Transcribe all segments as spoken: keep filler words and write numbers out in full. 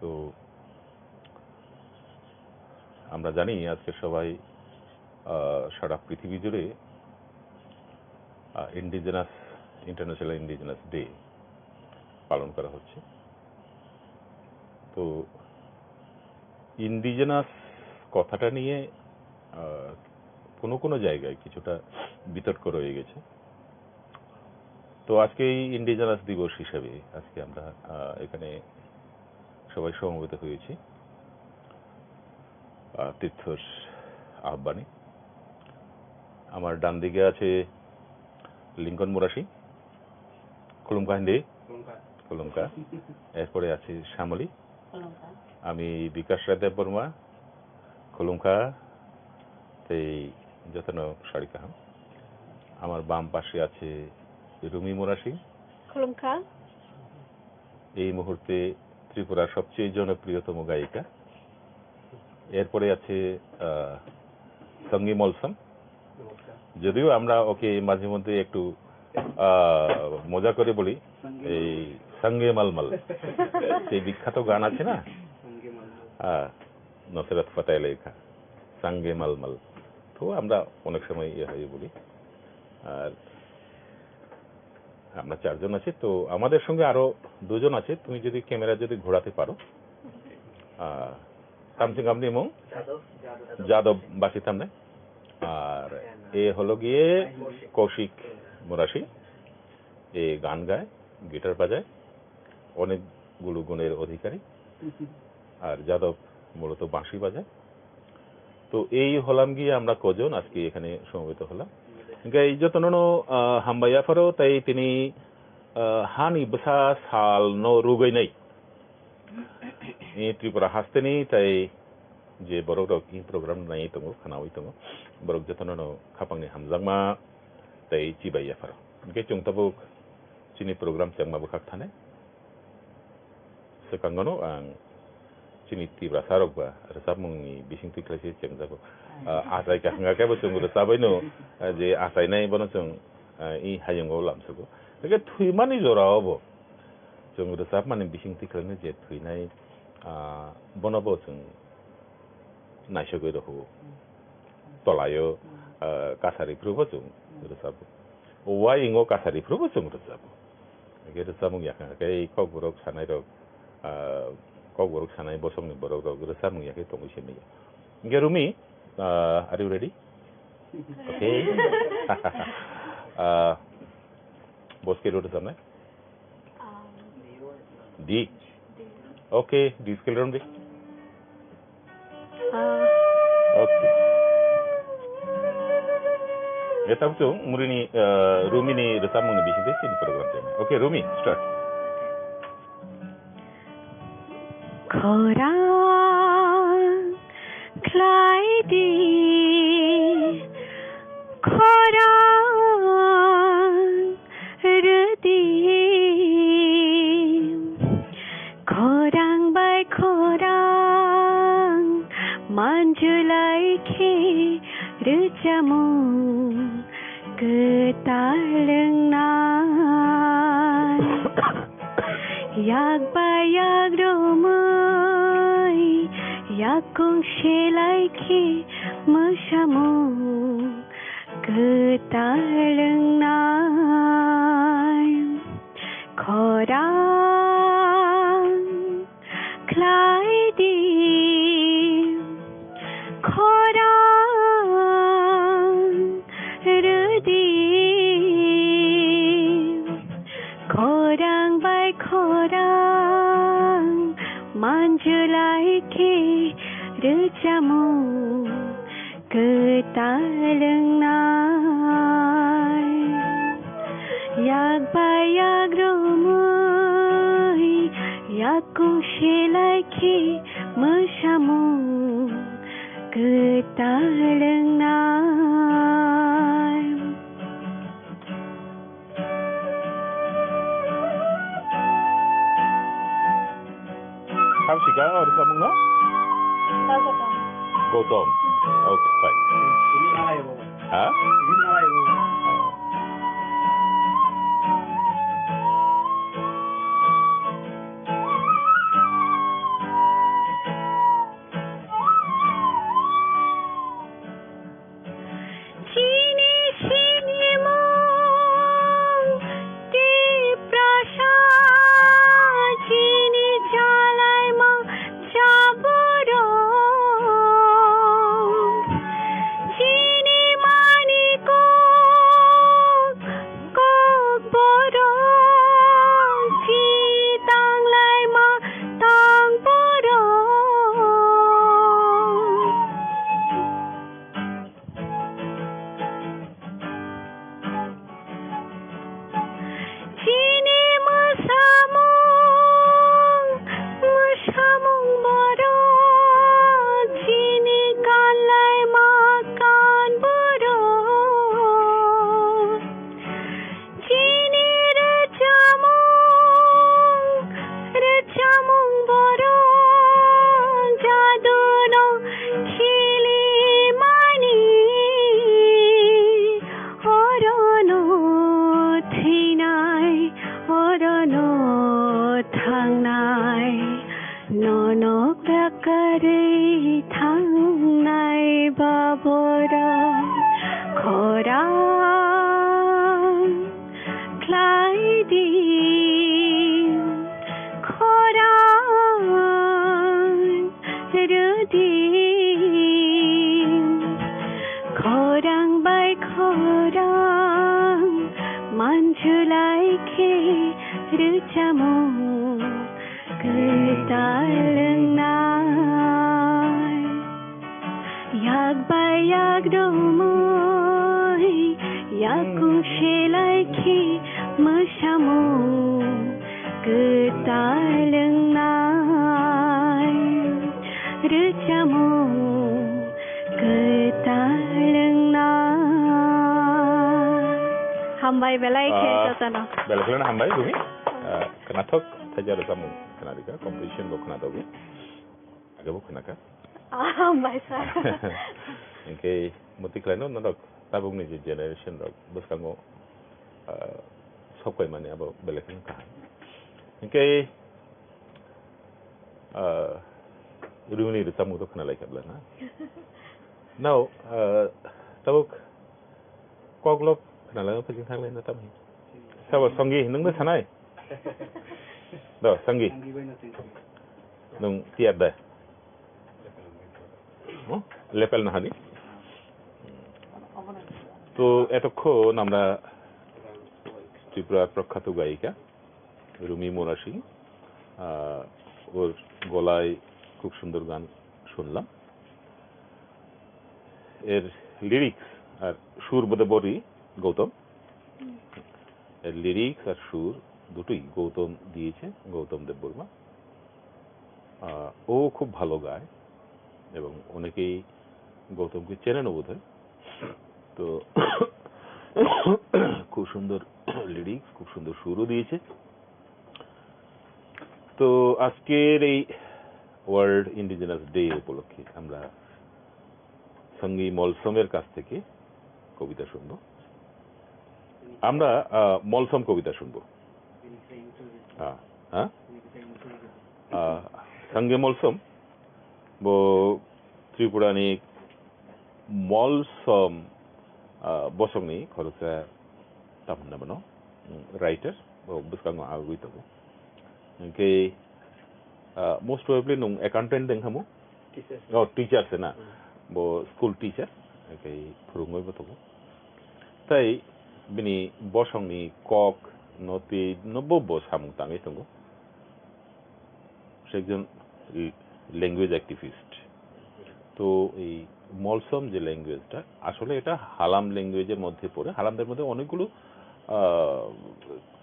তো আমরা জানি আজকে সবাই, আহ, সারা পৃথিবী জুড়ে, আহ, ইন্ডিজিনাস, ইন্টারন্যাশনাল ইন্ডিজিনাস ডে পালন করা হচ্ছে। তো ইন্ডিজিনাস কথাটা নিয়ে, আহ, কোনো কোনো জায়গায় কিছুটা বিতর্ক রয়ে গেছে। তো আজকে এই ইন্ডিজিনাস দিবস হিসাবে আজকে আমরা, আহ, এখানে সবাই সমবেত হয়েছি, আহ, তীর্থর আহ্বানে। আমার ডান দিকে আছে লিঙ্কন মুরাশি। খুলুমকা হিন্দি। খুলুমকা। খুলুমকা। এরপরে আছে শ্যামলী। খুলুমকা। আমি বিকাশ রায় দেববর্মা। খুলুমকা। Tei jotono sari kaham. আমার বাম পাশে আছে রুমি মুরাশি। খুলুমকা। এই মুহূর্তে ত্রিপুরার সবচেয়ে জনপ্রিয়তম গায়িকা। এরপরে আছে, আহ, সঙ্গী মলসম। যদিও আমরা ওকে মাঝে মধ্যে একটু, আহ, মজা করে বলি, এই সঙ্গে মালমাল, সেই বিখ্যাত গান আছে না? আহ, নুসরাত ফতে আলী খান, সঙ্গে মালমাল। তো আমরা অনেক সময় ইয়ে হয়ে বলি। আর আমরা চারজন আছি, তো আমাদের সঙ্গে আরো দুজন আছে, তুমি যদি ক্যামেরা যদি ঘোরাতে পারো। আহ, তামসিং আপনি এবং যাদব বাসি তামনে। আর এ হলো গিয়ে কৌশিক মুরাশি, এ গান গায়, গিটার বাজায়, অনেকগুলো গুণের অধিকারী। আর যাদব মূলত বাঁশি বাজায়। তো এই হলাম গিয়ে আমরা কজন আজকে এখানে সমবেত হলাম। Hingke jotono no, ah, hambai yapharo tei tini, ah, hani bwsa sal no rugwi nai. I Tripura hasteni tei je borok rok i program nai tongo, khanawi tongo. Borok jotono no khapangni hamjakma tei chibai yapharo. Hingke chwng tabuk chini program chengma bwkhak thani. Swkango no ang chini Tiprasa rok ba rwchapmungni bisingtwi khlai se chengjago. Ah, achai ka hwnga khe bo chwng rwchabai no, ah, je achainai bono chwng, ah, i hayungo lamsugo. Hingke thwimani jora o bo chwng rwchapmani bisingtwi khlaino je thwinai, ah, bono bo chwng naisogwi rw huo. Tolaio, ah, kasari phuru bo chwng rwchapbo. Uaingo kasari phuru bo chwng rwchapbo. Hingke rwchapmung yakha khe kokborok sanai rok, ah, kokborok sanai bosongni borok rok rwchapmung yakhe tongwi se maya. Hingke Rumi, ah, are you ready? Okay. Ah, boske rwchapnai? Um, D. D. Okay, D scale rwmdi. Ah. Okay. Eta buchung murini, eh, Rumini rwchapmungni bisingtwi chini program chengmani. Okay, Rumi, start. Khorang khlai di, khorang rwdi, khorang bai khorang manjulai khe rwchapmung kwtal wngnai. Yak bai yak romwi yakung selai khe mwsamung kwtal wngnai. Khorang khlai di, khorang rwdi, khorang bai khorang manjulai khe rwchapmung kwtal wngnai. Yak bai yak romwi yakung selai khe mwsamung kwtal wngnai. Tam sika o rwchapmung no? Gautam. Gautam. Okay, fine. Ini malai, Bu. Ha? Ini malai, Bu. Ah. Thangnai ba borok khorang khlai di, khorang rw di, khorang bai khorang manjulai khe rwchamo. Kwtal wngnai, yak bai yak romwi, yakung selai khe mwsamo. Kwtal wngnai, rwchamo. Kwtal wngnai. Hambai belai khe Ah, jotono. Belai khe hambai, Rumi. Ah, khnathok thaija rwchapmung khna rikha, composition bo khna dogo. Age bo khna kha. Ah, hambai sir. Hinkhe muti khlaino norok tabukni je generation rok bwskango, ah, sok paimani abo belai kheno kaham. Hinkhe, ah, Rumi ni rwchapmung to khna lai kha bla na? Now, ah, tabuk Koklop khwnalai phai thang lai na tam hi. Sabo Songi, nwng no sanai? Do, Songi. Nwng tiyar da? Hmm? Lepel na hani? তো এতক্ষণ আমরা ত্রিপুরার প্রখ্যাত গায়িকা রুমি মোনা সিং, আহ, ওর গলায় খুব সুন্দর গান শুনলাম। এর লিরিক্স আর সুর বোধহয় বড়ি গৌতম। এর লিরিক্স আর সুর দুটোই গৌতম দিয়েছে, গৌতম দেববর্মা। আহ, ও খুব ভালো গায় এবং অনেকেই গৌতমকে চেনেনও বোধহয়। তো খুব সুন্দর লিরিক্স, খুব সুন্দর সুরও দিয়েছে। তো আজকের এই ওয়ার্ল্ড ইন্ডিজিনাস ডে উপলক্ষে আমরা সঙ্গী মলসমর কাছ থেকে কবিতা শুনবো। আমরা, আহ, মলসম কবিতা শুনবো। আহ, হ্যাঁ? আহ, সঙ্গী Molsom, bo Tripurani Molsom, ah, bosongni khoroksa tamni hwnmano, mm, writer, bo bwskango agwi tongo. Hinkhe, ah, most probably nwng accountant de wngkha mo? Teacher. Oh, teacher se na? Hmm. Bo school teacher, hinkhe phwrwngwi bo tongo. Tai bini bosongni kok no twi no bo, bo samung tangwi tongo. সে একজন ল-, language activist. তো এই মলসম যে ল্যাঙ্গুয়েজটা, আসলে এটা হালাম ল্যাঙ্গুয়েজের মধ্যে পড়ে। হালামদের মধ্যে অনেকগুলো, আহ,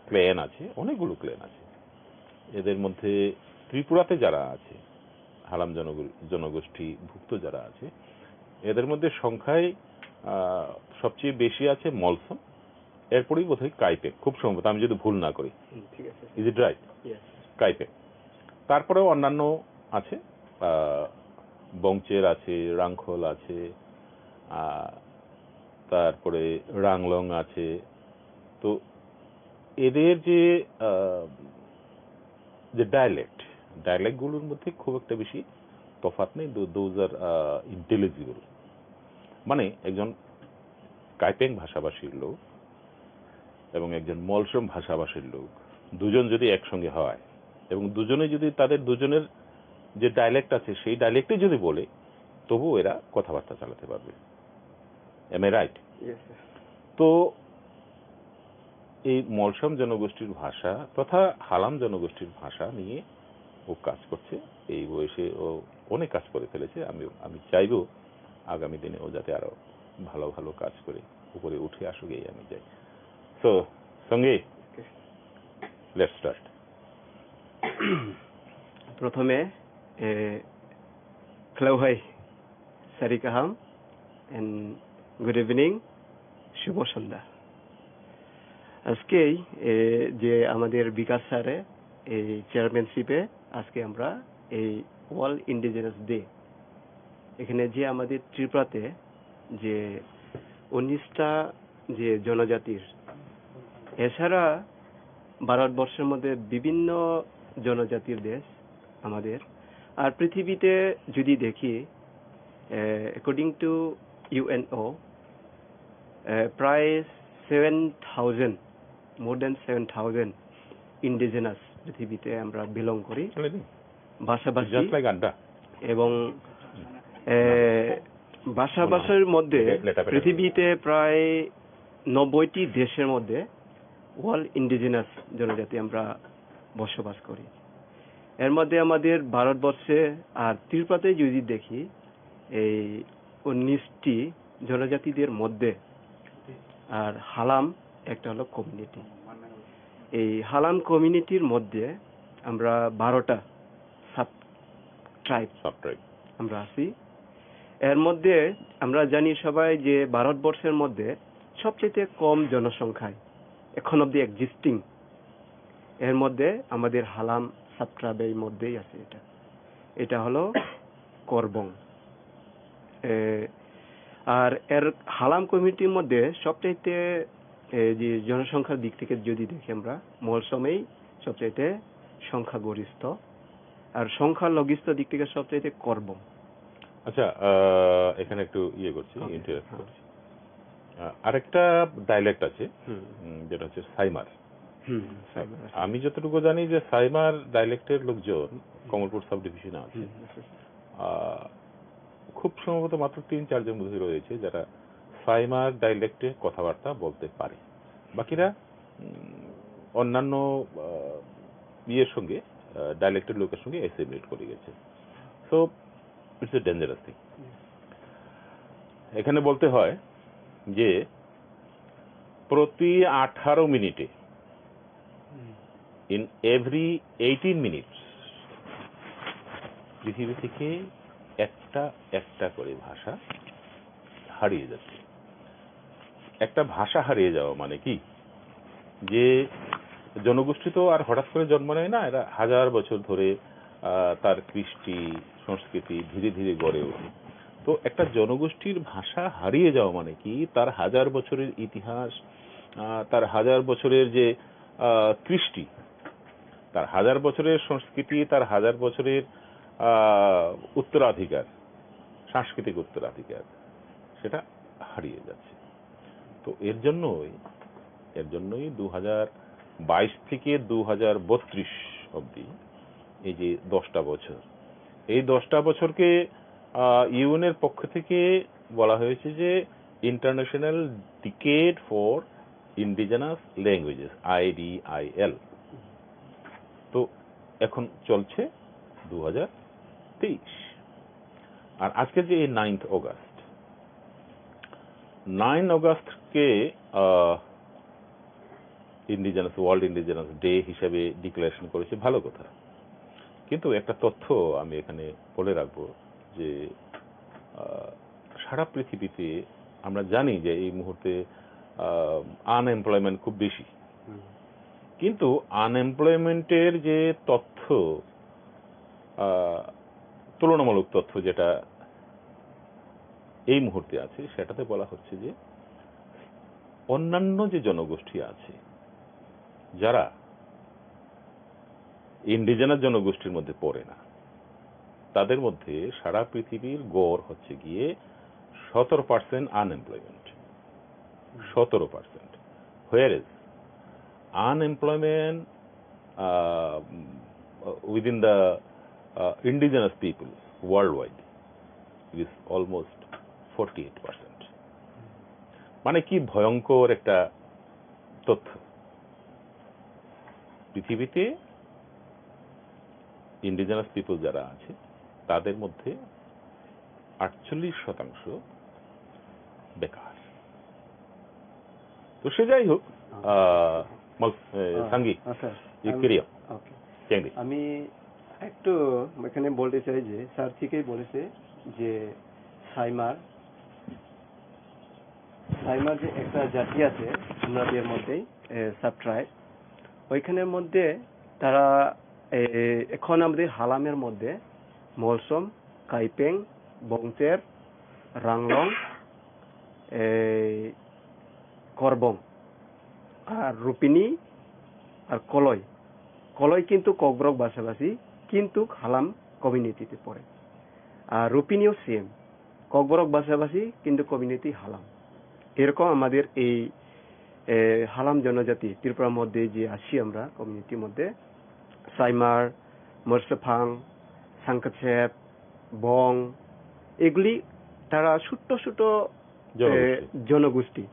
ক্ল্যান আছে, অনেকগুলো ক্ল্যান আছে। এদের মধ্যে ত্রিপুরাতে যারা আছে, হালাম জনগো-, জনগোষ্ঠীভুক্ত যারা আছে, এদের মধ্যে সংখ্যায়, আহ, সবচেয়ে বেশি আছে মলসম, এরপরেই বোধহয় কাইপেক, খুব সম্ভবত, আমি যদি ভুল না করি। হুম, ঠিক আছে। Is it right? Yes. কাইপেক। তারপরেও অন্যান্য আছে, আহ, বংচের আছে, রাংখল আছে, আহ, তারপরে রাংলং আছে। তো এদের যে, আহ, যে ডায়ালেক্ট, ডায়ালেক্টগুলোর মধ্যে খুব একটা বেশি তফাৎ নেই। Tho-, those are, আহ, intelligible। মানে একজন কাইপেং ভাষাভাষীর লোক এবং একজন মলসম ভাষাভাষীর লোক, দুজন যদি একসঙ্গে হয় এবং দুজনে যদি তাদের দুজনের যে ডায়ালেক্ট আছে, সেই ডায়ালেক্টে যদি বলে, তবুও এরা কথাবার্তা চালাতে পারবে। Am I right? Yes, sir. তো এই মলসম জনগোষ্ঠীর ভাষা তথা হালাম জনগোষ্ঠীর ভাষা নিয়ে ও কাজ করছে। এই বয়সে ও অনেক কাজ করে ফেলেছে। আমি, আমি চাইবো আগামী দিনে ও যাতে আরো ভালো ভালো কাজ করে উপরে উঠে আসুক, এই আমি চাই। So, সঙ্গী, okay, let's start. প্রথমে, এ, hello, hi, sari kaham, and good evening, শুভ সন্ধ্যা। আজকেই, এ, যে আমাদের বিকাশ স্যারে এই চেয়ারম্যানশিপে আজকে আমরা এই ওয়ার্ল্ড ইন্ডিজিনাস ডে, এখানে যে আমাদের ত্রিপুরাতে যে উনিশটা যে জনজাতির, এছাড়া ভারতবর্ষের মধ্যে বিভিন্ন জনজাতির দেশ আমাদের। আর পৃথিবীতে যদি দেখি, Uh, according to U N O, uh, প্রায় সেভেন থাউজেন্ড, মোর দেন সেভেন থাউজেন্ড ইন্ডিজিনাস পৃথিবীতে আমরা বিলং করি। ভাষাভাষী। জাস্ট লাইক আড্ডা। এবং এ, ভাষাভাষীর মধ্যে পৃথিবীতে প্রায় নব্বইটি দেশের মধ্যে অল ইন্ডিজিনাস জনজাতি আমরা বসবাস করি। এর মধ্যে আমাদের ভারতবর্ষে আর ত্রিপুরাতে যদি দেখি, এই উনিশটি জনজাতিদের মধ্যে আর হালাম একটা হলো কমিউনিটি। এই হালাম কমিউনিটির মধ্যে আমরা বারোটা সাব ট্রাইব সাব ট্রাইব। আমরা আছি। এর মধ্যে আমরা জানি সবাই যে ভারতবর্ষের মধ্যে সবচেয়ে কম জনসংখ্যায় এখন অব্দি এক্সিস্টিং, এর মধ্যে আমাদের হালাম সাব ট্রাইবের মধ্যেই আছে এটা। এটা হলো করবং। এ, আর এর হালাম কমিউনিটির মধ্যে সবচাইতে, এ, যে জনসংখ্যার দিক থেকে যদি দেখি আমরা, মলসমই সবচাইতে সংখ্যাগরিষ্ঠ, আর সংখ্যালঘিষ্ঠ দিক থেকে সবচাইতে করবং। আচ্ছা, আহ, এখানে একটু ইয়ে করছি, ওকে, ইন্টারাপ্ট হ্যাঁ। করছি। আহ, আরেকটা ডায়ালেক্ট আছে, হুম। উম, যেটা হচ্ছে সাইমার। হুম, সাইমার আছে। আমি যতটুকু জানি যে সাইমার ডায়ালেক্টের লোকজন হুম। কমলপুর সাব ডিভিশনে আছে। হুম, আছে, আছে। আহ, খুব সম্ভবত মাত্র তিন চারজন বোধহয় রয়েছে যারা সাইমার ডায়ালেক্টে কথাবার্তা বলতে পারে। বাকিরা, উম, অন্যান্য, আহ, ইয়ের সঙ্গে, আহ, ডায়ালেক্টের লোকের সঙ্গে অ্যাসিমিলেট করে গেছে। So, it's a dangerous thing. এখানে বলতে হয় যে প্রতি আঠারো মিনিটে, হুম। In every eighteen minutes, পৃথিবী থেকে একটা একটা করে ভাষা হারিয়ে যাচ্ছে। একটা ভাষা হারিয়ে যাওয়া মানে কি? যে জনগোষ্ঠী তো আর হঠাৎ করে জন্ম নেয় না, এরা হাজার বছর ধরে, আহ, তার কৃষ্টি, সংস্কৃতি ধীরে ধীরে গড়ে ওঠে। তো একটা জনগোষ্ঠীর ভাষা হারিয়ে যাওয়া মানে কি? তার হাজার বছরের ইতিহাস, আহ, তার হাজার বছরের যে, আহ, কৃষ্টি, তার হাজার বছরের সংস্কৃতি, তার হাজার বছরের, আহ, উত্তরাধিকার, সাংস্কৃতিক উত্তরাধিকার, সেটা হারিয়ে যাচ্ছে। তো এর জন্যই, এর জন্যই দু হাজার বাইশ থেকে দু হাজার বত্রিশ অবধি এই যে দশটা বছর, এই দশটা বছরকে, আহ, ইউএন এর পক্ষ থেকে বলা হয়েছে যে International Decade for Indigenous Languages, আইডিআইএল। তো এখন চলছে দু হাজার তেইশ। আর আজকে যে এই নাইন্থ অগাস্ট, নাইন অগাস্টকে, আহ, ইন্ডিজিনাস, ওয়ার্ল্ড ইন্ডিজিনাস ডে হিসাবে ডিক্লারেশন করেছে, ভালো কথা। কিন্তু একটা তথ্য আমি এখানে বলে রাখবো যে, আহ, সারা পৃথিবীতে আমরা জানি যে এই মুহূর্তে, আহ, আনএমপ্লয়মেন্ট খুব বেশি। হুম। কিন্তু আনএমপ্লয়মেন্টের যে তথ্য, আহ, তুলনামূলক তথ্য যেটা এই মুহূর্তে আছে, সেটাতে বলা হচ্ছে যে অন্যান্য যে জনগোষ্ঠী আছে, যারা ইন্ডিজিনাস জনগোষ্ঠীর মধ্যে পড়ে না, তাদের মধ্যে সারা পৃথিবীর গড় হচ্ছে গিয়ে সতেরো পার্সেন্ট আনএমপ্লয়মেন্ট। সতেরো percent. Whereas unemployment, uh, within the, uh, indigenous people worldwide is almost forty eight percent. মানে কি ভয়ঙ্কর একটা তথ্য। পৃথিবীতে ইন্ডিজিনাস পিপল যারা আছে, তাদের মধ্যে আটচল্লিশ শতাংশ বেকার। তো সে যাই হোক, আহ, মল-, এ, আহ, সাঙ্গি, আচ্ছা, ইয়ে আমি, করিও। ওকে। কেন দি? আমি একটু এখানে বলতে চাই যে স্যার ঠিকই বলেছে যে সাইমার, সাইমার যে একটা জাতি আছে আমাদের মধ্যেই, এ, সাব ট্রাইব, ওইখানের মধ্যে তারা, এ, এখন আমাদের হালামের মধ্যে মলসম, কাইপেং, বংচের, রাংলং, এই করবং, আর রুপিনি, আর কলই। কলই কিন্তু ককবরক ভাষাভাষী, কিন্তু হালাম কমিউনিটিতে পড়ে। আর রুপিনিও সেম। ককবরক ভাষাভাষী কিন্তু কমিউনিটি হালাম। এরকম আমাদের এই, এ, হালাম জনজাতি ত্রিপুরার মধ্যে যে আছি আমরা কমিউনিটির মধ্যে, সাইমার, মরসেফাং, সাংকাছেপ, বং, এগুলি তারা ছোট্ট ছোট, এ, জনগোষ্ঠী। জনগোষ্ঠী।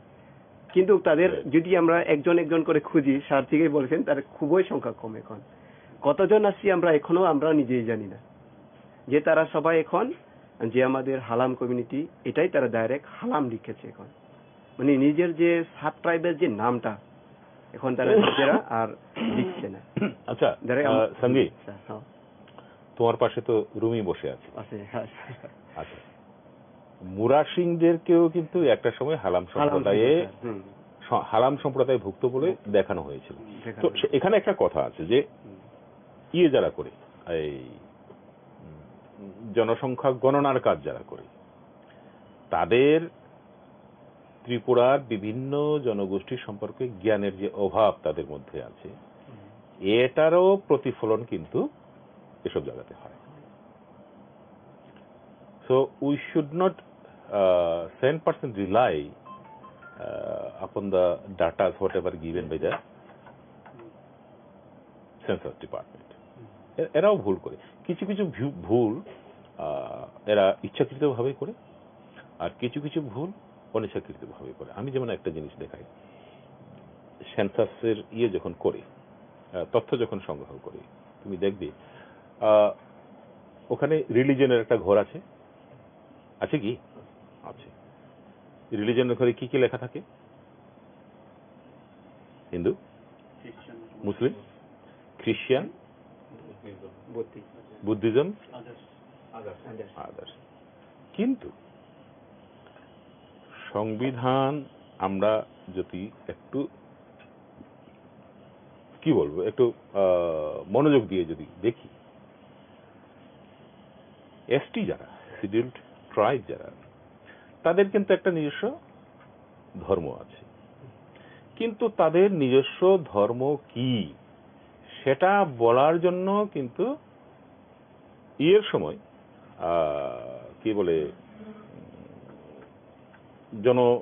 কিন্তু তাদের Right. যদি আমরা একজন একজন করে খুঁজি, স্যার ঠিকই বলছেন, তার খুবই সংখ্যা কম এখন। কতজন আছি আমরা এখনো আমরা নিজেই জানি না। যে তারা সবাই এখন যে আমাদের হালাম কমিউনিটি, এটাই তারা ডাইরেক্ট হালাম লিখেছে এখন। মানে নিজের যে সাব ট্রাইবের যে নামটা, এখন তারা নিজেরা আর লিখছে না। আচ্ছা, যারা আম-, আহ, সঙ্গী, স্যার, হ্যাঁ। তোমার পাশে তো রুমি বসে আছে। আছে, হ্যাঁ, স্যার। আচ্ছা। মুরা সিংদেরকেও কিন্তু একটা সময় হালাম হালাম সম্প্রদায়ে ছিল, স্যার। হুম। স-, হালাম সম্প্রদায়ভুক্ত বলে হুম। দেখানো হয়েছিল। দেখানো তো হয়েছিল। সে-, এখানে একটা কথা আছে যে হুম। ইয়ে যারা করে, এই, উম, জনসংখ্যা গণনার কাজ যারা করে, তাদের ত্রিপুরার বিভিন্ন জনগোষ্ঠী সম্পর্কে জ্ঞানের যে অভাব তাদের মধ্যে আছে, হুম। এটারও প্রতিফলন কিন্তু এসব জায়গাতে হয়। So we should not, uh, cent percent rely, uh, upon the data, whatever given by the census department. এ-, এরাও ভুল করে। কিছু কিছু ভু-, ভুল, আহ, এরা ইচ্ছাকৃতভাবেই করে, আর কিছু কিছু ভুল অনিচ্ছাকৃতভাবেই করে। আমি যেমন একটা জিনিস দেখাই, সেন্সাসের ইয়ে যখন করে, আহ, তথ্য যখন সংগ্রহ করে, তুমি দেখবে, আহ, ওখানে রিলিজনের একটা ঘর আছে, আছে কি? আছে। রিলিজনের ঘরে কি কি লেখা থাকে? হিন্দু, মুসলিম, খ্রিস্টান, বুদ্ধিজম, আদার্স। কিন্তু সংবিধান আমরা যদি একটু, কি বলবো, একটু, আহ, মনোযোগ দিয়ে যদি দেখি, এসটি যারা, শিডিউলড ট্রাইব যারা, তাদের কিন্তু একটা নিজস্ব ধর্ম আছে, কিন্তু তাদের নিজস্ব ধর্ম কি সেটা বলার জন্য কিন্তু ইয়ের সময়, আহ, কি বলে, জন-,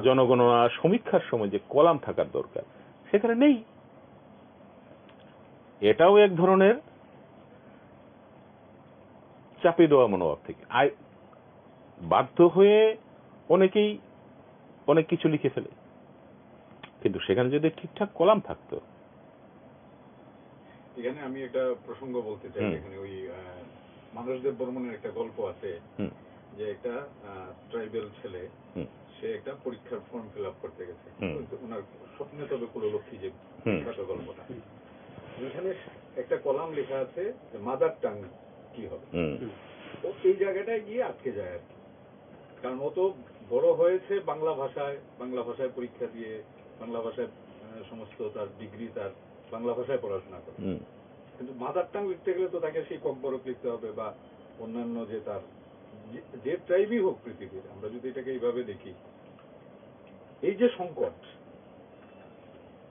জনগণনা সমীক্ষার সময় যে কলাম থাকার দরকার, সেখানে নেই। এটাও এক ধরনের চাপিয়ে দেওয়া মনোভাব থেকে। আই-, বাধ্য হয়ে অনেকেই অনেক কিছু লিখে ফেলে, কিন্তু সেখানে যদি ঠিকঠাক কলাম থাকতো। এখানে আমি একটা প্রসঙ্গ বলতে চাই, হুম। যেখানে ওই, আহ, মানস দেব বর্মনের একটা গল্প আছে, হুম। যে একটা, আহ, ট্রাইবেল ছেলে, হুম। সে একটা পরীক্ষার ফর্ম ফিল আপ করতে গেছে। হুম। তো ওনার স্বপ্নে তবে কুললক্ষ্মী যে হুম। বিখ্যাত গল্পটা, ওইখানে একটা কলাম লেখা আছে যে মাদার টাং কি হবে। হুম। ও এই জায়গাটায় গিয়ে আটকে যায় আর কি। কারণ ও তো বড় হয়েছে বাংলা ভাষায়, বাংলা ভাষায় পরীক্ষা দিয়ে, বাংলা ভাষায়, আহ, সমস্ত তার ডিগ্রি তার বাংলা ভাষায় পড়াশোনা করে। হুম। কিন্তু মাদার টাং লিখতে গেলে তো তাকে সেই ককবরক লিখতে হবে বা অন্যান্য যে তার যে, যে ট্রাইবই হোক পৃথিবীর, আমরা যদি এটাকে এইভাবে দেখি, এই যে সংকট,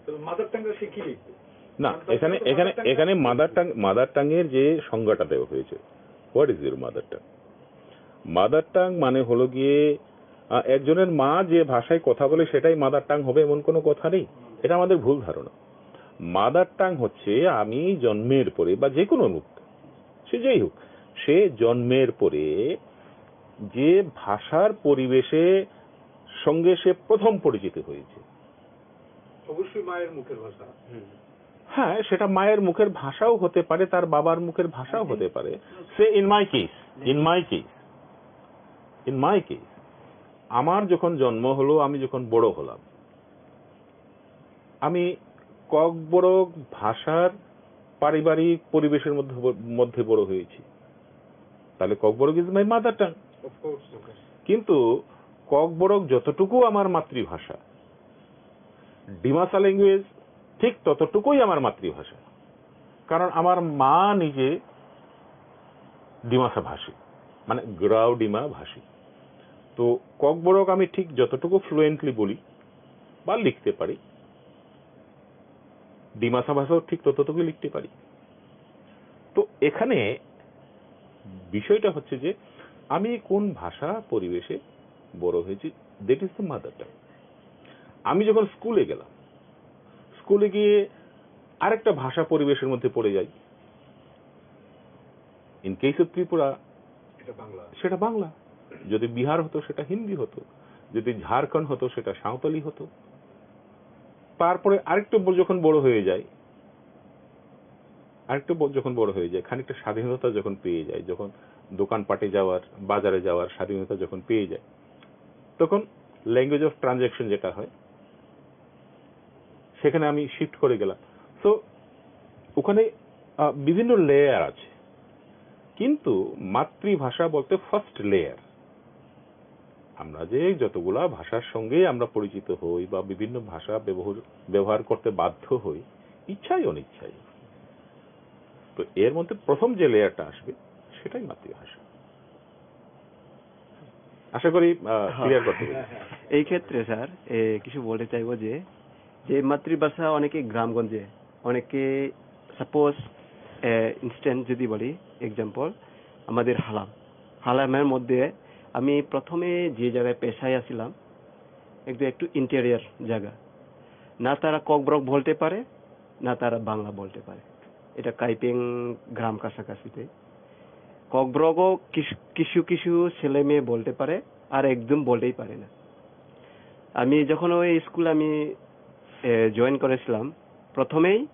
তো মাদার টাংটা সে কি লিখবে? না, কারণ তার এখানে, কাছে তো এখানে, মাদার টাং এখানে আছে। মাদার টাং, মাদার টাংয়ের যে সংজ্ঞাটা দেওয়া হয়েছে, what is your mother tongue? Mother tongue মানে হলো গিয়ে, আহ, একজনের মা যে ভাষায় কথা বলে সেটাই মাদার টাং হবে এমন কোনো কথা নেই। এটা আমাদের ভুল ধারণা। মাদার টাং হচ্ছে আমি জন্মের পরে বা যে কোনো লোক, সে যেই হোক, সে জন্মের পরে যে ভাষার পরিবেশে সঙ্গে সে প্রথম পরিচিত হয়েছে। অবশ্যই মায়ের মুখের ভাষা। হুম। হ্যাঁ, সেটা মায়ের মুখের ভাষাও হতে পারে, তার বাবার মুখের ভাষাও হতে পারে। Say in my case, in my case, in my case, আমার যখন জন্ম হলো, আমি যখন বড় হলাম, আমি ককবরক ভাষার পারিবারিক পরিবেশের মধ্যে ব-, মধ্যে বড় হয়েছি, তাহলে Kokborok is my mother tongue। Of course, of course। কিন্তু ককবরক যতটুকু আমার মাতৃভাষা, ডিমাসা ল্যাঙ্গুয়েজ ঠিক ততটুকুই আমার মাতৃভাষা, কারণ আমার মা নিজে ডিমাসা ভাষী, মানে গ্রাউডিমা ভাষী। তো ককবরক আমি ঠিক যতটুকু ফ্লুয়েন্টলি বলি বা লিখতে পারি, ডিমাসা ভাষাও ঠিক ততটুকুই লিখতে পারি। তো এখানে বিষয়টা হচ্ছে যে আমি কোন ভাষা পরিবেশে বড় হয়েছি, that is the mother tongue. আমি যখন স্কুলে গেলাম, স্কুলে গিয়ে আরেকটা ভাষা পরিবেশের মধ্যে পড়ে যাই। In case of Tripura, সেটা বাংলা। যদি বিহার হতো, সেটা হিন্দি হতো। যদি ঝাড়খণ্ড হতো, সেটা সাঁওতালি হতো। তারপরে আরেকটু ব-, যখন বড় হয়ে যায়, আরেকটু ব-, যখন বড় হয়ে যায়, খানিকটা স্বাধীনতা যখন পেয়ে যায়, যখন দোকানপাটে যাওয়ার, বাজারে যাওয়ার স্বাধীনতা যখন পেয়ে যায়, তখন ল্যাঙ্গুয়েজ অফ ট্রানজ্যাকশন যেটা হয়, সেখানে আমি শিফট করে গেলাম। তো ওখানে, আহ, বিভিন্ন লেয়ার আছে, কিন্তু মাতৃভাষা বলতে ফার্স্ট লেয়ার। আমরা যে যতগুলা ভাষার সঙ্গে আমরা পরিচিত হই বা বিভিন্ন ভাষা ব্যবহার, ব্যবহার করতে বাধ্য হই, ইচ্ছাই অনিচ্ছাই, তো এর মধ্যে প্রথম যে লেয়ারটা আসবে, সেটাই মাতৃভাষা। আশা করি, আহ, হ্যাঁ। ক্লিয়ার করতে পেরেছি। এই ক্ষেত্রে স্যার, এ, কিছু বলতে চাইবো যে, যে মাতৃভাষা অনেকে গ্রামগঞ্জে, অনেকে সাপোজ, এ, ইনস্ট্যান্ট যদি বলি, এক্সাম্পল, আমাদের হালাম। হালামের মধ্যে আমি প্রথমে যে জায়গায় পেশায় আছিলাম, একটু, একটু ইন্টেরিয়র জায়গা। না তারা ককবরক বলতে পারে, না তারা বাংলা বলতে পারে। এটা কাইপেং গ্রাম কাছাকাছিতে। ককবরকও কিছু, কিছু, কিছু ছেলে মেয়ে বলতে পারে, আর একদম বলতেই পারে না। আমি যখন ওই স্কুল আমি, এ, জয়েন করেছিলাম, প্রথমেই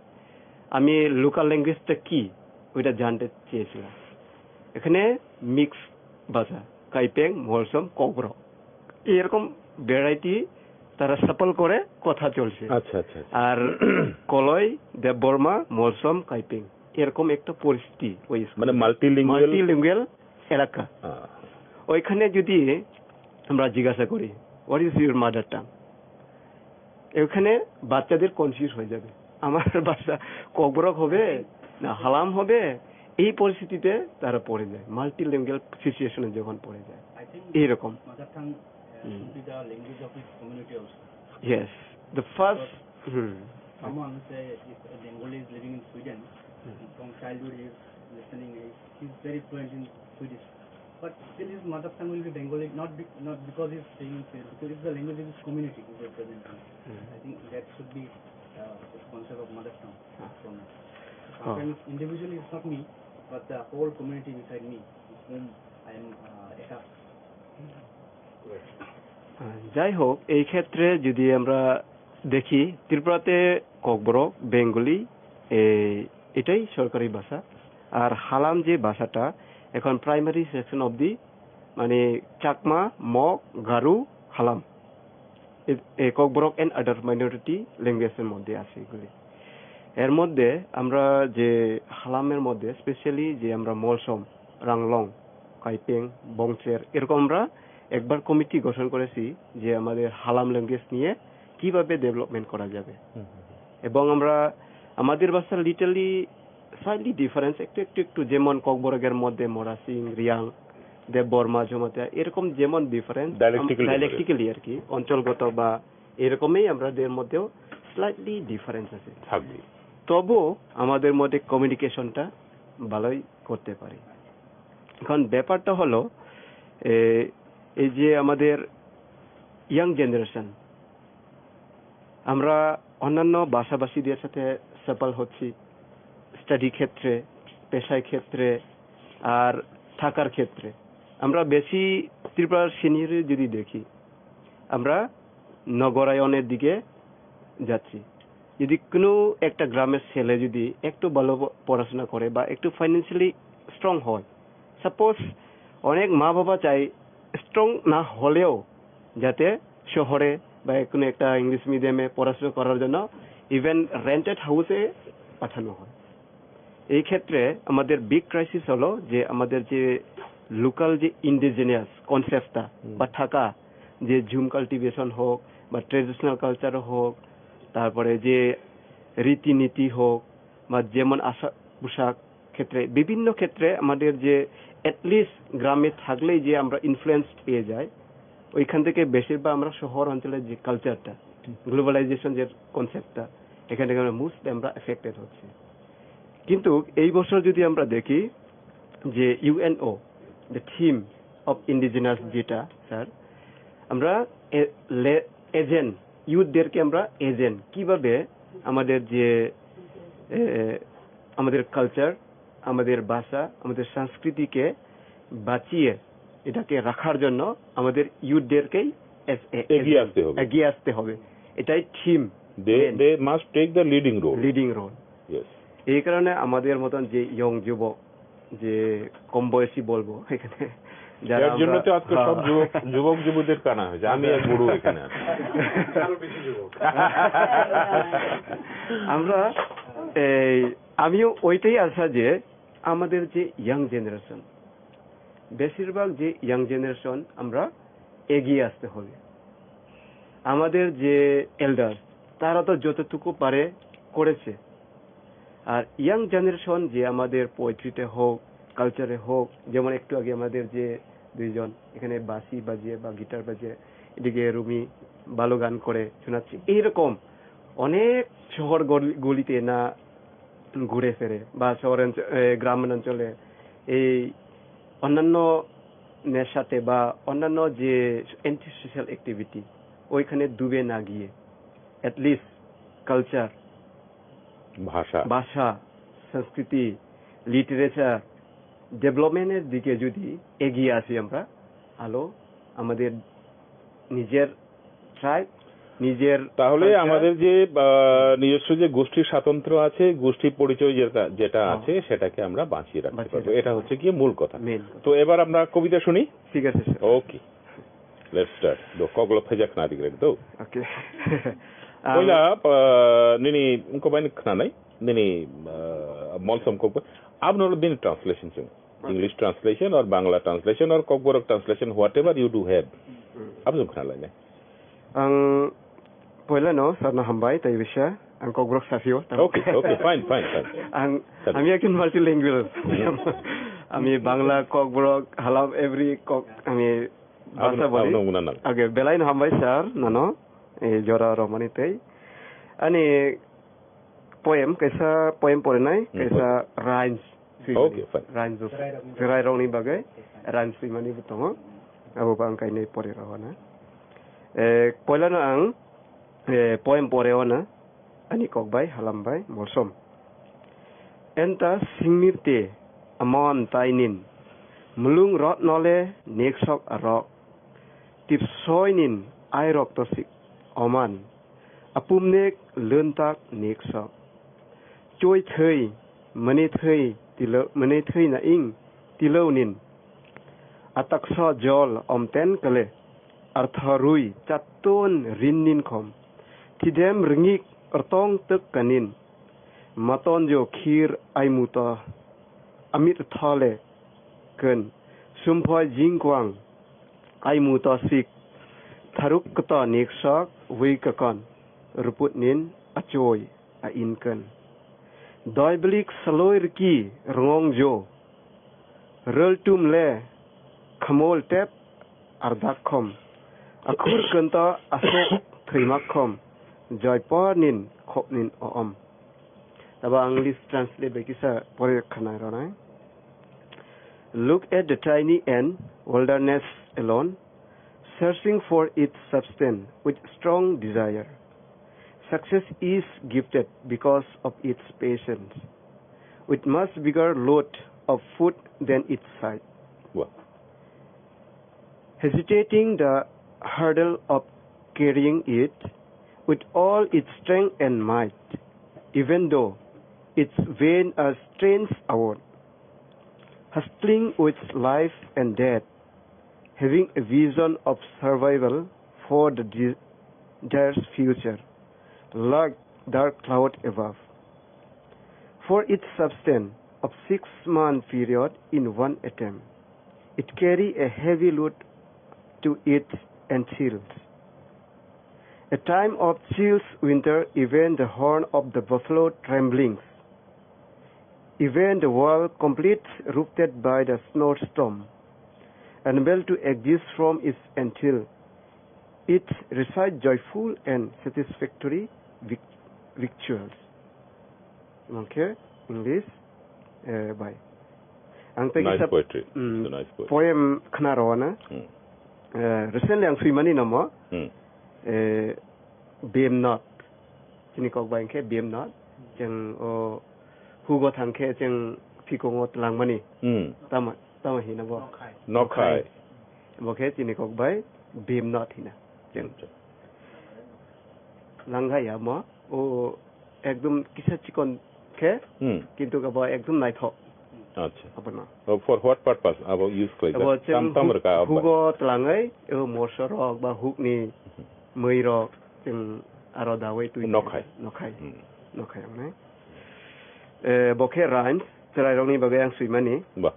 আমি লোকাল ল্যাঙ্গুয়েজটা কি, ওইটা জানতে চেয়েছিলাম। এখানে মিক্স ভাষা, কাইপেং, মলসম, ককবরক, এরকম ভ্যারাইটি তারা সাপল করে কথা চলছে। আচ্ছা, আচ্ছা, আচ্ছা। আর কলই, দেববর্মা, মলসম, কাইপেং, এরকম একটা পরিস্থিতি ওই স্কুলে। মানে মাল্টিলিঙ্গুয়াল। মাল্টিলিঙ্গুয়াল এলাকা। হ্যাঁ। ওইখানে যদি আমরা জিজ্ঞাসা করি, "What is your mother tongue?" ওখানে বাচ্চাদের কনফিউজ হয়ে যাবে, আমার ভাষা ককবরক হবে না হালাম হবে। এই পরিস্থিতিতে তারা পড়ে যায়, মাল্টিলিঙ্গুয়াল সিচুয়েশনে যখন পড়ে যায়। I think এইরকম। Mother tongue, uh, hmm. Should be the language of its community also. Yes, the first. Because hmm. Someone say if a Bengali is living in Sweden, hmm. From childhood he is listening, he is very fluent in Swedish. But still his mother tongue will be Bengali, not be, not because he is staying in Sweden, because it's the language of his community he is representing. Hmm. I think that should be, uh, the concept of mother tongue for me. Oh. Sometimes individually it's not me, but the whole community beside me, with whom I am, uh, attached. আহ, যাই হোক, এই ক্ষেত্রে যদি আমরা দেখি, ত্রিপুরাতে ককবরক, বেঙ্গলি, এ-, এটাই সরকারি ভাষা। আর হালাম যে ভাষাটা এখন প্রাইমারি সেকশন অবধি, মানে চাকমা, মগ, গারো, হালাম, এ, এ ককবরক and other minority languageের মধ্যে আছে এগুলি। এর মধ্যে আমরা যে হালামের মধ্যে স্পেশালি যে আমরা মলসম, রাংলং, কাইপেং, বংচের, এরকম আমরা একবার কমিটি গঠন করেছি যে আমাদের হালাম ল্যাঙ্গুয়েজ নিয়ে কিভাবে ডেভেলপমেন্ট করা যাবে। হুম, হুম, হুম। এবং আমরা আমাদের ভাষা লিটারলি স্লাইটলি ডিফারেন্স একটু, একটু, একটু, যেমন ককবরকের মধ্যে মরাসিং, রিয়াং, দেববর্মা, জমাতিয়া, এরকম যেমন ডিফারেন্স, আম-, ডায়ালেকটিক্যালি ডিফারেন্স। ডায়ালেকটিক্যালি আর কি, অঞ্চলগত বা এরকমই আমাদের মধ্যেও স্লাইটলি ডিফারেন্স আছে। থাকবে। তবুও আমাদের মধ্যে কমিউনিকেশনটা ভালোই করতে পারি। এখন ব্যাপারটা হলো, এ, এই যে আমাদের ইয়াং জেনারেশন, আমরা অন্যান্য ভাষাভাষীদের সাথে সাফল হচ্ছি, স্টাডি ক্ষেত্রে, পেশায় ক্ষেত্রে, আর থাকার ক্ষেত্রে। আমরা বেশি ত্রিপুরার সিনিয়রে যদি দেখি, আমরা নগরায়নের দিকে যাচ্ছি। যদি কোনো একটা গ্রামের ছেলে যদি একটু ভালো প-, পড়াশোনা করে বা একটু ফাইন্যান্সিয়ালি স্ট্রং হয়, সাপোজ অনেক মা বাবা চায় স্ট্রং না হলেও যাতে শহরে বা কোনো একটা ইংলিশ মিডিয়ামে পড়াশোনা করার জন্য ইভেন রেন্টেড হাউসে পাঠানো হয়। এই ক্ষেত্রে আমাদের বিগ ক্রাইসিস হলো যে আমাদের যে লোকাল যে ইন্ডিজিনিয়াস কনসেপ্টটা হুম। বা থাকা, যে ঝুম কাল্টিভেশন হোক বা ট্রেডিশনাল কালচার হোক, তারপরে যে রীতিনীতি হোক বা যেমন আশা পোশাক ক্ষেত্রে, বিভিন্ন ক্ষেত্রে আমাদের যে অ্যাটলিস্ট গ্রামে থাকলেই যে আমরা ইনফ্লুয়েন্স পেয়ে যাই, ওইখান থেকে বেশিরভাগ আমরা শহর অঞ্চলের যে কালচারটা, হুম। গ্লোবালাইজেশন যে কনসেপ্টটা, এখান থেকে আমরা মোস্টলি আমরা এফেক্টেড হচ্ছি। কিন্তু এই বছর যদি আমরা দেখি যে ইউএনও, যে থিম, অফ ইন্ডিজিনাস, যেটা স্যার, আমরা এজেন্ট, ইউথদেরকে আমরা এজেন্ট, কিভাবে আমাদের যে এ, আমাদের কালচার, আমাদের ভাষা, আমাদের সংস্কৃতিকে বাঁচিয়ে এটাকে রাখার জন্য আমাদের ইউথদেরকেই এস- এ- এগিয়ে এজেন্ট, আসতে হবে। এগিয়ে আসতে হবে। এটাই theme. They they must take the leading role. Leading role. Yes. এই কারণে আমাদের মতন যে ইয়ং যুবক, যে কম বয়সী বলবো এখানে, যারা এর জন্য আমরা তো আজকে সব হ্যাঁ। যুবক যুবক যুবতীদের কানা হয়েছে। আমি এক বুড়ো এখানে আছি। আমরা এই আমিও ওইটাই আশা যে আমাদের যে ইয়াং জেনারেশন, বেশিরভাগ যে ইয়াং জেনারেশন আমরা এগিয়ে আসতে হবে। আমাদের যে এল্ডার, তারা তো যতটুকু পারে করেছে। আর ইয়াং জেনারেশন যে আমাদের পোয়েট্রিতে হোক, কালচারে হোক, যেমন একটু আগে আমাদের যে দুইজন এখানে বাঁশি বাজিয়ে বা গিটার বাজিয়ে, এদিকে রুমি ভালো গান করে শোনাচ্ছে, এইরকম অনেক শহর গলি- গলিতে না ঘুরে ফিরে বা শহর অঞ্চ- এ, গ্রামীণ অঞ্চলে এই অন্যান্য নেশাতে বা অন্যান্য যে অ্যান্টি সোশ্যাল অ্যাক্টিভিটি, ওইখানে ডুবে না গিয়ে অ্যাটলিস্ট কালচার, ভাষা। ভাষা, সংস্কৃতি, লিটারেচার ডেভেলপমেন্টের দিকে যদি এগিয়ে আসি আমরা, আলো আমাদের নিজের ট্রাইব, নিজের তাহলে কালচার। আমাদের যে আহ, নিজস্ব যে গোষ্ঠীর স্বাতন্ত্র্য আছে, গোষ্ঠী পরিচয় যেটা যেটা হ্যাঁ। আছে, সেটাকে আমরা বাঁচিয়ে রাখতে বাঁচিয়ে পারবো। রাখতে এটা পারবো। হচ্ছে গিয়ে মূল কথা। মেইন কথা। তো এবার আমরা কবিতা শুনি। ঠিক আছে স্যার। ওকে। Let's start. Do koklo phaijak na digre do. Okay. Poila, uh, nini ko bain khna nai, nini uh, molsom ko. Abno din translation chung. English translation or Bangla translation or Kokborok translation, whatever you do have. Abno khna lai nai. Ang poila no sir no hambai tai bisa ang Kokborok sapio. Okay, okay, fine, fine, fine. Ang Sir. Ami yakin multilingual. Ami Bangla, Kokborok, Halam, every Kok, ami Abno- basa boli. Abno muna nang. Oke, belai no hambai sir, nano, eh, jora romani tei. Ani poem, kaisa poem porinai, Hmm, kaisa rhymes. Okay, fine. Rhymes of, cherai rokni bagwi rhymes swimani bo tongo. Abo bo ang kainwi pori rohona. Eh, poilano ang, eh, poem pore ona. Ani kok bai, halam bai, molsom. Enta singmir te amon tai nin, mulung rot nole neksok arok, tipsoi nin ai rok tosik oman, apum nek löntak neksok. Choi thei, mane thei, tilo, mane thei na ing, tilo nin. Ataksa jol om ten kale, artha rui chatton rin nin khom. Thidem ringik rtong tek kanin. Maton jo khir ai muta amit thale ken. Sumphoi jingkwang ai muta sik. Tharuk kata niksak wei kakan. Ruput nin achoi a inken. Doi belik saloi riki rngong jo. Rel tum le khamol tep ardak khom. Akhur kenta asok thwimak khom. Joy por nin khop nin oom. Taba ang list translate bai kisa pore khwnai ronai. Look at the tiny ant wilderness alone, searching for its substance with strong desire. Success is gifted because of its patience, with much bigger load of food than its size. Wah. Hesitating the hurdle of carrying it with all its strength and might, even though its veins are strained out, hustling with life and death, having a vision of survival for the di- their future, like dark cloud above. For its substance of six-month period in one attempt, it carry a heavy load to its entrails. A time of chills winter, even the horn of the buffalo tremblings. Even the world complete rooted by the snowstorm, unable to exist from its until it recite joyful and satisfactory vic- victuals. Okay, English, uh, bye. Ang tei Nice kisa, poetry. Mm, It's a nice poetry. Poem khna rw na. Hmm. Eh, recently ang swimani nomo. Hmm. Eh, Bhim Not. Chini kok bai khe Bhim Not. Chwng o hugo thang khe chwng phikongo twlangmani. Hmm. Tamo, tamo hino bo. Nokhai. Bo khe chini kok bai Bhim Not hino. Chwng. Acha. Langha ya mo. O ekdom kisa chikon khe, Hmm. Kintu abo ekdom naithok. Acha. Abono. Oh, for what purpose abo use khlai jak? Abo chwng Tam, tam huk-, rwkha abo. Hugo twlangwi, o morso rok ba hukni mwi rok chwng aro dawi twi Nokhai. Nokhai. Hmm. Nokhai wngnai. Eh, bo khe rhymes, chwrairokni bagwi ang swimani. Ba.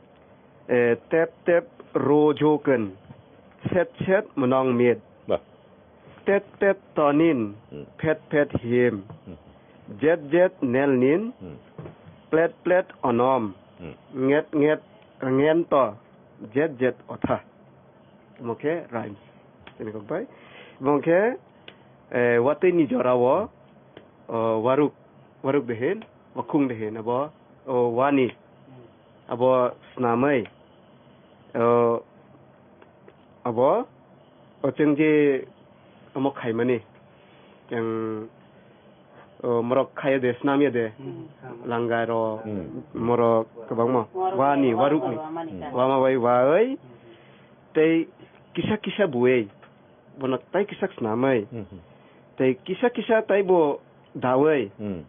Eh, tep tep rw jokon, set set mnong mit. Ba. Tet tet tonin, Hmm. phet phet him. Hmm. Jet jet nelnin, Hmm. plet plet onom. Hmm. Nget nget ngento, jet jet otha. Omo khe rhymes. Chini kok bai. Omo khe, eh, watwi ni jora o, o, waruk, waruk de hin, wakhung de hin, abo, o, wani, abo snamwi, o, abo, o chwng je omo khaimani, chwng, o, morok khayo de, snam ya de, Hmm. Langai rok, Hmm. morok kwbangma, wani, waruk ni, Hmm. wama bai wawi, tei kisa kisa buwi, bono tai kisa snamwi, Hmm. tei kisa kisa tai bo dawi, Hmm.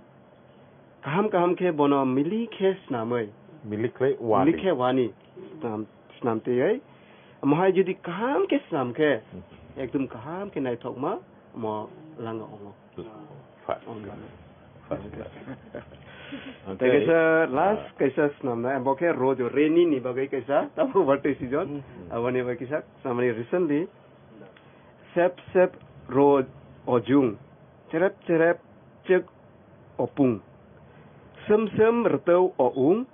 kaham kaham khe bono milik khe snamwi. Milik khe wani. Milik khe wani. Snam, snam twi. Mohai jodi kaham khe snam khe, Hmm. ekdom kaham khe naithokma mo langa ongo. First. Ongo. First class. Tei Okay. kaisa last Ah. kaisa snamnai, bo khe rojo reni ni bagwi kaisa, tamo birthday season. Hmm. Aboni bagwi kisa, snamani recently. Sep sep rw ojung, cherep cherep chwk opung. Sum sum rwtw oung,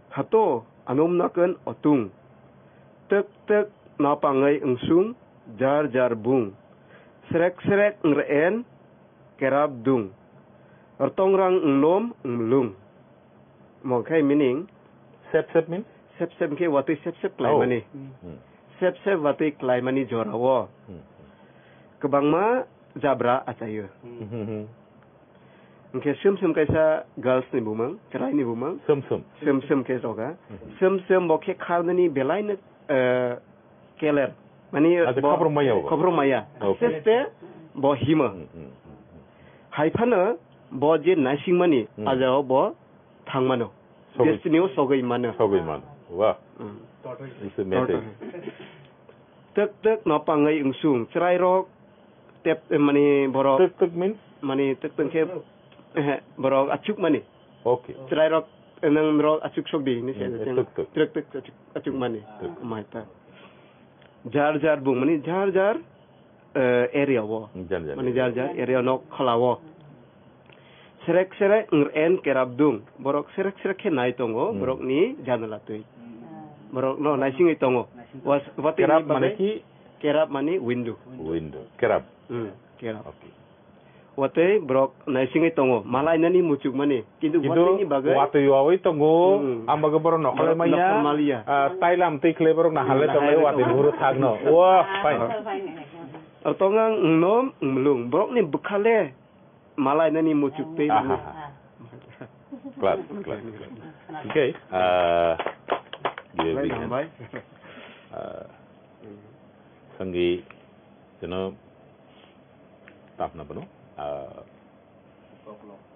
hato anum nakon otung. Twk twk napangwi wngsung, jar jar bung. Srek srek ngreen, kerap dung. Rtongrang wngnom wngmlung. Mo khai meaning? Sep sep means? Sep sep khe watwi sep sep Oh. klaimani. Hmm. Sep sep watwi klaimani jorao Hmm. kwbangma jabra achaio. Hmm, hmm, hmm. Hwnkhe sum sum kaisa girls ni bumang, chwrai ni bumang. Sum sum. Sum sum khe roga. Hmm. Sum sum bo khe kharnani belai no, eh, keler. Mani Acha bo khopro maya bo. Khopro maya. Okay. Aste aste bo himo. Hmm, hmm, hmm, hmm. Hai phano bo je naisingmani Hmm. ajao bo thangmano. Sogwi. Destiny o sogwi mano. Sogwi mano. Wah. Hmm. It's a message. Totally. Twk twk no pangwi wngsung chwrai rok tep, mani borok Twk twk means? Mani twk twk khe, ehe, borok achuk mani. Okay. Chwrai rok, nang rok achuk sok di, ni se Hmm, twk twk. Twk twk achuk, achuk mani. Twk. Mai ta. Jar jar bung mani jar jar, eh, area o. Jar jar Mani area. Jar jar area no khala o. Serek serek ngreen kerap dung. Borok serek serek khe nai tongo, Hmm. borok ni janala twi. Borok no naisingwi tongo. Was-, watwi Kerap ni mane bagwi ki? Kerap mani window. Window. Kerap. Hmm, kerap. Okay. Watwi borok naisingwi tongo. Malai nani muchuk mani. Kintu Kintu watwi ni bagwi watwi wawi tongo. Hmm. Am bagwi borok nokholai Borok manya. Nokhol maliya. Ah, tailam twi khlai borok nahale Hmm, tonglai nahale watwi tongo. Buhuru thakno. Wah, fine. Ortongang wngnom wngmlung. Borok ni bwkhale malai nani muchuk tei Aha. Class, class, class. Okay, ah, ye Belai bihan. Hambai. Ah, sangwi, jeno, tapna bono, ah,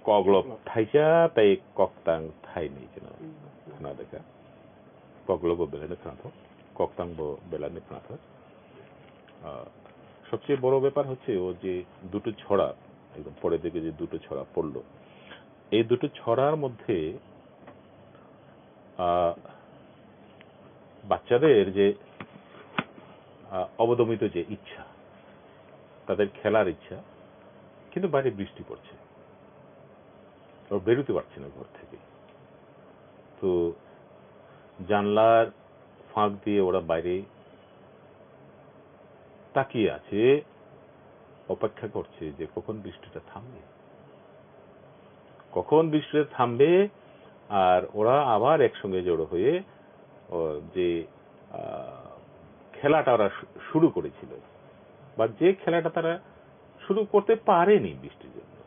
koglop thaisa tei koktang thaini, jeno, khna dekha. Koglop bo belai no khna tho, koktang bo belai no khna tho. Ah, সবচেয়ে বড় ব্যাপার হচ্ছে ও যে দুটো ছড়া, একদম পরে দেখে যে দুটো ছড়া পড়লো, এই দুটো ছড়ার মধ্যে, আহ, বাচ্চাদের যে, আহ, অবদমিত যে ইচ্ছা, তাদের খেলার ইচ্ছা, কিন্তু বাইরে বৃষ্টি পড়ছে, ওরা বেরোতে পারছে না ঘর থেকে। তো জানলার ফাঁক দিয়ে ওরা বাইরে তাকিয়ে আছে, অপেক্ষা করছে যে কখন বৃষ্টিটা থামবে, কখন বৃষ্টিটা থামবে, আর ওরা আবার একসঙ্গে জড়ো হয়ে আহ, যে, আহ, খেলাটা ওরা শু-, শুরু করেছিল, বা যে খেলাটা তারা শুরু করতে পারেনি বৃষ্টির জন্য,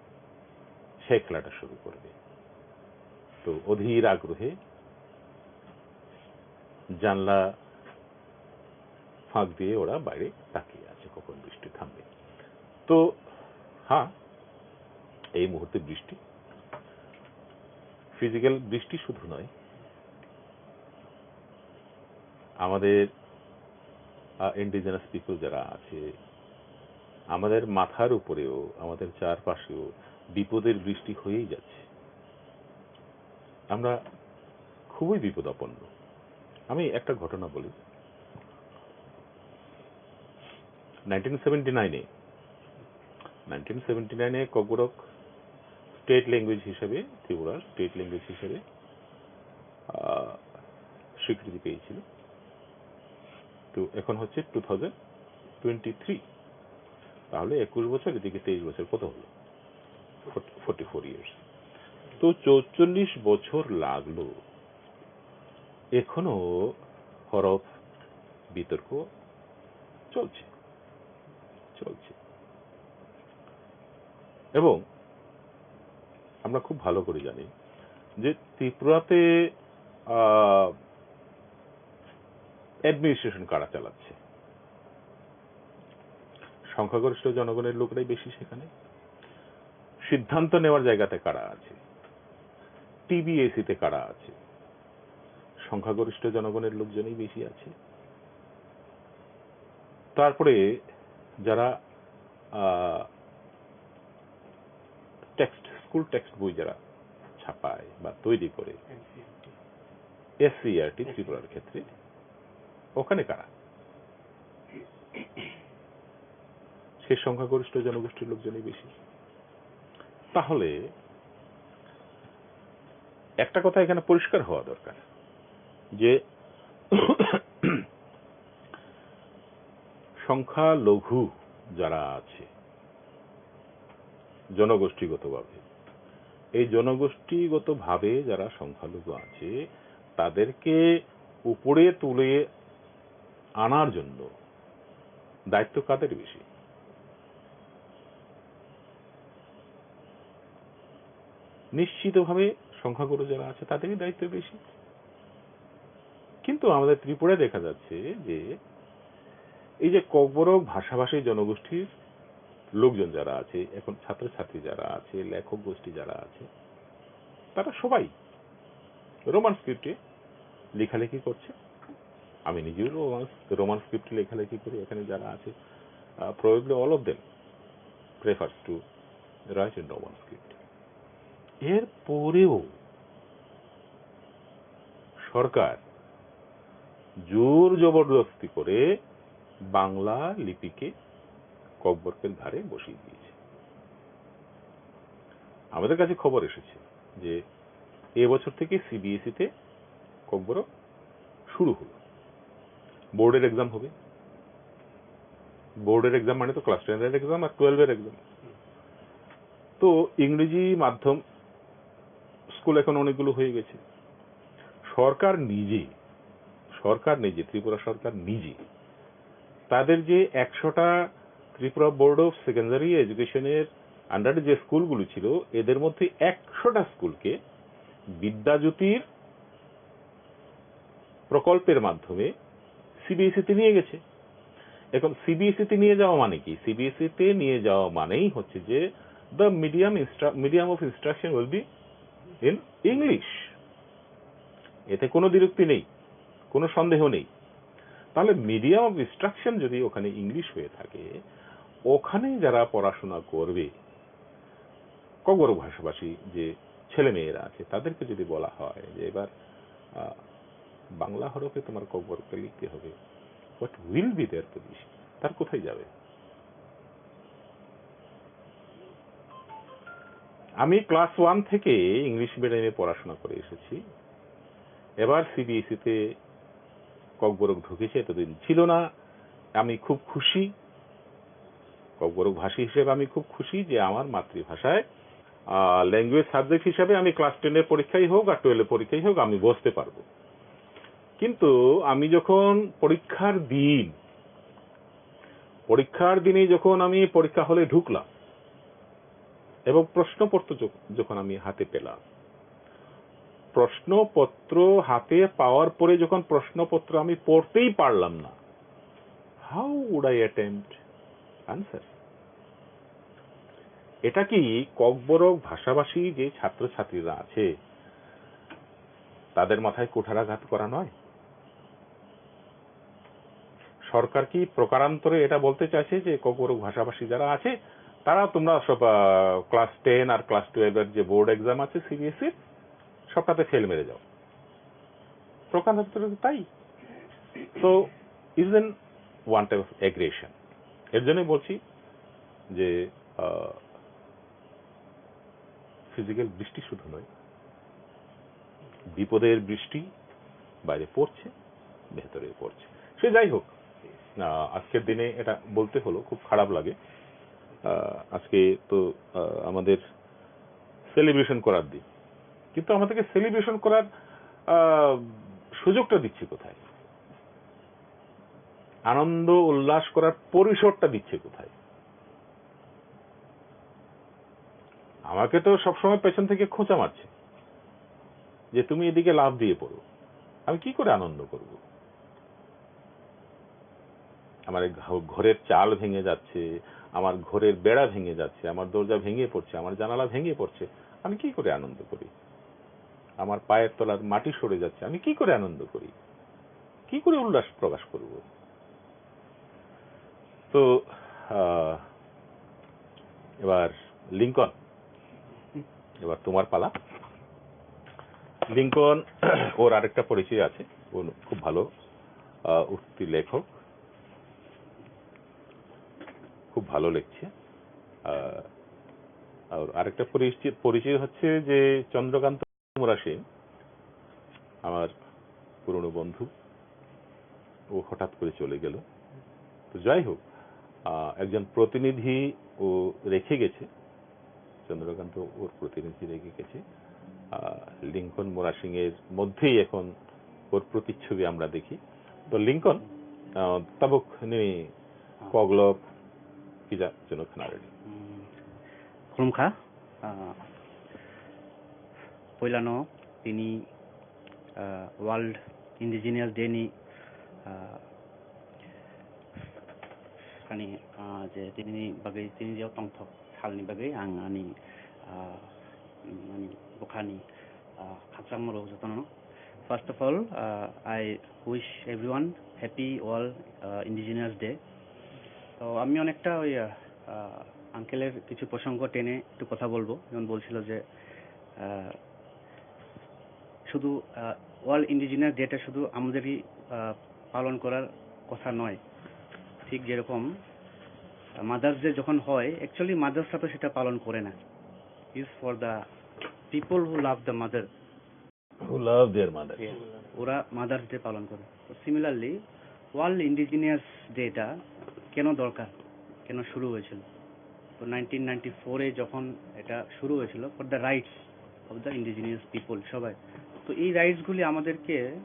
সেই খেলাটা শুরু করবে। তো অধীর আগ্রহে জানলা ফাঁক দিয়ে ওরা বাইরে তাকিয়ে আছে কখন বৃষ্টি থামবে। তো হ্যাঁ, এই মুহূর্তে বৃষ্টি, ফিজিক্যাল বৃষ্টি শুধু নয়, আমাদের, আহ, ইন্ডিজিনাস পিপল যারা আছে, আমাদের মাথার উপরেও, আমাদের চারপাশেও বিপদের বৃষ্টি হয়েই যাচ্ছে। আমরা খুবই বিপদাপন্ন। আমি একটা ঘটনা বলি। নাইনটিন সেভেন্টি নাইনে, নাইনটিন সেভেন্টি নাইনে ককবরক স্টেট ল্যাঙ্গুয়েজ হিসেবে, ত্রিপুরার স্টেট ল্যাঙ্গুয়েজ হিসেবে, আহ, স্বীকৃতি পেয়েছিল। তো এখন হচ্ছে টু থাউজেন্ড টোয়েন্টি থ্রি, তাহলে একুশ বছর, এদিকে তেইশ বছর, কত হলো? Forty four years. তো চৌচল্লিশ বছর লাগলো, এখনো হরফ বিতর্ক চলছে, চলছে। এবং আমরা খুব ভালো করে জানি যে ত্রিপুরাতে, আহ, অ্যাডমিনিস্ট্রেশন কারা চালাচ্ছে? সংখ্যাগরিষ্ঠ জনগণের লোকরাই বেশি সেখানে। সিদ্ধান্ত নেওয়ার জায়গাতে কারা আছে? টিবিএসই তে কারা আছে? সংখ্যাগরিষ্ঠ জনগণের লোকজনই বেশি আছে। তারপরে যারা, আহ, টেক্সট, স্কুল টেক্সট বই যারা ছাপায় বা তৈরি করে, এসসিইআরটি ত্রিপুরার ক্ষেত্রে, ওখানে কারা? সে সংখ্যাগরিষ্ঠ জনগোষ্ঠীর লোকজনই বেশি। তাহলে একটা কথা এখানে পরিষ্কার হওয়া দরকার যে সংখ্যালঘু যারা আছে জনগোষ্ঠীগতভাবে, এই জনগোষ্ঠীগতভাবে যারা সংখ্যালঘু আছে, তাদেরকে উপরে তুলে আনার জন্য দায়িত্ব কাদের বেশি? নিশ্চিতভাবে সংখ্যাগুরু যারা আছে, তাদেরই দায়িত্ব বেশি। কিন্তু আমাদের ত্রিপুরায় দেখা যাচ্ছে যে এই যে ককবরক ভাষাভাষী জনগোষ্ঠীর লোকজন যারা আছে, এখন ছাত্রছাত্রী যারা আছে, লেখক গোষ্ঠী যারা আছে, তারা সবাই রোমান স্ক্রিপ্টে লেখালেখি করছে। আমি নিজেও রোমান, রোমান স্ক্রিপ্টে লেখালেখি করি। এখানে যারা আছে, আহ, probably all of them prefers to write in Roman script. এর পরেও সরকার জোর জবরদস্তি করে বাংলা লিপিকে ককবরকের ঘাড়ে বসিয়ে দিয়েছে। আমাদের কাছে খবর এসেছে যে এবছর থেকে সিবিএসই তে ককবরক শুরু হলো। বোর্ডের এক্সাম হবে। বোর্ডের এক্সাম মানে তো ক্লাস টেনের এক্সাম আর টুয়েলভের এক্সাম। তো ইংরেজি মাধ্যম স্কুল এখন অনেকগুলো হয়ে গেছে। সরকার নিজে, সরকার নিজে, ত্রিপুরা সরকার নিজে তাদের যে একশোটা ত্রিপুরা বোর্ড অফ সেকেন্ডারি এডুকেশনের আন্ডারে যে স্কুলগুলো ছিল, এদের মধ্যে একশোটা স্কুলকে বিদ্যাজ্যোতির প্রকল্পের মাধ্যমে সিবিএসই তে নিয়ে গেছে। এখন সিবিএসই তে নিয়ে যাওয়া মানে কি? সিবিএসই তে নিয়ে যাওয়া মানেই হচ্ছে যে the medium instru-, medium of instruction will be in English। এতে কোনো দ্বিরুক্তি নেই, কোনো সন্দেহ নেই। তাহলে মিডিয়াম অফ ইনস্ট্রাকশন যদি ওখানে ইংলিশ হয়ে থাকে, ওখানে যারা পড়াশোনা করবে, ককবরক ভাষাভাষী যে ছেলে মেয়েরা আছে, তাদেরকে যদি বলা হয় যে এবার, আহ, বাংলা হরফে তোমার ককবরকটা লিখতে হবে, what will be their position? তার কোথায় যাবে? আমি ক্লাস ওয়ান থেকে ইংলিশ মিডিয়ামে পড়াশোনা করে এসেছি। এবার সিবিএসই তে ককবরক ঢুকেছে, এতদিন ছিল না। আমি খুব খুশি, ককবরক ভাষী হিসেবে আমি খুব খুশি যে আমার মাতৃভাষায়, আহ, ল্যাঙ্গুয়েজ সাবজেক্ট হিসাবে আমি ক্লাস টেনের পরীক্ষাই হোক আর টুয়েলভের পরীক্ষাই হোক, আমি বসতে পারবো। কিন্তু আমি যখন পরীক্ষার দিন, পরীক্ষার দিনে যখন আমি পরীক্ষা হলে ঢুকলাম এবং প্রশ্নপত্র যখ-, যখন আমি হাতে পেলাম, প্রশ্নপত্র হাতে পাওয়ার পরে যখন প্রশ্নপত্র আমি পড়তেই পারলাম না, how would I attempt answer? এটা কি ককবরক ভাষাভাষী যে ছাত্রছাত্রীরা আছে, তাদের মাথায় কুঠারাঘাত করা নয়? সরকার কি প্রকারান্তরে এটা বলতে চাইছে যে ককবরক ভাষাভাষী যারা আছে, তারা, তোমরা সব, আহ, ক্লাস টেন আর ক্লাস টুয়েলভ এর যে বোর্ড এক্সাম আছে সিবিএসইর, সবটাতে ফেল মেরে যাও? প্রকারান্তরে তো তাই। So, is an one type of aggression. এর জন্যই বলছি যে, আহ, ফিজিক্যাল বৃষ্টি শুধু নয়, বিপদের বৃষ্টি বাইরে পড়ছে, ভেতরে পড়ছে। সে যাই হোক, আহ, আজকের দিনে এটা বলতে হলো, খুব খারাপ লাগে। আহ, আজকে তো, আহ, আমাদের সেলিব্রেশন করার দিন, কিন্তু আমাদেরকে সেলিব্রেশন করার, আহ, সুযোগটা দিচ্ছে কোথায়? আনন্দ উল্লাস করার পরিসরটা দিচ্ছে কোথায়? আমাকে তো সবসময় পেছন থেকে খোঁচা মারছে যে, "তুমি এদিকে লাফ দিয়ে পড়ো।" আমি কি করে আনন্দ করব? আমার এই ঘ-, ঘরের চাল ভেঙে যাচ্ছে, আমার ঘরের বেড়া ভেঙে যাচ্ছে, আমার দরজা ভেঙে পড়ছে, আমার জানালা ভেঙে পড়ছে, আমি কি করে আনন্দ করি? আমার পায়ের তলার মাটি সরে যাচ্ছে, আমি কি করে আনন্দ করি? কি করে উল্লাস প্রকাশ করব? তো, আহ, এবার লিঙ্কন, এবার তোমার পালা। লিঙ্কন, ওর আরেকটা পরিচয় আছে, ও খুব ভালো, আহ, উঠতি লেখক, খুব ভালো লেখছে। আহ, আর আরেকটা পরিচয়, পরিচয় হচ্ছে যে চন্দ্রকান্ত মুরাশিং, আমার পুরনো বন্ধু, ও হঠাৎ করে চলে গেল। তো যাই হোক, আহ, একজন প্রতিনিধি ও রেখে গেছে, চন্দ্রকান্ত ওর প্রতিনিধি রেখে গেছে। আহ, লিঙ্কন মুরাশিং এর মধ্যেই এখন ওর প্রতিচ্ছবি আমরা দেখি। তো Lincoln, ah, tabuk nini koklop kisa chwngno khna rwdi. Hmm. Khulumkha. Ah, puilano tini, ah, World Indigenous Day ni, ah, ani, ah, je tini bagwi, tini je tongthok salni bagwi ang ani, ah, ani bukhani, ah, khakchangma rok jotono. First of all, uh, I wish everyone happy World, uh, Indigenous Day. তো আমি অনেকটা ওই, আহ, আহ, আঙ্কেলের কিছু প্রসঙ্গ টেনে একটু কথা বলবো। যেমন বলছিল যে, আহ, শুধু, আহ, ওয়ার্ল্ড ইন্ডিজিনাস ডেটা শুধু আমাদেরই, আহ, পালন করার কথা নয়। ঠিক যেরকম, আহ, মাদার্স ডে যখন হয়, অ্যাকচুয়ালি মাদার্সরা তো সেটা পালন করে না। Is for the people who love the mother. Who love their mother. Yeah, ওরা মাদার্স ডে পালন করে। তো সিমিলারলি ওয়ার্ল্ড ইন্ডিজিনিয়াস ডেটা কেন দরকার, কেন শুরু হয়েছিল? তো নাইনটিন নাইনটি ফোরে যখন এটা শুরু হয়েছিল, for the rights of the indigenous people, সবাই। তো এই রাইটসগুলি আমাদেরকে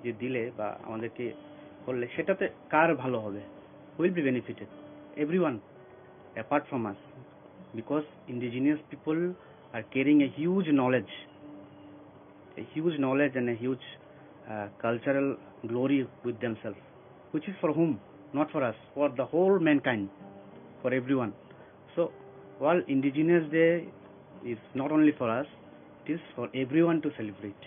যে দিলে বা আমাদেরকে করলে, সেটাতে কার ভালো হবে? Will be benefited everyone apart from us, because indigenous people are carrying a huge knowledge, a huge knowledge and a huge, uh, cultural glory with themselves, which is for whom? Not for us, for the whole mankind, for everyone. So, World Indigenous Day is not only for us, it is for everyone to celebrate.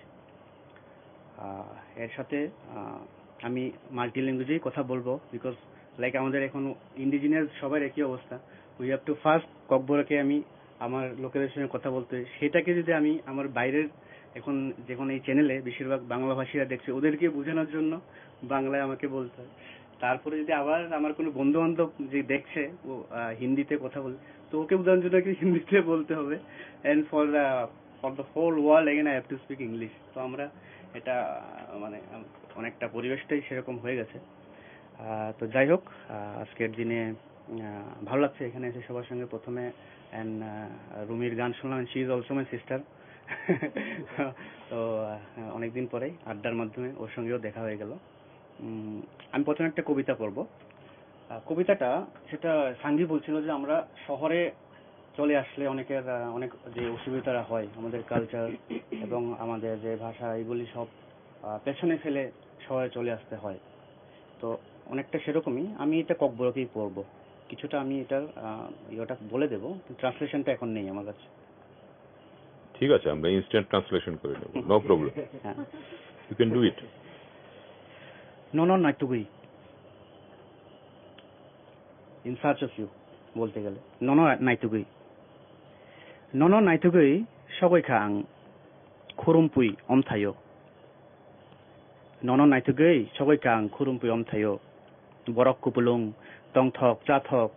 আহ, এর সাথে, আহ, আমি মাল্টি ল্যাঙ্গুয়েজেই কথা বলবো, because like আমাদের এখন ইন্ডিজিনিয়াস সবার একই অবস্থা। We have to first ককবরকে আমি আমার লোকেদের সঙ্গে কথা বলতে হয়। সেটাকে যদি আমি আমার বাইরের, এখন যখন এই চ্যানেলে বেশিরভাগ বাংলাভাষীরা দেখছে, ওদেরকে বোঝানোর জন্য বাংলায় আমাকে বলতে হয়। তারপরে যদি আবার আমার কোনো বন্ধু বান্ধব যে দেখছে, ও, আহ, হিন্দিতে কথা বলে, তো ওকে বোঝানোর জন্য কি হিন্দিতে বলতে হবে। And for the, for the whole world again I have to speak English. তো আমরা এটা, আহ, মানে, আম-, অনেকটা পরিবেশটাই সেরকম হয়ে গেছে। আহ, তো যাই হোক, আহ, আজকের দিনে, আহ, ভালো লাগছে এখানে এসে সবার সঙ্গে প্রথমে। And, আহ, রুমির গান শুনলাম, and she is also my sister. তো, আহ, অনেকদিন পরেই আড্ডার মাধ্যমে ওর সঙ্গেও দেখা হয়ে গেল। উম, আমি প্রথমে একটা কবিতা পড়ব। আহ, কবিতাটা, সেটা সাঙ্গী বলছিল যে আমরা শহরে চলে আসলে অনেকের, আহ, অনেক যে অসুবিধাটা হয়, আমাদের কালচার এবং আমাদের যে ভাষা, এগুলি সব, আহ, পেছনে ফেলে শহরে চলে আসতে হয়। তো অনেকটা সেরকমই, আমি এটা ককবরকেই পড়ব। কিছুটা আমি এটার, আহ, ইয়েটা বলে দেবো, ট্রান্সলেশনটা এখন নেই আমার কাছে। ঠিক আছে, আমরা ইনস্ট্যান্ট ট্রান্সলেশন করে নেব, নো প্রবলেম। হ্যাঁ। You can do it. Nono naitugwi. In search of you, বলতে গেলে। Nono naitugwi. Nono naitugwi sogwi kha ang khurumpui omthaio. Nono naitugwi sogwi kha ang khurumpui omthaio. Borok kupulung, tongthok, chathok,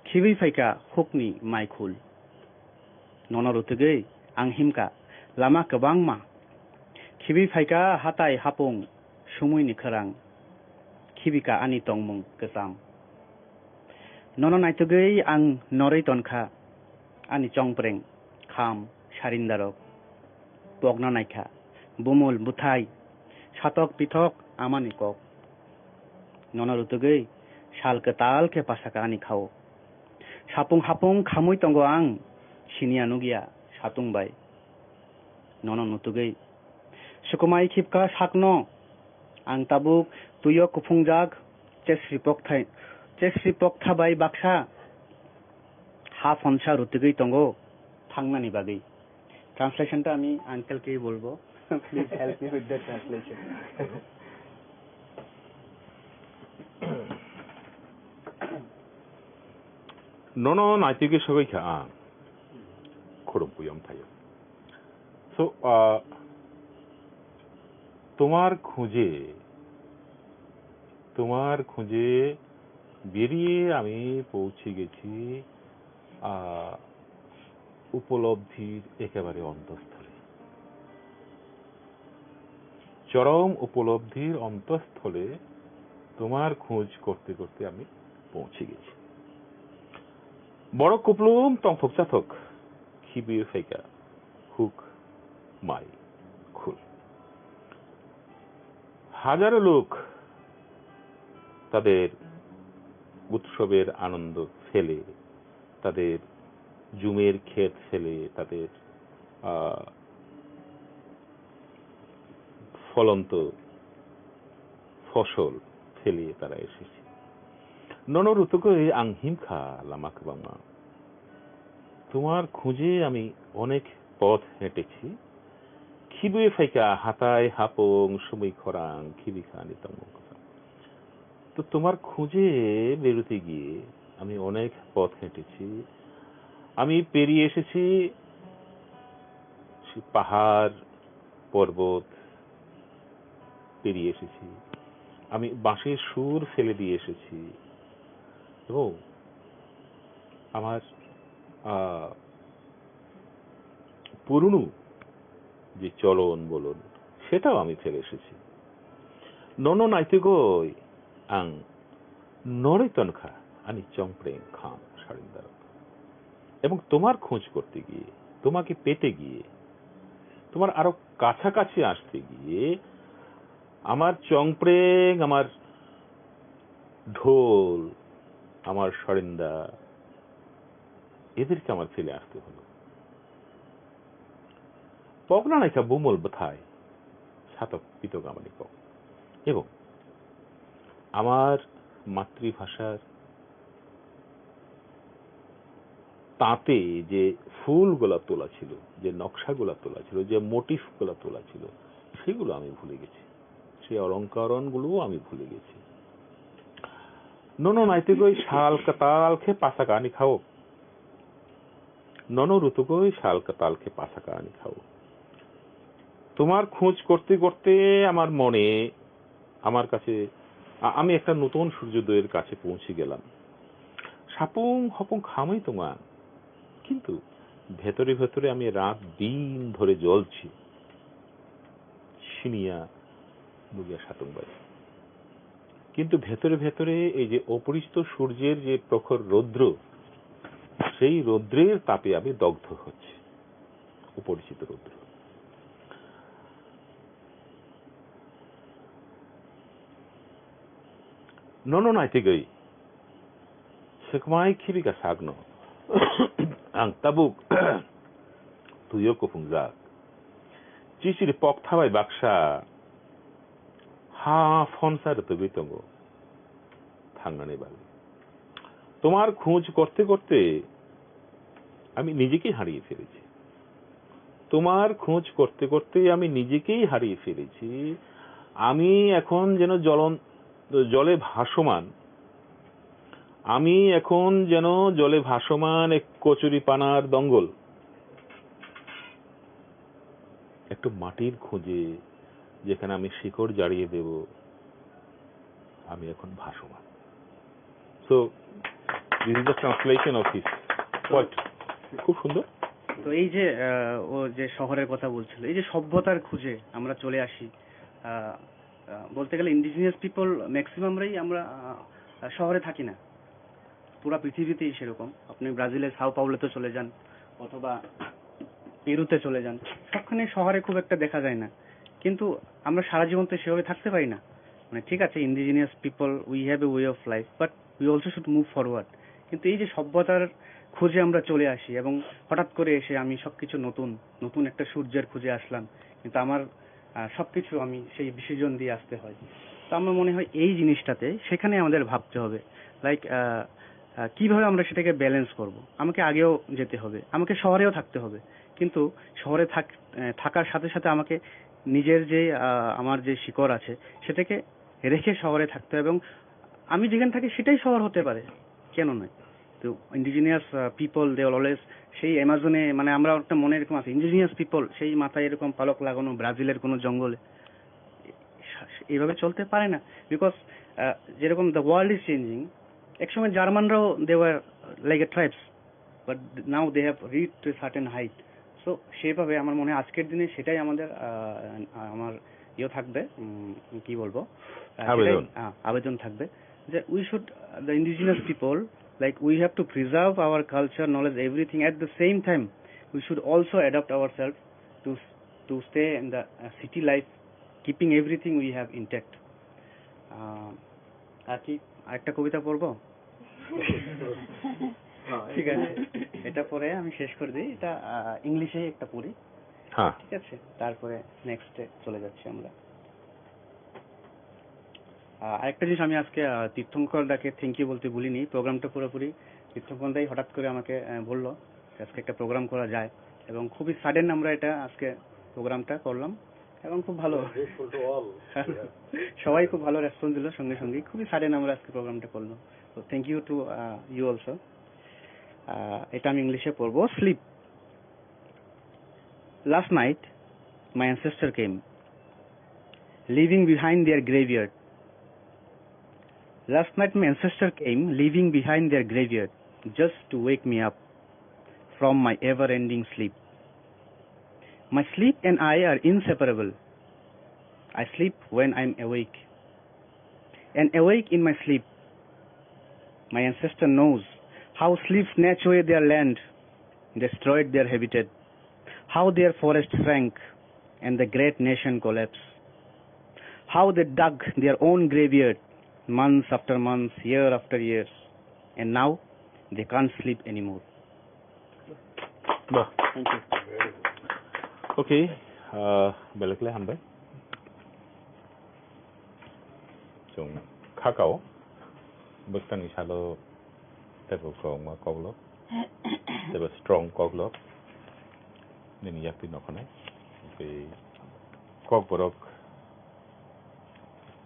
khibwi phaikha hukni maikhul. Nono rutugwi ang himkha lama kwbangma. Khibwi phaikha hatai hapung sumui ni khwrang. Khibika ani tongmung kwcham. Nono naitugwi ang norwi tonkha ani chongpreng, kham, sarindarok. Pokna naikha bumul, buthai, satok pithok amani kok. Nono rutugwi sal kwtal khe pasaka ani khao. Sapung hapung khamwi tongo ang, siniya nukya satung bai. Nono nutugwi sukumai khipka sakno, ang tabuk tuio kuphungjak, chesri pokthai, chesri poktha bai baksa ha phonsa rutugwi tongo thangnani bagwi. ট্রান্সলেশনটা আমি আঙ্কেলকেই বলবো। Please help me with the translation. Nono naitugwi sogwi kha ang, khurumpuiyom thaio. So, uh, তোমার খোঁজে, তোমার খোঁজে বেরিয়ে আমি পৌঁছে গেছি, আহ, উপলব্ধির একেবারে অন্তঃস্থলে। চরম উপলব্ধির অন্তঃস্থলে তোমার খোঁজ করতে করতে আমি পৌঁছে গেছি। বড় কুপলুম তংথক চাথক, খিবিয়ে ফাইকা, হুক, মাই, খুল। হাজারো লোক তাদের উৎসবের আনন্দ ফেলে, তাদের জুমের ক্ষেত ফেলে, তাদের, আহ, ফলন্ত ফসল ফেলে তারা এসেছে। Nono rutugwi ang himkha lama kwbangma. তোমার খোঁজে আমি অনেক পথ হেঁটেছি। Khibui phaikha hatai hapung sumui khorang, khibikha ani tongmung kwcham. তো তোমার খোঁজে বেরোতে গিয়ে আমি অনেক পথ হেঁটেছি। আমি পেরিয়ে এসেছি সে পাহাড়, পর্বত পেরিয়ে এসেছি। আমি বাঁশির সুর ফেলে দিয়ে এসেছি। এবং আমার, আহ, পুরনো যে চলন বলন, সেটাও আমি ফেলে এসেছি। Nono naitugwi ang norwi tonkha ani chongpreng kham sarindarok. এবং তোমার খোঁজ করতে গিয়ে, তোমাকে পেতে গিয়ে, তোমার আরো কাছাকাছি আসতে গিয়ে আমার চংপ্রেং, আমার ঢোল, আমার সারিন্দা, এদেরকে আমার ফেলে আসতে হলো। Pokna naikha bumul bwthai, satok pitok amani kok. এবং আমার মাতৃভাষার তাঁতে যে ফুলগুলা তোলা ছিল, যে নকশাগুলা তোলা ছিল, যে মোটিফগুলা তোলা ছিল, সেগুলো আমি ভুলে গেছি। সেই অলঙ্কারণগুলোও আমি ভুলে গেছি। Nono naitugwi sal kwtal khe pasaka ani khao. Nono rutugwi sal kwtal khe pasaka ani khao. তোমার খোঁজ করতে করতে আমার মনে, আমার কাছে, আ-, আমি একটা নতুন সূর্যোদয়ের কাছে পৌঁছে গেলাম। Sapung hopung khamwi tongo ang, কিন্তু ভেতরে ভেতরে আমি রাত দিন ধরে জ্বলছি। Siniya nukya satung bai. কিন্তু ভেতরে ভেতরে এই যে অপরিচিত সূর্যের যে প্রখর রৌদ্র, সেই রৌদ্রের তাপে আমি দগ্ধ হচ্ছি। অপরিচিত রৌদ্র। Nono naitugwi swkmai khibika sakno ang tabuk tuio kuphungjak. Chichiri pokta bai baksa ha phonsa rwtugwi tongo thangnani bagwi. তোমার খোঁজ করতে করতে আমি নিজেকেই হারিয়ে ফেলেছি। তোমার খোঁজ করতে করতে আমি নিজেকেই হারিয়ে ফেলেছি। আমি এখন যেন জলন-, জলে ভাসমান। আমি এখন যেন জলে ভাসমান এক কচুরিপানার দঙ্গল। একটু মাটির খোঁজে, যেখানে আমি শিকড় জারিয়ে দেব। আমি এখন ভাসমান। So, this is the translation of his poetry. খুব সুন্দর। তো এই যে, আহ, ও যে শহরের কথা বলছিল, এই যে সভ্যতার খোঁজে আমরা চলে আসি, আহ, আহ, বলতে গেলে ইন্ডিজিনিয়াস পিপল ম্যাক্সিমামরাই আমরা, আহ, শহরে থাকি না। পুরা পৃথিবীতেই সেরকম। আপনি ব্রাজিলের সাও পাওলোতে চলে যান অথবা পেরুতে চলে যান, সবখানে শহরে খুব একটা দেখা যায় না। কিন্তু আমরা সারা জীবন তো সেভাবে থাকতে পারি না। মানে, ঠিক আছে, indigenous people, we have a way of life, but we also should move forward. কিন্তু এই যে সভ্যতার খোঁজে আমরা চলে আসি এবং হঠাৎ করে এসে আমি সবকিছু নতুন, নতুন একটা সূর্যের খোঁজে আসলাম, কিন্তু আমার, আহ, সবকিছু আমি সেই বিসর্জন দিয়ে আসতে হয়। তো আমার মনে হয় এই জিনিসটাতে সেখানে আমাদের ভাবতে হবে, লাইক, আহ, আহ, কিভাবে আমরা সেটাকে ব্যালেন্স করব। আমাকে আগেও যেতে হবে, আমাকে শহরেও থাকতে হবে, কিন্তু শহরে থাক-, আহ, থাকার সাথে সাথে আমাকে নিজের যে, আহ, আমার যে শিকড় আছে, সেটাকে রেখে শহরে থাকতে হবে। এবং আমি যেখানে থাকি সেটাই শহর হতে পারে, কেন নয়? তো ইন্ডিজিনিয়াস, আহ, পিপল, দে অলওয়েজ সেই অ্যামাজনে, মানে, আমরা একটা মনে এরকম আছে, ইন্ডিজিনিয়াস পিপল, সেই মাথায় এরকম পালক লাগানো ব্রাজিলের কোনো জঙ্গলে, এইভাবে চলতে পারে না। বিকজ, আহ, যেরকম the world is changing, একসময় জার্মানরাও they were like a tribes, but now they have reached to a certain height. So সেইভাবে আমার মনে হয় আজকের দিনে সেটাই আমাদের, আহ, আমার ইয়ে থাকবে, উম, কি বলবো, আহ, সেটাই, আবেদন। আহ, আবেদন থাকবে যে we should, the indigenous people, like, we have to preserve our culture, knowledge, everything. At the same time, we should also adapt ourselves to, to stay in the, uh, city life, keeping everything we have intact. আহ, আর কি আরেকটা কবিতা পড়বো? ঠিক আছে, এটা পরে আমি শেষ করে দিই। এটা, আহ, ইংলিশে একটা পড়ি। হ্যাঁ। ঠিক আছে, তারপরে নেক্সটে চলে যাচ্ছি আমরা। আহ, আরেকটা জিনিস আমি আজকে, আহ, তীর্থঙ্কর দাকে থ্যাংক ইউ বলতে ভুলিনি। প্রোগ্রামটা পুরোপুরি তীর্থঙ্কর দাই হঠাৎ করে আমাকে, আহ, বললো যে আজকে একটা প্রোগ্রাম করা যায়, এবং খুবই সাডেন আমরা এটা আজকে প্রোগ্রামটা করলাম এবং খুব ভালো। Grateful to all. সবাই খুব ভালো রেসপন্স দিল সঙ্গে সঙ্গে, খুবই সাডেন আমরা আজকে প্রোগ্রামটা করলাম। তো thank you to, uh, you also. আহ, এটা আমি ইংলিশে পড়বো। Sleep. Last night, my ancestor came, leaving behind their graveyard. Last night, my ancestor came, leaving behind their graveyard, just to wake me up from my ever-ending sleep. My sleep and I are inseparable. I sleep when I'm awake. And awake in my sleep, my ancestor knows how sleep snatched away their land, destroyed their habitat, how their forest shrank, and the great nation collapsed, how they dug their own graveyard months after months, year after years, and now they can't sleep anymore. বাহ। Thank you. Okay, uh, belai khlai hambai. Chwng khakao, bwskangni salo teibo kwbangma koklok, teibo strong koklok, nini yakti nokhanai. Tei kokborok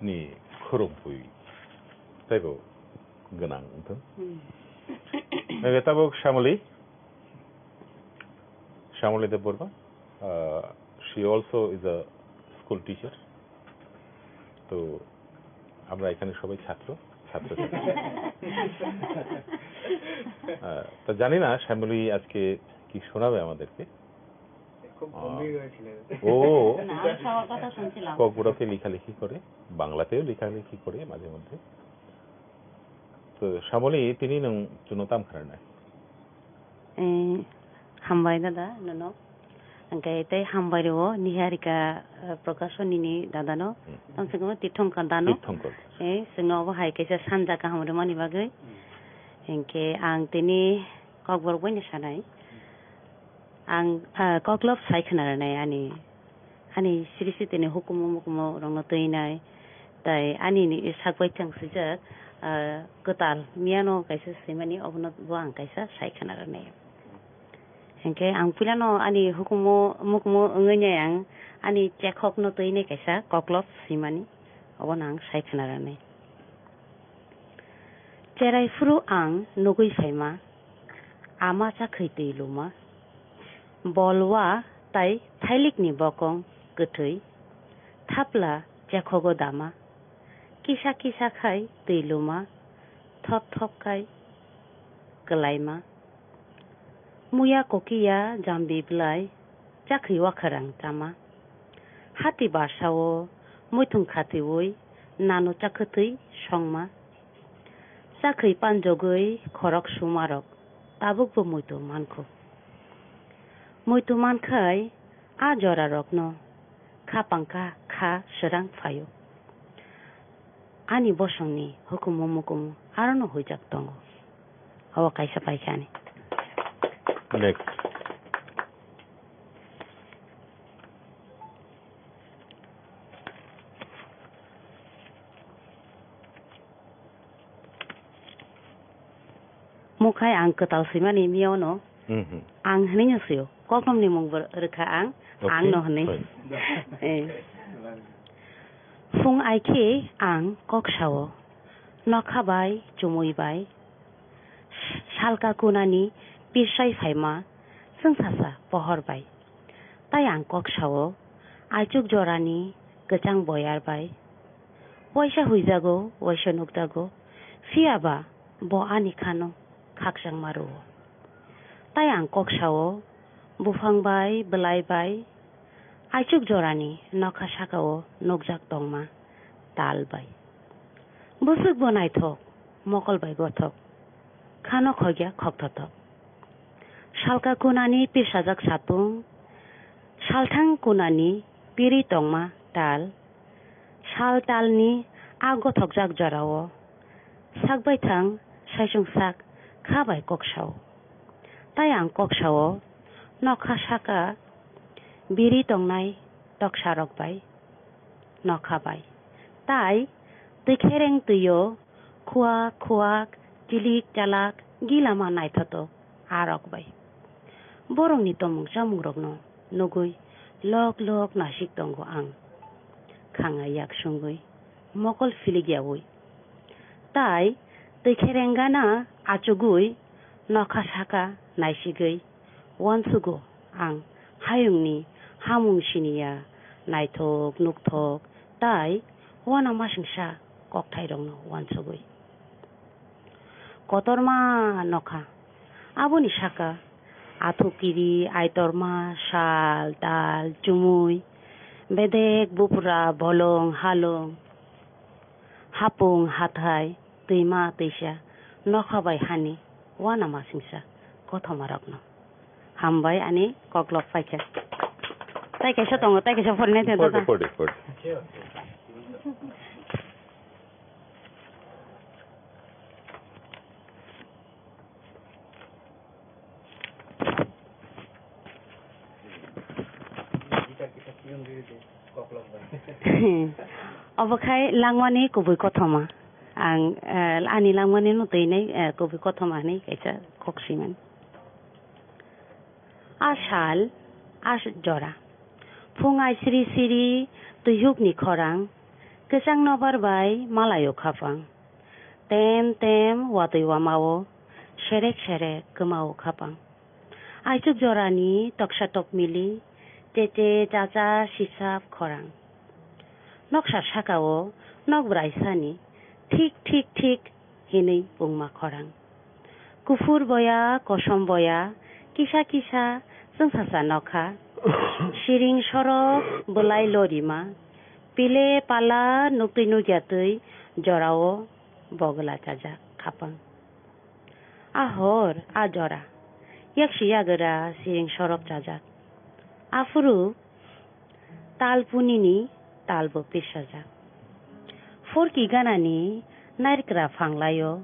ni khorokbwi teibo gwnang wngthung. Hmm. Naibe tabuk Shamoli, Shamoli Debbarma, uh, she also is a school teacher. তো আমরা এখানে সবাই ছাত্র, ছাত্র ছাত্রী। আহ, তো জানি না শ্যামলী আজকে কি শোনাবে আমাদেরকে। খুব আহ, গম্ভীর হয়েছিলেন। ও না, আমি সবার কথা শুনছিলাম। ককবরকে লেখালেখি করে, বাংলাতেও লেখালেখি করে মাঝে মধ্যে। তো Shyamoli, tini nwng chwngno tamo khnarnai? Eh, hambai dada, nono. Hwnkhe tei hambai rwo Niharika, eh, Prakash nini dadano, Hmm. tamsukno Tirthankar dano. Tirthankar. Eh, chwngno obo hai kaisa sanja kaham rwmani bagwi. Hmm. Hinkhe ang tini kokborok boino sanai. Ang, ah, koklop sai khna rwnai ani, ani siri sitini hukumu mukumu rokno twinai. Tai ani ni sak bai thang swijak, ah, kwtal miyano kaisa swimani obono bo ang kaisa sai khna rwnai. Hinkhe ang puilano ani hukumu mukumu wngwi nai ang ani chekhokno twinai kaisa koklop swimani, obono ang sai khna rwnai. Cherai phuru ang nugwi phaima, ama chakhwi twi luma, bolwa tai thailikni bokong kwthwi, thapla chekhogo dama, kisa kisa khai twi luma, thop thop khai kwlaima. Muya kokiya jambi bwlai, chakhwi wakharang chama. Hati barsao muithung khatwiwi nano chakhwtwi songma. Chakhwi panjogwi khorok sumarok tabukbo muitu mankho. Muitu mankhai a jorarokno kha pangkha kha swrang phaio. Ani bosongni hukumu mukumu arono huijak tongo. Obo kaisa paikha ani. Next. Mukhai ang kwtal swimani miyano Mhm. ang hwnwi no swio. Koknomni mung bo rwkha ang, Okay, ang no hwnwi. Fine. Eh. Phung ai khe ang kok sao, nokha bai, chumui bai, salka kunani pirsai phaima, chwngsasa pohor bai. Tai ang kok sao, aichuk jorani kwchang boyar bai. Waisa huijago, waisa nukjago, phiya ba bo ani khano khakchangma rwo. Tai ang kok sao, buphang bai, bwlai bai, aichuk jorani nokha sakao nukjak tongma tal bai. Bwswk bo naithok, mokol bai gothok, khano khokya khokthotok. Salka kunani pirsajak sapung, salthang kunani piri tongma tal, sal talni a gothokjak jorao, sak baithang saisung sak kha bai kok sao. Tai ang kok sao, nokha saka biri tongnai toksarok bai, nokha bai. Tai twi khereng twio khuak khuak, chilik chalak, gilama naithotok arok bai. Borokni tomung chamungrokno nugwi lok lok nasik tongo ang. Khanga yak sungwi, mokol philik yaui. Tai twi khereng gana achugwi nokha saka naisigwi uansugo ang hayungni hamung siniya naithok nukthok tai uanamasingsa kokthairokno uansugwi. Kotorma nokha. Aboni saka athukiri, aitorma, sal, tal, chumui, bedek, bupra, bolong, halong, hapung, hathai, twima, twisa, nokha bai hani, uanamasingsa, kothomarokno. Hambai ani koklop paikha. Tai kaisa tongo, tai kaisa phorinai tong Photo, ta. Photo, photo. Obo khai langmani kubui kothoma. Ang, eh, ani langmani no twi nai, eh, kubui kothoma hinwi kaisa kok swimani. A sal, a jora. Phung ai siri siri, twihukni khorang, kwchang nobar bai malaio khapang. Tem tem watwi wamao, serek serek kwmao khapang. Aichuk jorani toksa tokmili, cheche chacha sisap khorang. Noksa sakao nok braisani thik thik thik hinwi pungma khorang. Kuphur boya, kosom boya, kisa kisa chwngsasa nokha. Siring sorok bwlai lorima. Pile pala nuktwi nukya twi jorao bogwla chajak khapang. A hor, a jora. Yaksi yagra siring sorok chajak. Aphuru talpunini talbo pirsajak. Phorki ganani nairkra phanglaio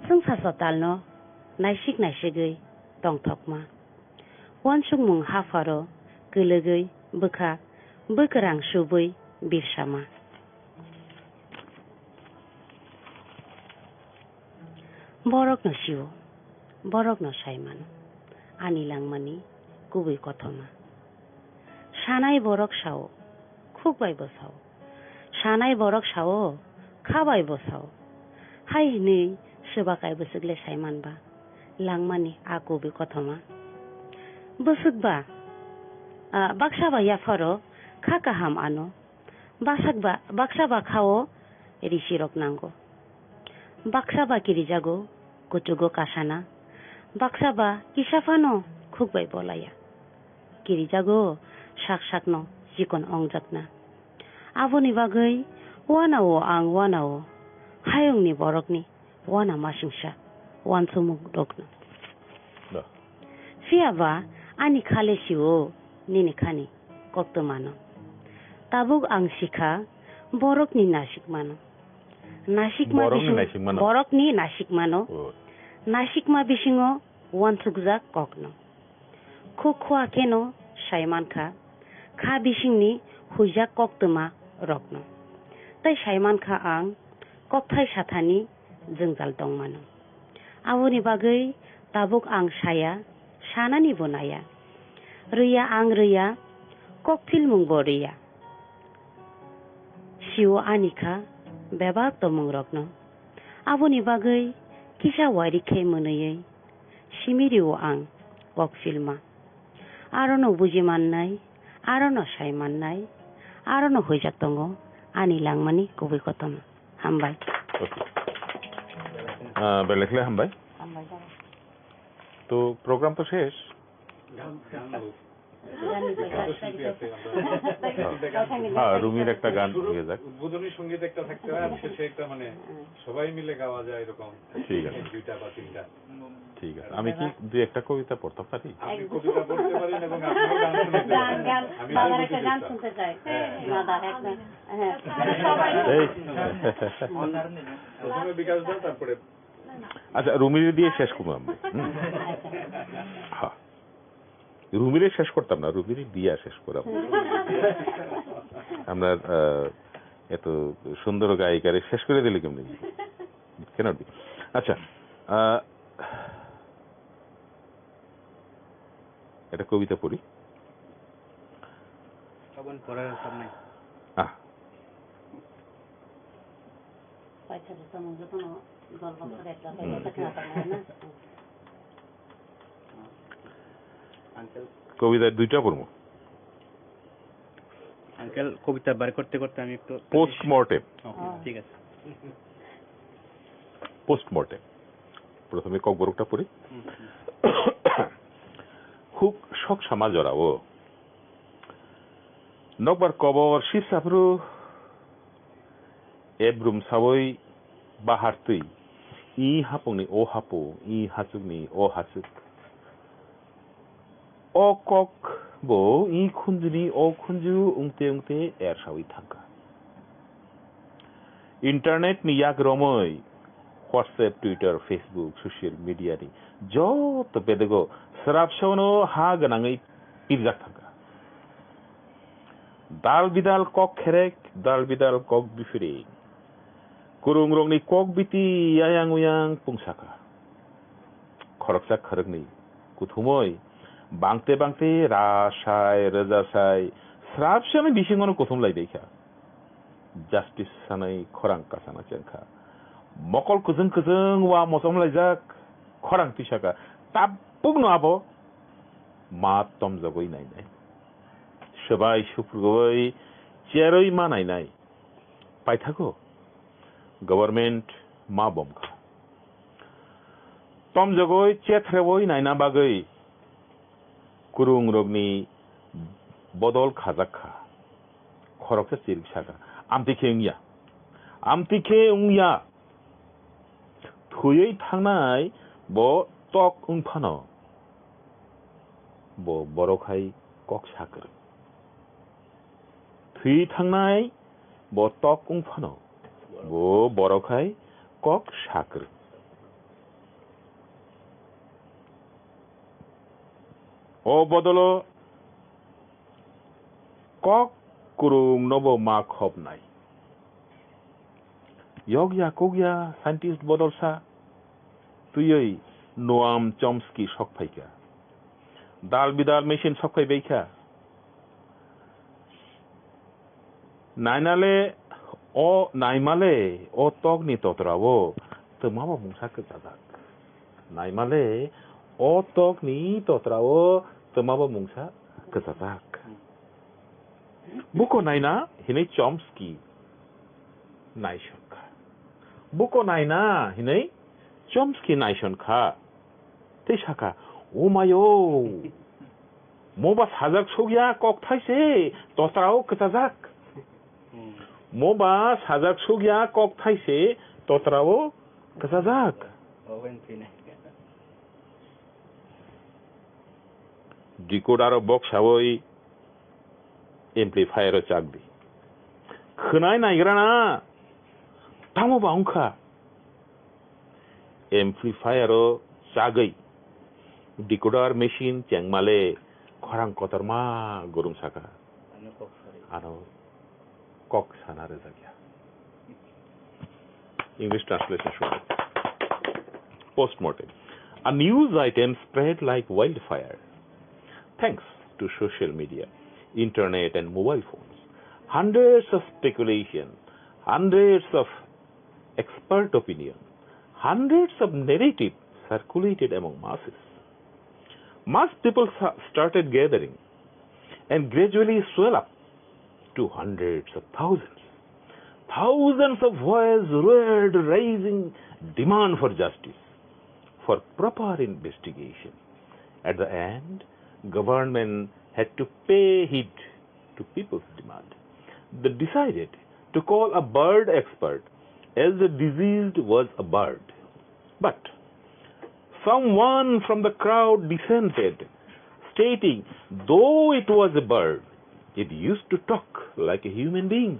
chwngsacha talno naisik naisigwi tongthokma. Uansukmung hapharo kwlwgwi bwkha bwkrang subwi birsama. Borokno sio, borokno sai mano, ani langmani kubui kothoma. Sanai borok sao, khuk bai bo sao. Sanai borok sao, kha bai bo sao. Hai hwnwi swbakai bwswk le sai manba, langmani a kubui kothoma. Bwswk ba, ah, baksa ba yapharo kha kaham ano, baksa ba, baksa ba khao risirok nango. Baksa ba kirijago kuchugo kasana, baksa ba kisa phano khuk bai bolaya. Kirijago sak sakno chikon ongjakna. Aboni bagwi uanao ang uanao, hayungni borokni uana masingsa uansukmung rokno. Da. Phiya ba ani khale sio nini khani koktwmano. Tabuk ang sikha borokni nasikmano. Nasikma Borokni bising-, nasikmano. Borokni nasikmano. Oh. Nasikma bisingo uansukjak kokno. Khuk khua kheno sai mankha, kha bisingni huijak koktwma rokno. Tai sai mankha ang kokthai sathani jwngjal tongmano. Aboni bagwi tabuk ang saya, sanani bo naya. Rwya ang rwya, kok philmung bo rwya. Sio ani kha bebak tongmung rokno. Aboni bagwi kisa wairik khe mwnwiwi simi rio ang kok philma. Arono buji mannai, arono sai mannai, arono huijak tongo ani langmani kubui kothoma. Hambai. Okay. Ah, belai khlai hambai. Hambai. তো, program তো শেষ। গান, গান হোক। গান হোক। বিখ্যাত শিল্পী আছে, আমরা হ্যাঁ, রুমির একটা গান শুরু, হয়ে যাক। উদ্বোধনী সঙ্গীত একটা থাকতে হয়, আর শেষে একটা, মানে, সবাই মিলে গাওয়া যায় এরকম ঠিক আছে। এক দুইটা বা তিনটা। ঠিক আছে। আমি কি দুই একটা কবিতা পড়তে পারি? আপনি কবিতা পড়তে পারেন এবং আপনিও গান শুনতে পারেন। গান, গান, আমি বাবার একটা গান শুনতে চাই। হ্যাঁ। দাদা, একটা, হ্যাঁ। এই। প্রথমে বিকাশ দা, তারপরে আচ্ছা, রুমিরে দিয়ে শেষ করবো আমরা। হুম। হ্যাঁ। রুমিরে শেষ করতাম না, রুমিরে দিয়া শেষ করাবো। আমরা, আহ, এত সুন্দর গায়িকারে শেষ করে দিলে কেমনি? কেন আর কি? আচ্ছা, আহ, একটা কবিতা পড়ি। তখন পড়ার সব নাই। আহ। পয়সা দিতে মনে কোনো গল্প করে একটা, একটা কথা না। আঙ্কেল। কবিতা দুইটা পড়বো। আঙ্কেল, কবিতা বার করতে করতে আমি একটু Postmortem। ওকে, ঠিক আছে। Postmortem। প্রথমে ককবরকটা পড়ি। হুম, হুম। Huk sok sama jorao. Nokbar kobor sip saphru, ebrum sawi bahartwi, i hapungni o hapung, i hachukni o hachuk. O kok bo i khunjuni o khunju wngte wngte ersawi thangkha. Internet ni yak romwi WhatsApp, Twitter, Facebook, social media ni joto bedego srapsano ha gwnangwi pirjak thangkha. Dal bidal kok kherek, dal bidal kok biphiring. Kwrwngrokni kok biti ayang uyang pungsakha. Khoroksa khoroknwi kuthumwi bangte bangte ra sai, rwja sai, srapsano bisingono kuthum laibaikha. Justice sanai khorang kasana chengkha. Mokol kwchwng kwchwng wa mochom laijak khorang tisaka. Tabukno abo ma tomjagwi nainai. Swbai suprugwi cherwi ma nainai. Paithago government ma bomkha. Tomjagwi chethrewoi naina bagwi kwrwngrokni bodol khajak kha. Khoroksa chirik saka, "Amtwi khe wngya, amtwi khe wngya." Thwiwi thangnai bo tok wng phano, bo borok hai kok sa kwrwng. Thwi thangnai bo tok wng phano bo borok hai kok sa kwrwng. O bodolo kok kwrwng nobo ma khopnai. Yokya kokya scientist bodolsa twiwi Noam Chomsky sok phaikha. Dal bidal machine sok phai baikha. Nainale o, naimale o tokni totrao twmabo mungsa kwchajak. Naimale o tokni totrao twmabo mungsa kwchajak. Buko naina hinwi Chomsky naisong kha. Buko naina hinwi Chomsky naisong kha. Tei sakha, "O mayo, moba sajak sukya kok thaise totrao kwchajak. Moba sajak sukya kok thaise totrao kwchajak." Decoder o box sawi amplifier o chak di. Khwnai naigra na, tamo ba wngkha? Amplifier o chagwi decoder machine chengmale khorang kotorma gurung saka. Ano kok sana rwjakya. English translation shwng. Postmortem. A news item spread like wildfire. Thanks to social media, internet and mobile phones, hundreds of speculation, hundreds of expert opinion, hundreds of narrative circulated among masses. Mass people sa- started gathering and gradually swell up to hundreds of thousands. Thousands of voices roared, raising demand for justice, for proper investigation. At the end, government had to pay heed to people's demand. They decided to call a bird expert, as the deceased was a bird. But someone from the crowd dissented, stating, though it was a bird, it used to talk like a human being,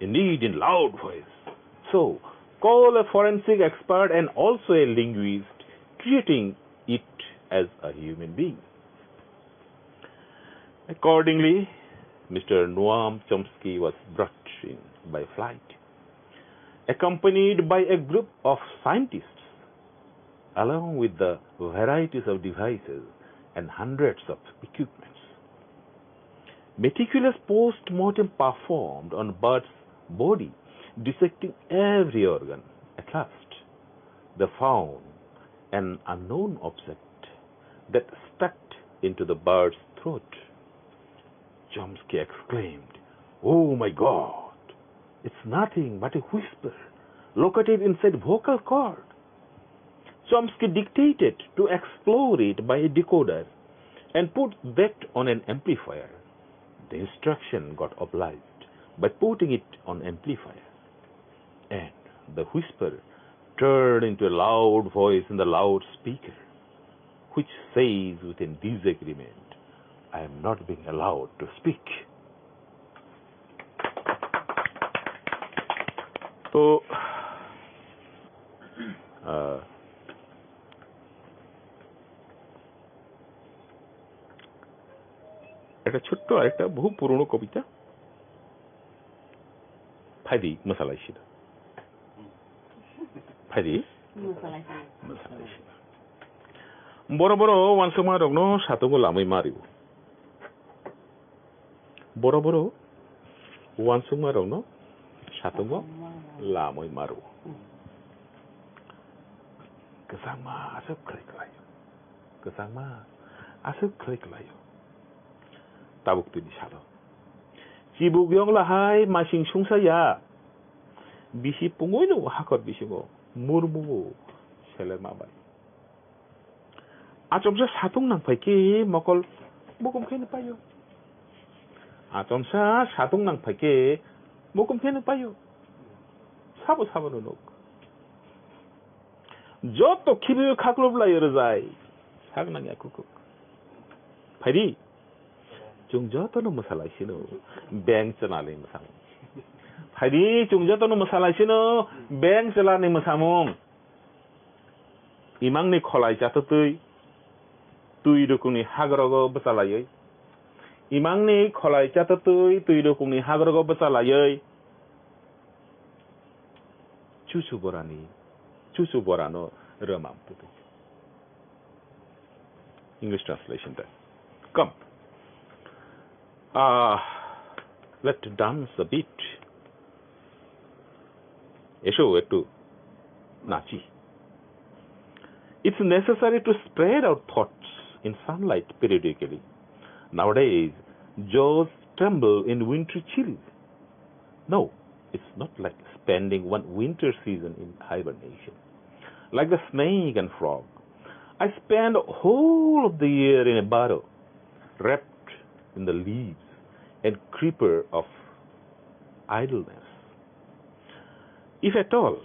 indeed in loud voice. So, call a forensic expert and also a linguist, treating it as a human being. Accordingly, Mister Noam Chomsky was brought in by flight, accompanied by a group of scientists, along with the varieties of devices and hundreds of equipments. Meticulous post-mortem performed on bird's body, dissecting every organ. At last, they found an unknown object that stuck into the bird's throat. Chomsky exclaimed, "Oh my God! It's nothing but a whisper located inside vocal cord." Chomsky dictated to explore it by a decoder and put that on an amplifier. The instruction got obliged by putting it on amplifier, and the whisper turned into a loud voice in the loudspeaker, which says within disagreement, "I am not being allowed to speak." তো, আহ, একটা ছোট্ট আরেকটা বহু পুরনো কবিতা। ফাইদি মশালাই ছিল। ফাইদি? Mosalaisina. Mosalaisina. Boro boro wansukma rokno satungo lamwi mario. Boro boro wansukma rokno satungo lamwi mario. Kwchangma aswk khlai khlaio. Kwchangma aswk khlai khlaio. Tabuk tini salo. Chibuk yong lahai masing sungsa ya. Bisi pungui no hakor bisingo murmugo selerma bai. Achomsa satung nang phai khe mokol mukum khe no paio. Achomsa satung nang phai khe mukum khe no paio. Sabo sabo no nuk. Joto khibiwi khaklop lai rwjai. Sak nangya kukuk. Phaidi. Chwng jotono mwsalai sino, beng chwlani mwsamung. Phaidi, chwng jotono mwsalai sino, beng chwlani mwsamung. Imangni kholai chatotwi twi rukungni hagrogo bwchalaiwi. Imangni kholai chatotwi twi rukungni hagrogo bwchalaiwi. Chuchu borani, chuchu borano rwmam tutu. English translation time. Come. Ah, let's dance a bit. এসো একটু নাচি. It's necessary to spread our thoughts in sunlight periodically. Nowadays, jaws tremble in wintry chill. No, it's not like spending one winter season in hibernation. Like the snake and frog, I spend whole of the year in a burrow, wrapped in the leaves and creeper of idleness. If at all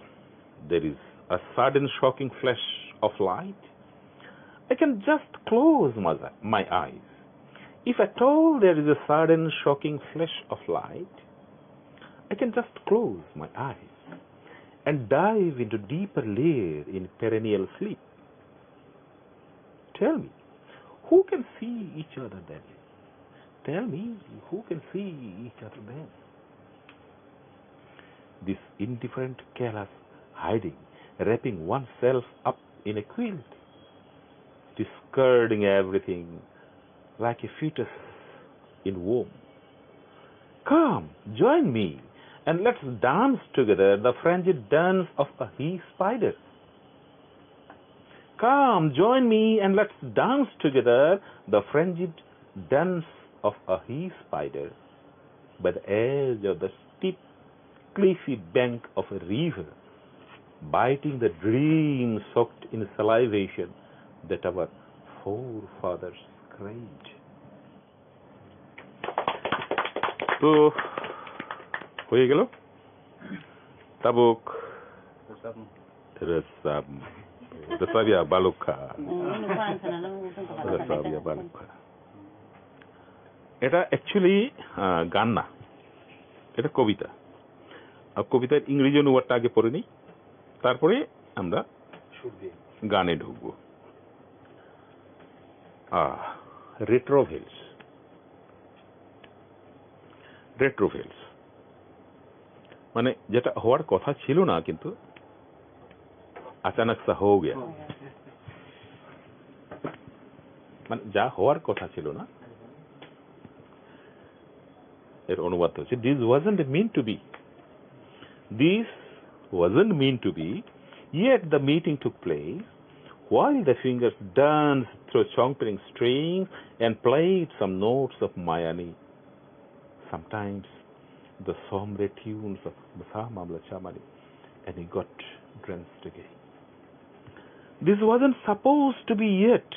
there is a sudden shocking flash of light, I can just close my, my eyes. If at all there is a sudden shocking flash of light, I can just close my eyes and dive into deeper layer in perennial sleep. Tell me, who can see each other then? Tell me, who can see each other then? This indifferent, careless hiding, wrapping oneself up in a quilt, discarding everything like a fetus in womb. Come, join me, and let's dance together the frenzied dance of a he spider. Come, join me, and let's dance together the frenzied dance of a he spider by the edge of the steep, cliffy bank of a river, biting the dream soaked in salivation that our forefathers craved. তো হয়ে গেল তাবুক. Resap. Resap ya balukha. Resap ya balukha. এটা অ্যাকচুয়ালি গান না, এটা কবিতা. আর কবিতার ইংরেজি অনুবাদটা আগে পড়ে নিই, তারপরে আমরা গানে ঢুকবো. আহ, রেট্রোভেলস. রেট্রোভেলস মানে যেটা হওয়ার কথা ছিল না, কিন্তু আচানক সা হো গিয়া. মানে যা হওয়ার কথা ছিল না, এর অনুবাদ হচ্ছে, this wasn't meant to be. This wasn't meant to be, yet the meeting took place while the fingers danced through Chongpring strings and played some notes of Mayani. Sometimes the sombre tunes of Masa Mamla Chamani, and he got drenched again. This wasn't supposed to be yet.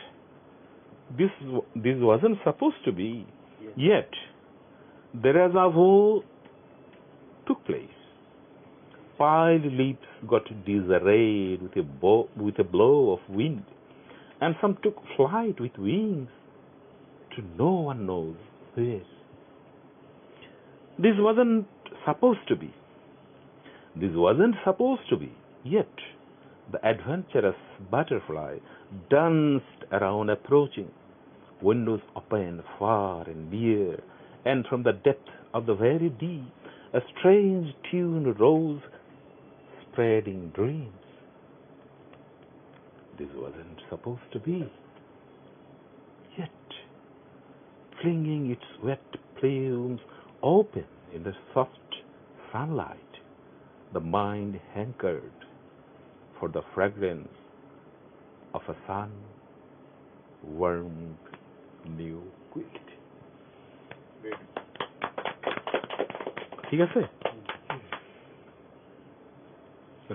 This, w- this wasn't supposed to be yet. The deja vu took place. Piled lips got disarrayed with a, bo- with a blow of wind, and some took flight with wings to no one knows where. This wasn't supposed to be. This wasn't supposed to be. Yet, the adventurous butterfly danced around, approaching. Windows open far and near, and from the depth of the very deep, a strange tune rose, spreading dreams. This wasn't supposed to be. Yet, flinging its wet plumes open in the soft sunlight, the mind hankered for the fragrance of a sun warmed new quilt. ঠিক আছে?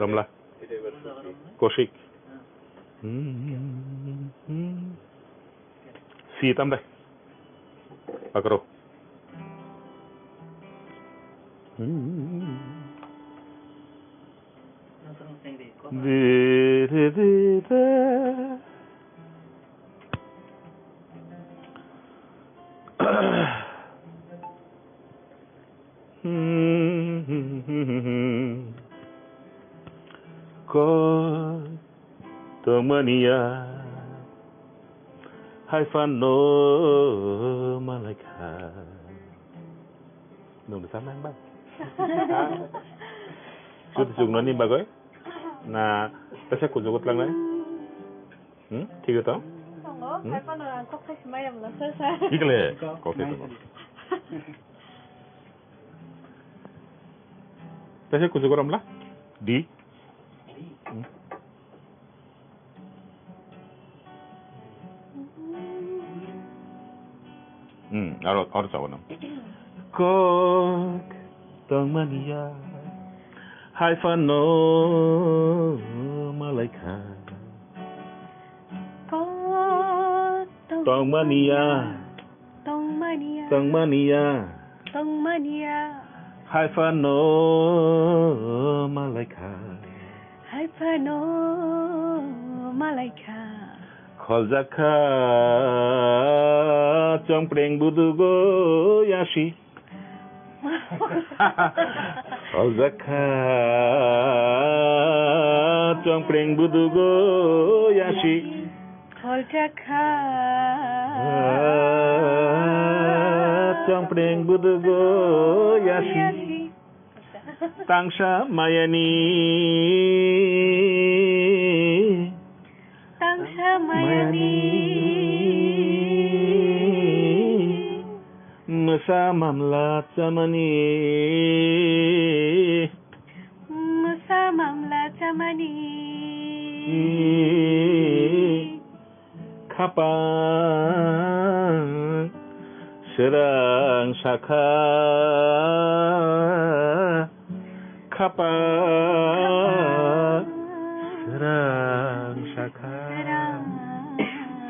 রমলা. Kaushik. Hmm, hmm. Si tamre. Akaro. Hmm. Di, di, di, di. Kok tongmani ya, hai phano malaikha. Nwng bwsa nang ba? Chut chuknani bagwi? Na tesa kuchugo tlangnai? Hmm? Thik to? Tongo, Hmm? Hai phano ang kok khai simaya mla sa sa. Ikle, kok khai tongo. Tesa kuchugo ramla? Di? Hmm, aro, aro chawanam. Kok tongmani ya, hai phano malaikha. Kok tongmani ya. Tongmani ya. Tongmani ya. Tongmani ya. Hai phano malaikha. Hai phano malaikha. Kholjak kha chongpreng budugo yasi. Kholjak kha chongpreng budugo yasi. Kholjak kha. Chongpreng budugo yasi. Tangsa mayani. Tangsa mayani. Mwsa mamla chamani. Mwsa mamla chamani. Khapang srang sakha. Khapang srang sakha.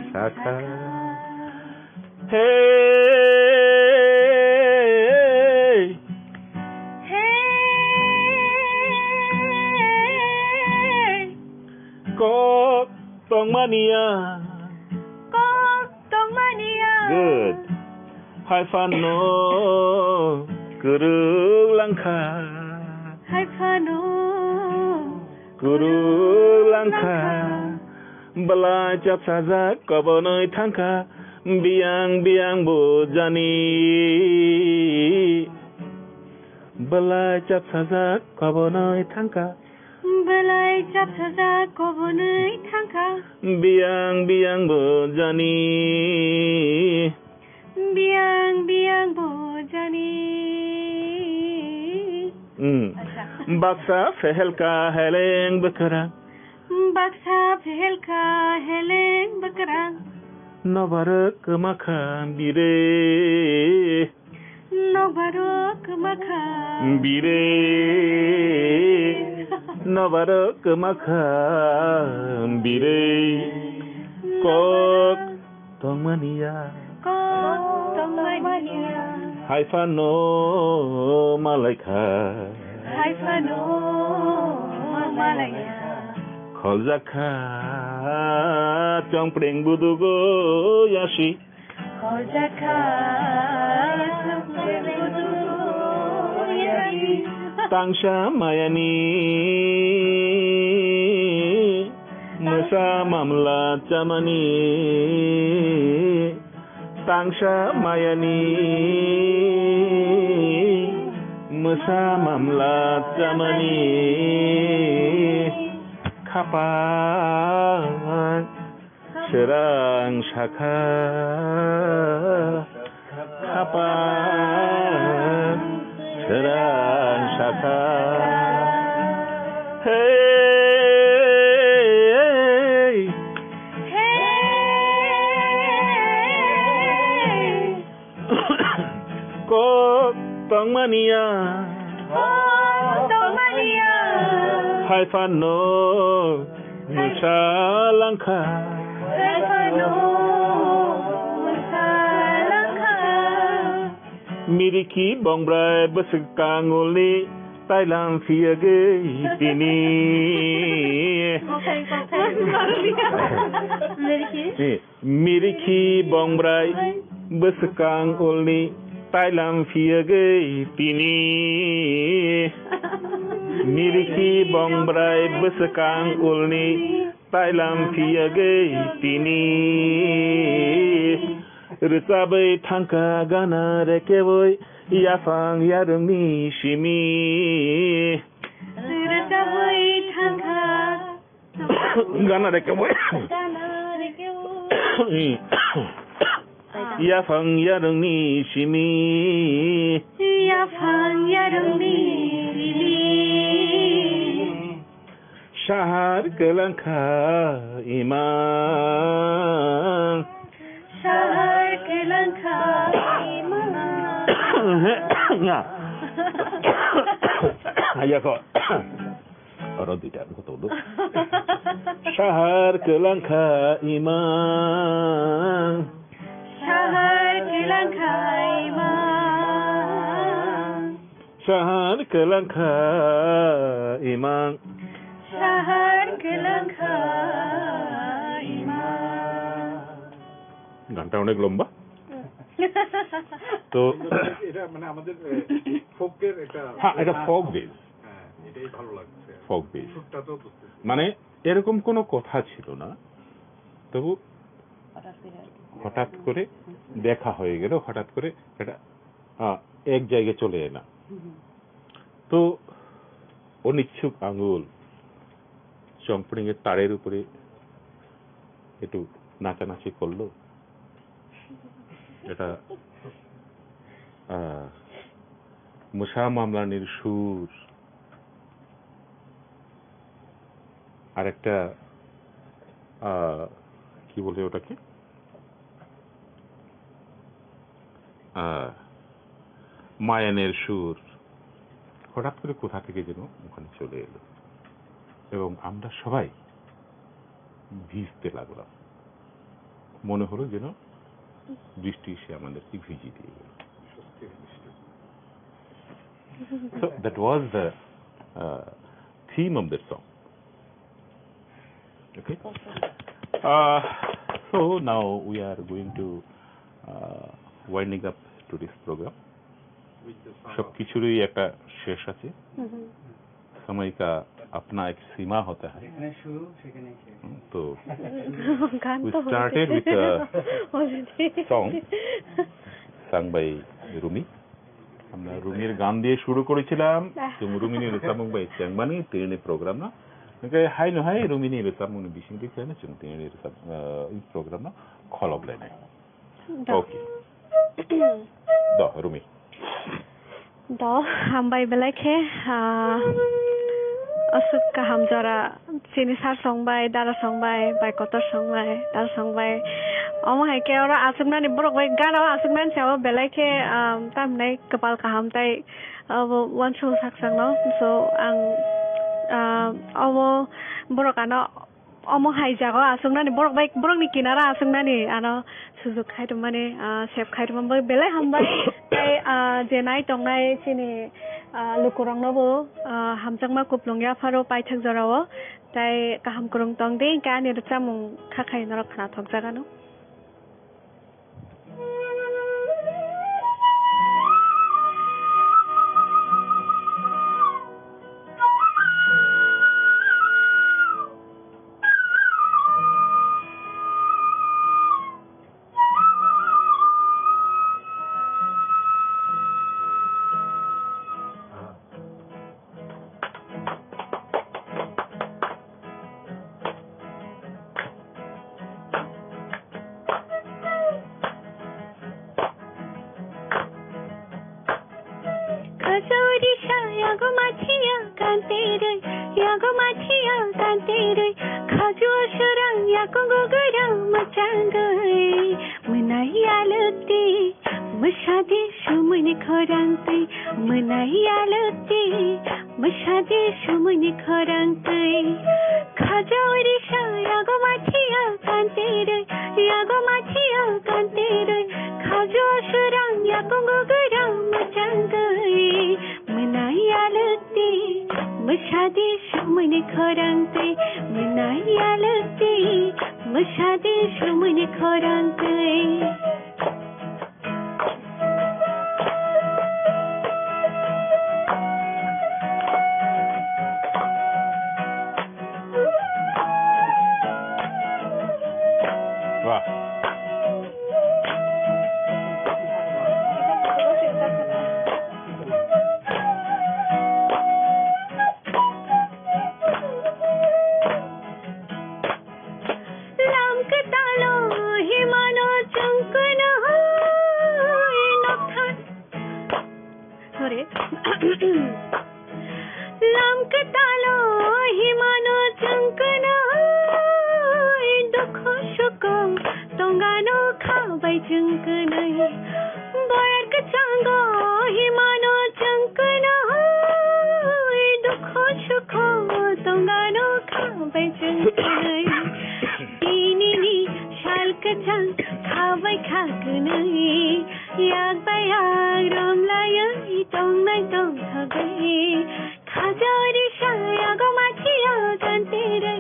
Sakha. Hey. Hey. Kok tongmani ya. Kok tongmani ya. Good. Hai phano kwrwng langkha. Hai phano kwrwng langkha. Belai chapsajak kobonwi thangkha. Biyang biyang bo jani. Belai chapsajak kobonwi thangkha. Belai chapsajak kobonwi thangkha. Biyang biyang bo jani. Biyang biyang bo jani. Hmm. Acha. Baksa phehelka heleng bwkrang. Baksa phehelka heleng bwkrang. Nokbar kwmakha bire. Nokbaro kwmakha. Bire. Nokbaro kwmakha. Bire. Kok tongmani ya. Kok tongmani ya. Hai phano malaikha. Hai phano malaikha. Kholjak kha chongpreng budugo yasi. Kholjak kha, tangsa mayani, mwsa mamla chamani. Tangsa mayani, mwsa mamla chamani. Khapang srang sakha, khapang srang sakha. Hey, kok tongmani ya. Kok tongmani ya. Hai phano mwsa langkha. Hai phano mwsa langkha. Mirikhi bongbrai bwswk kangulni tailam phiyagwi tini. Mirikhi. Eh, Mirikhi bongbrai bwswkang ulni tailam phiyagwi tini. Mirikhi bongbrai bwswkang ulni tailam phiyogwi tini. Rwchabwi thangkha gana rekebwi yaphang yarwngni simi. Rwchabwi thangkha. Gana rekebwi. Gana rekebwi. Yaphang yarwngni simi. Yaphang yarwngni simi. Sahar kwlangkha imang. Sahar kwlangkha imang. Nga. Ayako. Oro duita ang kotor do. Sahar kwlangkha imang. Sahar kwlangkha imang. Sahar kwlangkha imang. Sahar kwlangkha imang. গানটা অনেক লম্বা। তো এটা মানে আমাদের ফোকের একটা হ্যাঁ, এটা ফোক বেস। হ্যাঁ, এটাই ভালো লাগছে। Folk base. সুরটা তো বুঝতেছি। মানে এরকম কোনো কথা ছিল না, তবু হঠাৎ করে আর কি। হঠাৎ করে দেখা হয়ে গেল, হঠাৎ করে এটা, আহ, এক জায়গায় চলে এলাম। হুম, হুম। তো অনিচ্ছুক আঙুল চংপড়িংয়ের তারের উপরে একটু নাচানাচি করলো। এটা, আহ, মুসা মামলানির সুর। আরেকটা, আহ, কি বলে ওটাকে? আহ, মায়ানের সুর। হঠাৎ করে কোথা থেকে যেন ওখানে চলে এলো। এবং আমরা সবাই ভিজতে লাগলাম। মনে হলো যেন বৃষ্টি এসে আমাদেরকে ভিজিয়ে দিয়ে গেল। So that was the, uh, theme of that song. Okay. Uh, so now we are going to, uh, winding up today's program. সব কিছুরই একটা শেষ আছে। হুম, হুম। সময় কা আপনা এক সীমা হতা হ্যায়। যেখানে শুরু, সেখানেই শেষ। হুম, তো গান we তো started হয়েছে। With a already। Song sung by Rumi। আমরা রুমির গান দিয়ে শুরু করেছিলাম। আহ। Chwng Rumini rwchapmung bai chengmani tini program no. Hingke haino hai Rumini rwchapmung ni bising twi khe chwng tini rwchap, ah, program no kholop lainai. Da. Okay. Do, Rumi. Do, hambai belai khe, ah, aswk kaham jora chini sir song bai, dara song bai, bai kotor song bai, dara song bai. Omo hai khe oro achuknani borok bai gana o achuknani sao belai khe, ah, tamhinai kwpal kaham tai abo uansuk sak sakno. So, ang, ah, omo borok ano Omo hai jaga o achuknani borok bai, borokni kinaro achuknani ano sujuk khai tongmani, ah, sep khai tongmani bai belai hambai. Tai, ah, je nai tongnai chini, ah, lukurokno bo, ah, hamjakma kuplung yapharo paithak jorao. Tai kaham kwrwng tong di, hingke ani rwchapmung kha khai norok khnathok jagano. Khajuri sa yago machiya kantirui, yago machiya kantirui. Khaju surang yakungo gurang machangui. Mwnai aluti, mwsadi sumuni khorang twi. Mwnai aluti, mwsadi sumuni khorang twi. Khajuri sa yago machiya kantirui, yago machiya kantirui. Khaju surang yakungo gurang machangui. Mwnai aluti, mwsadi sumuni khorang twi. Mwnai aluti, mwsadi sumuni khorang twi. Lam kwtalo himano chwng kwno hoi nokthar. Sorry. Lam kwtalo himano chwng kwno hoi dukhu sukho tongano kha bai chwng kwnwi. Boyar kwchango himano chwng kwno hoi dukhu sukho tongano kha bai chwng kwnwi. Tinini sal kwchang kha bai kha kwnwi. Yak bai yak romlaiwi tongnai tongthogwi. Khajari sa yago machi yago kantere,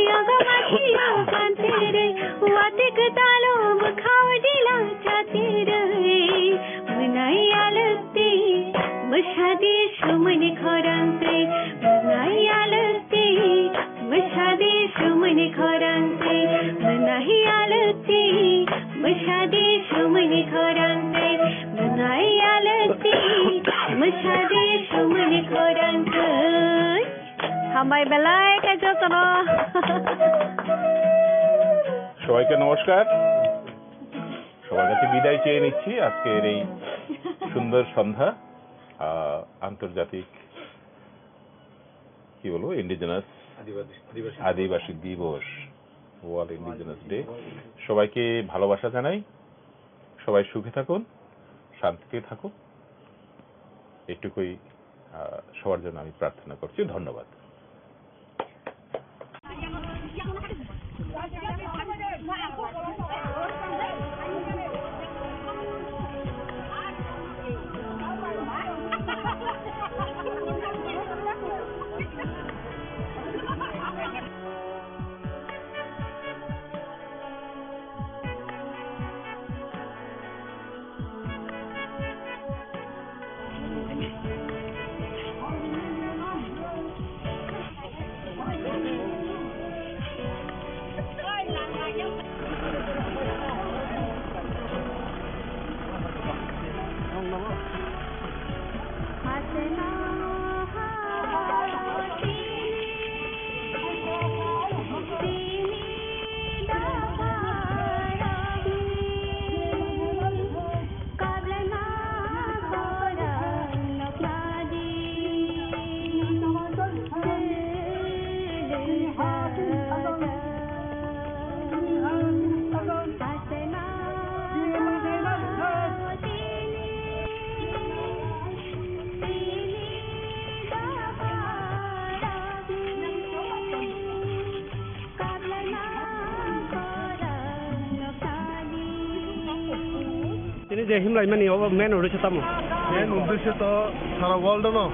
yago machi yago kantere. Wate kwtalo bwkhao dila chatere. Mwnai alwkti, bwsadi sumuni khorang twi. Mwnai alwkti, bwsadi sumuni khorang twi. Mwnai alwkti, bwsadi sumuni khorang twi. Mwnai alwkti, bwsadi sumuni khorang twi. Hambai belai khe jotono. সবাইকে নমস্কার। সবার কাছে বিদায় চেয়ে নিচ্ছি আজকের এই সুন্দর সন্ধ্যা, আহ, আন্তর্জাতিক, কি বলবো, ইন্ডিজিনাস আদিবাসী, আদিবাসী আদিবাসী দিবস, ওয়ার্ল্ড ইন্ডিজিনাস ডে। সবাইকে ভালোবাসা জানাই, সবাই সুখে থাকুন, শান্তিতে থাকুন, এটুকুই, আহ, সবার জন্য আমি প্রার্থনা করছি। ধন্যবাদ। Tini je himlai mani obo main uddesho tamo? Main uddesho to sara world no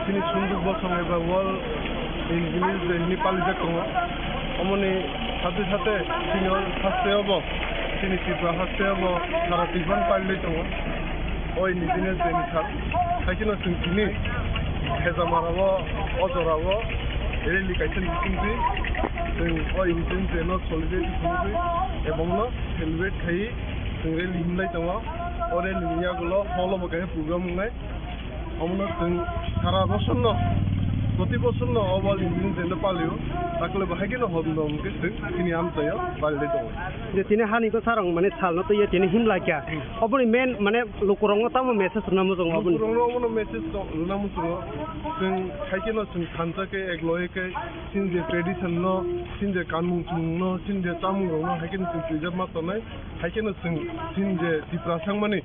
chini sunduk bosong eba World Indigenous Day hini palijak tongo. Omoni sathe sathe chini o haste obo, chini Tripura haste obo sara Tripura palilai tongo. O Indigenous Day ni sal, hai kheno chwng tini Khejamara o, o jora o rally kaisa ni bisingtwi chwng o Indigenous Day no solidarity khumui ebong no celebrate khai chwng rally himlai tongo. O rally ni yagulo hall o bo kaisa program wngnai. Omono chwng sara bosor no, proti bosor no o World Indigenous Day no palio. Takle bo hai kheno hom dom khe chwng chini amchaio palilai tongo. Je tini hani ko sarong mane sal no twiyo tini himlai kya. Oboni main mane lukurokno tamo message rwna muchungo oboni? Lukurokno omono message to-, rwna muchungo. Chwng hai kheno chwng thansa khe, ek loye khe, chini je tradition no, chini je kanmung chumung no, chini je chamung rok no hai kheno chwng preserve ma tongnai. Hai kheno chwng chini je Tiprasa wngmani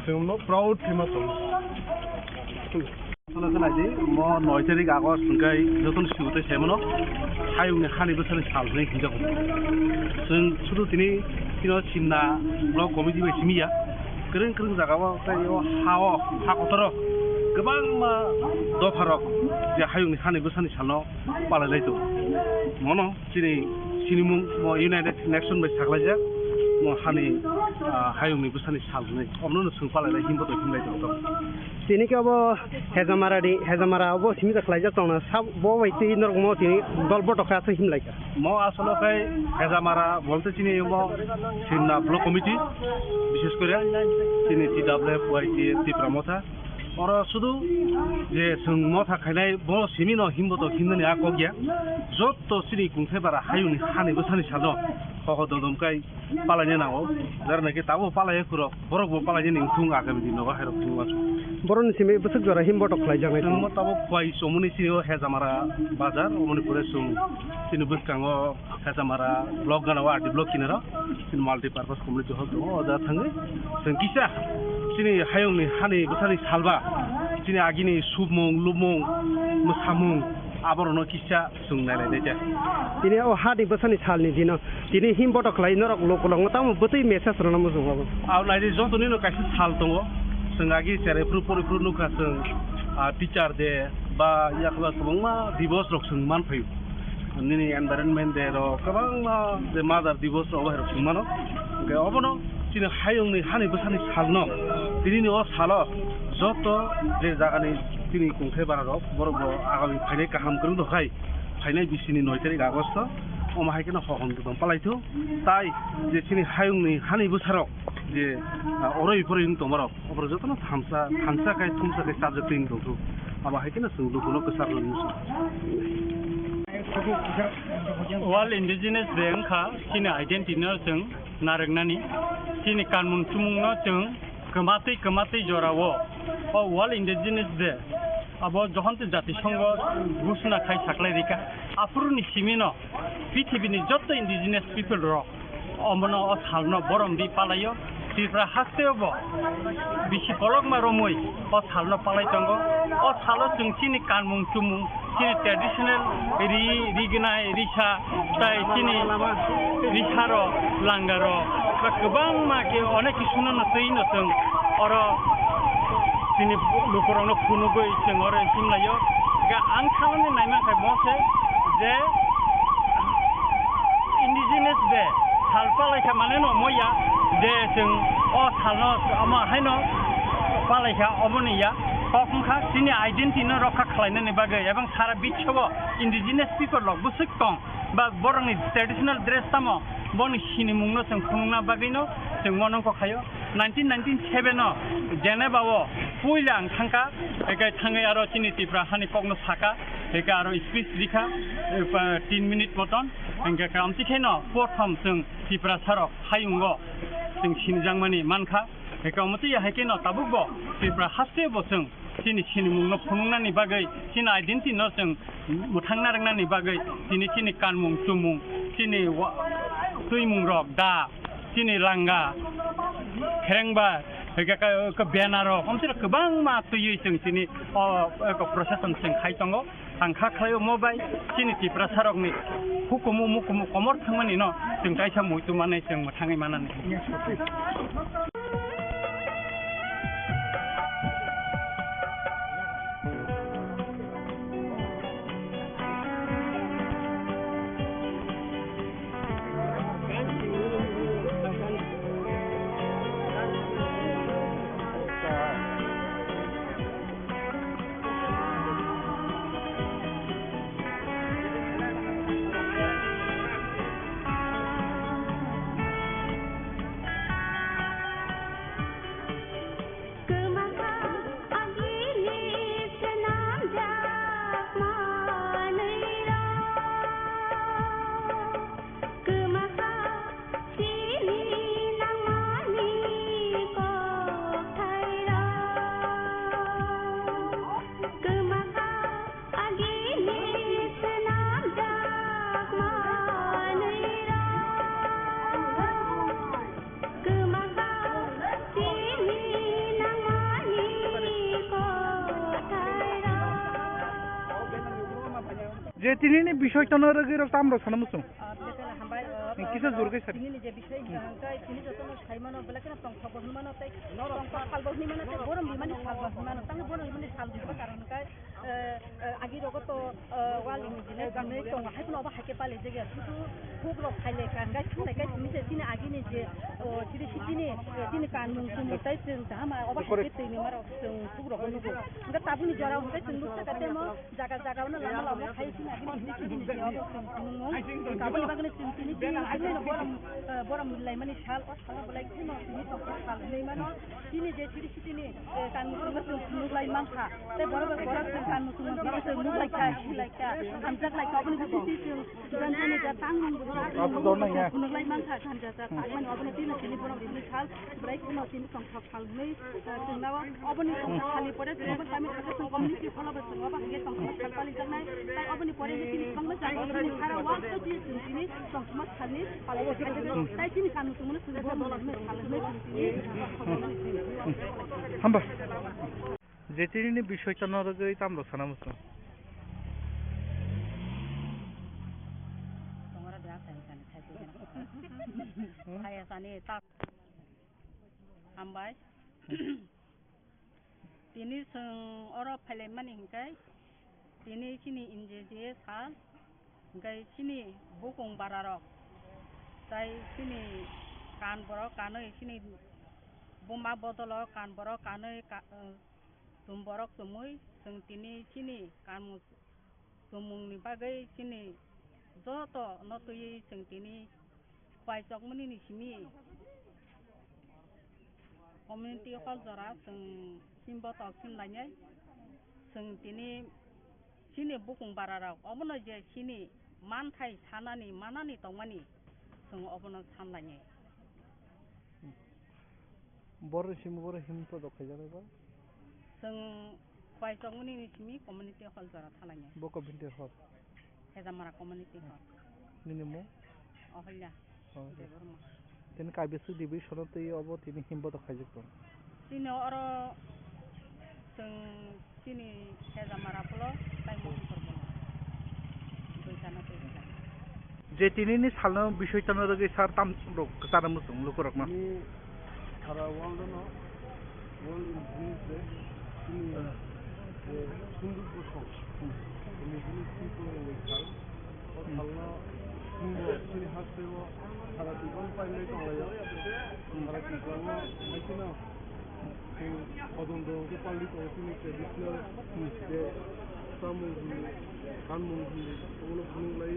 chwng no proud khe ma tongo. Chwla chwla di, mo noi tarik August hwnkhe jotono sibutwi saimano, hayungni hani bwsani sal hwnwi hwnjago. Chwng sudu tini, tino Simna Block Committee bai simi ya, kwrwng kwrwng jagao tei o ha-o, ha kotoro kwbangma dopharok je hayungni hani bwsani salno palailai tongo. Mono chini sinimung mo United Nation bai saklaijak, mo hani ah, hayungni bwsani sal hwnwi. Omno no swng palai lai himbo to himlai tong tong. Tini khe obo Hejamara ni, Hejamara obo simi da khlaijak tongna, sab bo bai twi norok mo tini dol botok khe aswk himlai kha. Mo asolo khai Hejamara bolte chini mo Simna Block Committee, bishes kore chini T W F Y T A Tipra Motha. Oro sudu je chwng motha khainai bo simi no himbo to himnani a kok ya. Jotto chini kungthai bara hayungni hani bwsani salo hoho dodom kai palaina nango. Jara naki tabo palai khurok, borok bo palaina ning thung agami din nogo hairok thung wasu. Boroni simi bwswk jora himbo to khlai janai. Chwng mo tabo khwai chomoni chini o Hejamara bazar, omoni pore chwng chini bwskango Hejamara block gana o R D block kinaro chini multi purpose community hall tongo, o jaga thangwi chwng kisa chini hayungni hani bwsani salba chini agini submung, lubmung, mwsamung aborokno kisa chwng nailai nai khe. Tini o hani bwsani salni dino tini him botok khlai norok lukulokno tamo bwtwi message rwna muchung abo. Abo naidi jotonino kaisa sal tongo, chwng agi cherai phuru pori phuru nukha chwng, ah, teacher day ba yakla kwbangma divos rok chwng manphaio. Nini environment day rok kwbangma je mother divos rok obo hai rok chwng mano. Hwnkhe obono chini hayungni hani bwsani salno, tinini o salo joto je jagani chini kungthai bara rok borok bo agami phainai kaham kwrwng rok hai phainai bisini noi tarik Agosto omo hai kheno hohom dodom palaithu. Tai je chini hayungni hani bwsarok je, ah, oroi poroi wng tongmarok, oborok jotono thansa, thansa khai, thumsa khai chajak twi wng tongthu. Abo hai kheno chwng lukuno kwchar rwna muchung. World Indigenous Day wngkha chini identity no chwng narwknani, chini kanmung chumungno chwng kwmatwi kwmatwi jorao o World Indigenous Day abo Johonto Jatisongho ghosna khai saklai rikha. Aphuruni simino pithibini jotto indigenous people rok omono o salno borom di palaio. Tripura hasteo bo bisi kolokma romwi o salno palai tongo. O salo chwng chini kanmung chumung, chini traditional ri, rignai, risa, tai chini risaro, langaro, ba kwbangma khe onek kisuno no twi no chwng oro chini lukurokno phunugwi chwng oro himlaio. Ga ang saloni naimankha bo se je indigenous de sal palaikha mane no moya de chwng o salno omo haino palaikha, omoni ya kok wngkha chini identity no rokha khlainani bagwi ebong sara biswo indigenous people rok bwswk tong ba borokni traditional dress tamo boni sinimungno chwng phunukna bagwino chwng monongkho khaio. Nineteen ninety-seven o Geneva o puila ang thangkha, hwnkhe thangwi aro chini Tripura hani kokno sakha, hwnkhe aro speech rikha, eh, pa-, tin minute moton, hwnkhe khe amtwi kheno prothom chwng Tripura sarok hayungo chwng sinijakmani mankha, hwnkhe amtwi hai kheno tabukbo Tripura hasteo bo chwng chini sinimungno phunuknani bagwi, chini identity no chwng mwthangna rwngnani bagwi, chini, chini kanmung chumung, chini wa-, twimungrok da, chini langa, kherengba, hwnkhe ka, ka banner rok, omsirok kwbangma twiwi chwng chini o, o procession chwng khai tongo. Ang kha khlai omo bai chini Tiprasarokni hukumu mukumu komor thangmani no chwng kaisa muitu manwi chwng mwthangwi manani. Je tinini bisoi tono rwgwi rok tam rok sana muchung. Ah, hambai, ah, Kisa jor khe sadi. Tini ni je bisai hwnkha hwnkhe tini jotono sai mano, belai kheno tongthok bo hwnwi mano, tei tongthok sal bo hwnwi mano, tei borom rimani sal bo hwnwi mano. Tamo borom rimani sal hwnba karon hwnkhe, eh, eh, agi rogo to, eh, wal ni jine ganwi tongo, hai phano obo hai khe pali jagya. Sudu huk rok phai lai kha, hwnkhe thung lai kha tini je chini agi ni je, oh, chiri si chini, eh, chini kanmung chumung tei chwng kaham obo hai khe twi ni maro chwng huk rok nugo. Hwnkhe tabukni jora hwnkhe chwng nuk saka temo. Jaga jaga no lama lama khai sini agini sini sini sini obo sini sini nung. Taboni bagini sini sini sini sini no borom, eh, borom lai mani sal o sal bolai sini no sini to sal nei mano. Sini je sini sini ni, eh, kan musu musu nuk lai mangkha. Te borom borom sini kan musu musu musu nuk lai kha, sini lai kha. Hamjak lai kha, oboni sini sini sini jan jani ja tang nung. Nuk lai mangkha, hamjak ja tang mani oboni sini sini borom sini sal bolai sini no sini tong sal hwnwi, eh, chwng nao oboni tongthok salni pore chwng obo kami khato chwng community hall o bo chwng obo hai khe tongthok sal palijaknai. Tai oboni pore je chini kwbangma jaga oboni sara wak to je chwng chini tongthokma salni palijaknai. Tai chini kanmung chumungno chwng bo mwnwi sal hwnwi chwng chini Hamba. Je tini ni bisoi tano rwgwi tamrok sana muchung. Hambai. Tini chwng oro phailaimani hinkhe tini chini N G O sal hinkhe chini bukung bararok tai chini kan borok kanwi chini buma bodolo kan borok kanwi ka-, chum borok chumui chwng tini chini kanmung Chumungni bagwi chini joto no twiwi chwng tini khwai chokmani ni simi community hall jora chwng himbotok sim lainai. Chwng tini chini bukung bararok obono je chini manthai sanani manani tongmani chwng obono san lainai. Borok simi borok himbotok khaijaknai ba? Chwng khwai chokmani ni simi community hall jora thalainai. Bo community hall? Hejamara community hall. Nini mung? Oholya. Oh. Debbarma. Tini kaibiswk division o twi obo tini himbotok khaijak tong? Chini oro chwng Chini Hejamara block tai Mohanpur block. Duitano tei rijak. Je tinini salno bisoi tano rwgwi sar tam rok kwcharo muchung lukurokno. Ni sara world no, World Indigenous Day, chini je sunduk bosong, Indigenous people ni sal, o salno chwngbo chini hasteo sara Tripura pailai tonglaio. Sara Tripura o haikhe no Chwng hodon do hwnkhe pali tongo chini traditional je chamung hwnwi, kanmung hwnwi, obono phunuk lai.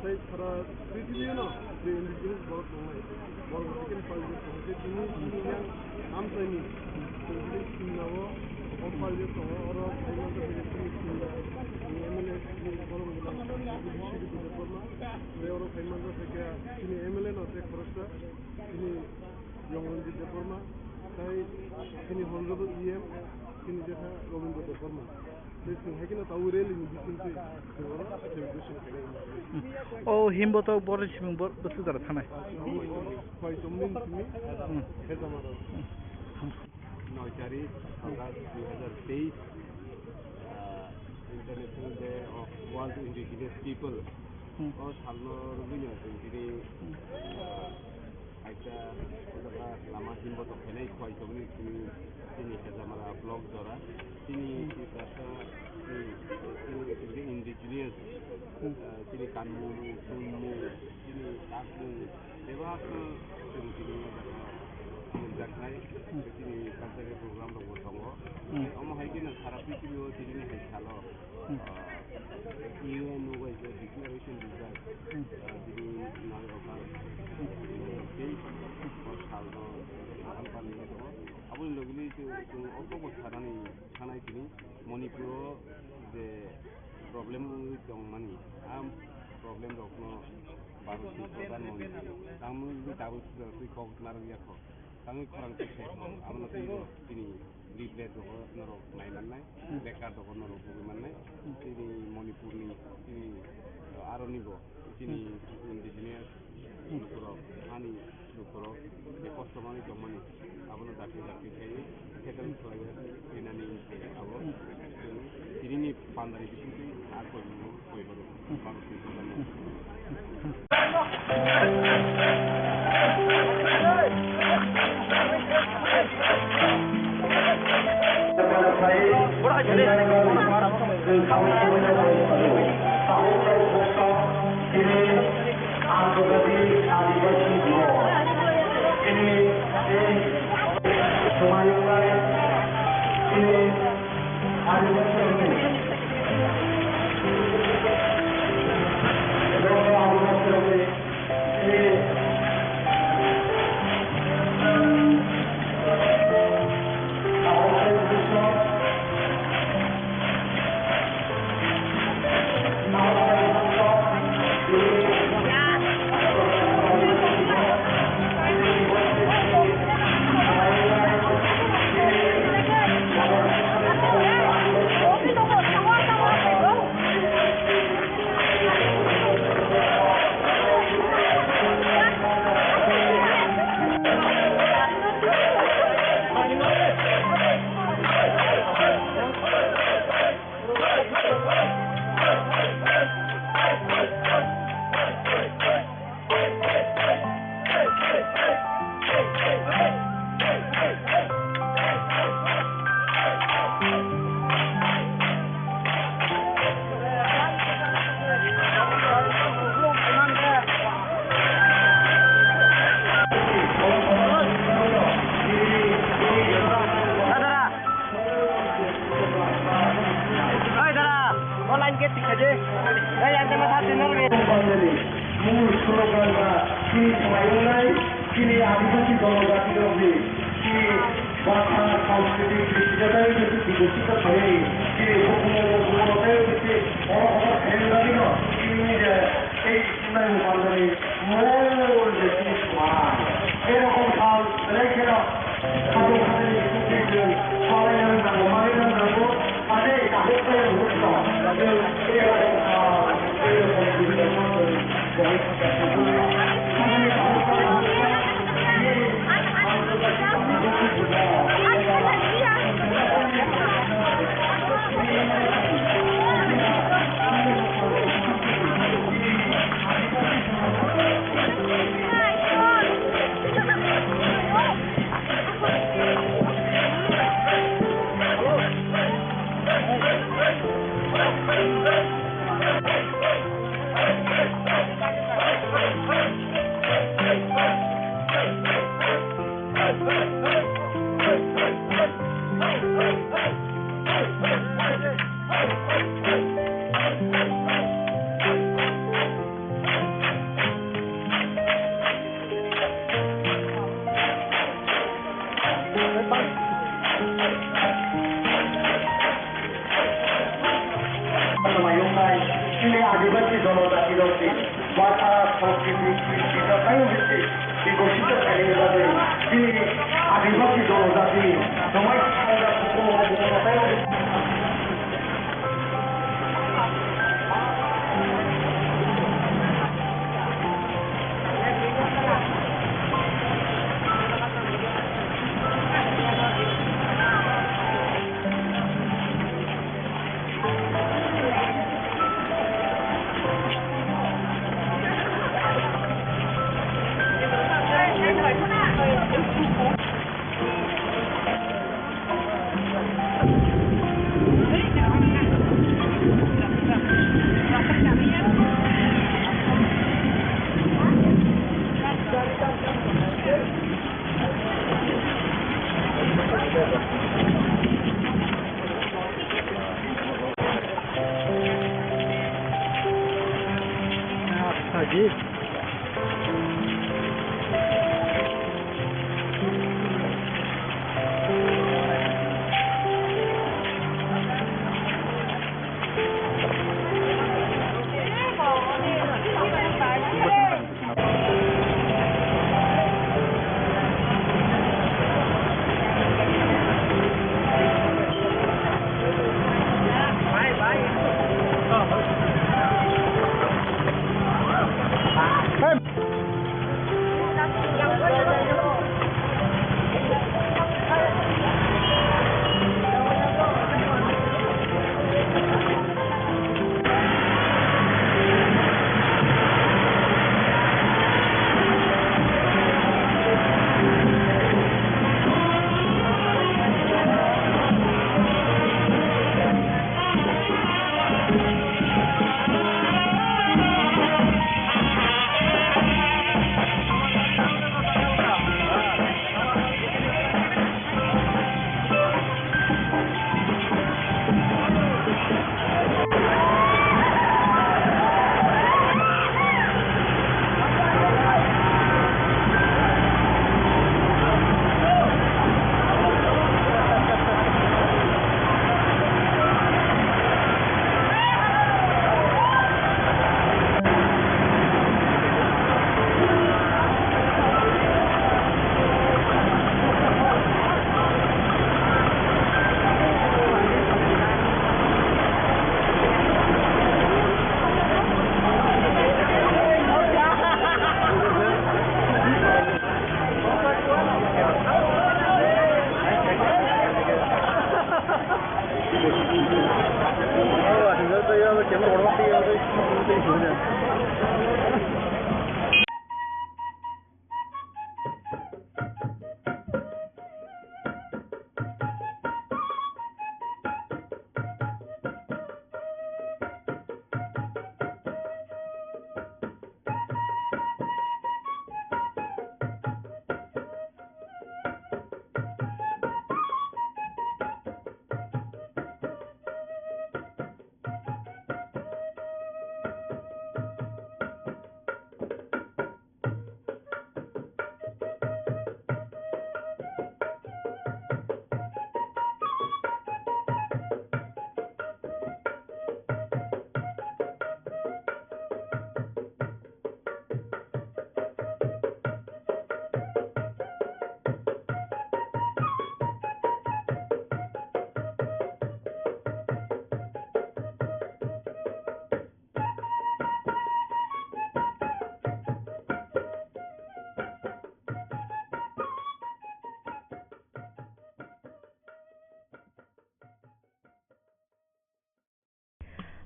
Tei sara prithibino je indigenous borok tongnai, borok hwnkhe pali tongo. Je chini, chini yang amchaini, chwng chini Simla o, o pali tongo, oro phai manjak chini Simla, chini M L A, chini borok tongo, chini Sri Debbarma. Tei oro phai manjak khe chini M L A no tei khoroksa, chini Yongranjit Debbarma, tai chini Honorable E M, chini jetha Robindra Debbarma. Tai chwng hai kheno tabuk rally ni bisingtwi chwng oro celebration khainai. O himbotok borok ni simung bwswk jora thanai? Khwai chomni simi, hmm, Hejamara. Hmm. Noi tarik August dui hazar teis, ah, International Day of World Indigenous People. Hmm. O salno rwgwino chwng tini, hmm, ah, Kaisa o jaga lama himbotok khainai khwai chomni chini, chini Hejamara block jora. Chini Tiprasa, chini, chini indigenous, ah, chini kanmung, chumung, chini takmung, bebak no chwng tini o jaga nukjaknai. Chini cultural program rok bo tongo. Omo hai kheno sara prithibi o tini ni hai salo. Hmm. Ah, U N o bai je declaration rijak, hmm, ah, bini nang rok ang, hmm, tei o salno kaham pali tongo. Aboni logi logi chwng, chwng o kok bo sanani, sanai tini Manipur o je problem wngwi tongmani, a problem rokno Bharat ni Pradhan Mantri tamo wngwi tabuk twi kok narwk ya kho. Tangwi khorang twi khe, abono twi bo chini leaflet rogo norok nai mannai, hmm, placard rogo norok bugwi mannai. Hmm. Chini Manipur ni, chini, uh, aroni bo, chini, hmm, indigenous, hmm, lukurok, hani lukurok, je kosto manwi tongmani, abono dakti dakti khai, tackle khlai, rinani khai, abo, hmm, chini, chini ni pandari bisingtwi, a koi, koi horo, hmm, Bharat ni Pradhan Mantri. Hmm. Tini Antarjatiya Adibasi Diwas. Tini, tini July, tini Adibasi Diwas. Tini Oi dara, o line gate tikha je. Oi, ang tama thap dinor ge. Mul slogan ba chini swmai wngnai, chini Adibasi Jonojati rokni chini bhasha, sanskriti, kristitotwi bikosito khainani chini hukumu, hukumu tei bisi oro hobar khainani no chini je tei Nai pandani mol de sini sma. Erokom sal belai kheno khatung khatung ni sukri jeng salai nang nango, manwi nang nango, ane kahuk kaya bukno. Erokom sal, erokom sal. Mayungnai chini Adibasi Jonojati rokni bhasha, sanskriti, kristitotwi bisi bikosito khainani bagwi chini Adibasi Jonojati Jamatia Sangha Hukumu Hukumu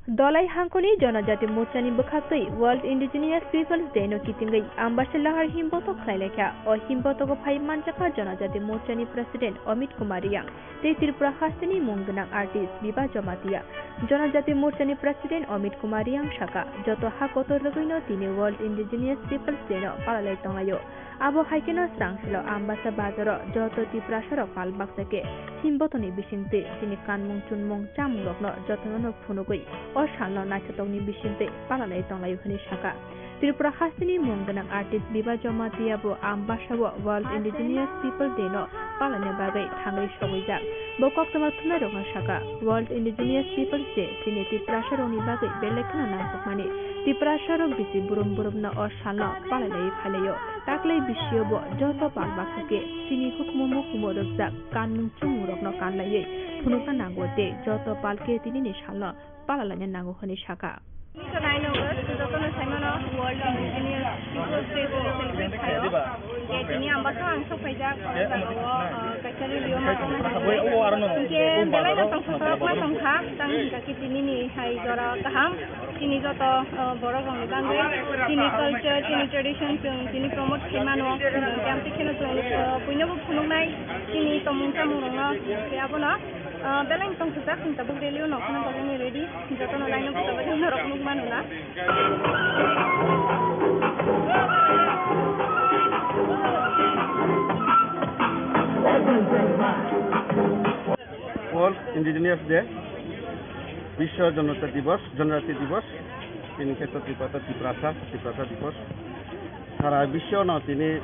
Dholai hangkoni Jonojati Morchani bwkhaktwi World Indigenous Peoples Day no kitingwi Ambasa Lahar himbotok khlailaikha. O himbotogo phai manjakha Jonojati Morchani President Amit Kumar Riyang tei Tripura hasteni mung gwnang artist Biba Jamatia. Jonojati Morchani President Amit Kumar Riyang sakha, joto ha kotor rwgwino tini World Indigenous Peoples Day no palalai tonglaio. Abo hai kheno Srangsilo Ambasa bazaro joto Tiprasarok pal baksa khe himbotoni bisingtwi chini kanmung chunmung chamungrokno jotono phunugwi o salno naithotokni bisingtwi palalai tonglaio hwnwi sakha. Tripura hasteni mung gwnang artist Biba Jamatia bo Ambasao World Indigenous People Day no palalna bagwi thangwi sogwijak. Bo koktwma thumnairokno sakha, World Indigenous Peoples Day chini Tiprasarokni bagwi belai kheno nangkukmani. Tiprasarok bisi burum burumno o salno palalaiwi phailaio. Taklai bisio bo joto pal baksa khe chini hukumu mukumu rwkjak kanmung chunmungrokno kanlaiwi phunukna nango tei joto pal khe tinini salno palalaina nango hwnwi sakha. Tini nine August, jotono saimano World Indigenous Peoples Day hwnwi celebrate khaio. Je tini Ambasa ang sokphaijak, o jagao, uh, kaisa rally-o ma tongna hinwi. Hinkhe belai no tongthokma tongkha, tang hinkha khe tinini hai jora kaham. Chini joto, uh, borok rokni bagwi chini culture, chini tradition chwng tini promote khaimano. Hinkhe amtwi kheno chwng, uh, puinobo phunuknai chini tongmung chamungrokno. Hinkhe abono, uh, belai no tongthokjak, chwng tabuk rally-o nokna bagwi ready. Jotono line-o bwskango norok nukmano na. World Indigenous Day, Biswa Jonojati Divas, Jonojati Divas, tini khe to Tripura, Tiprasa, Tiprasa Divas. Sara biswno tini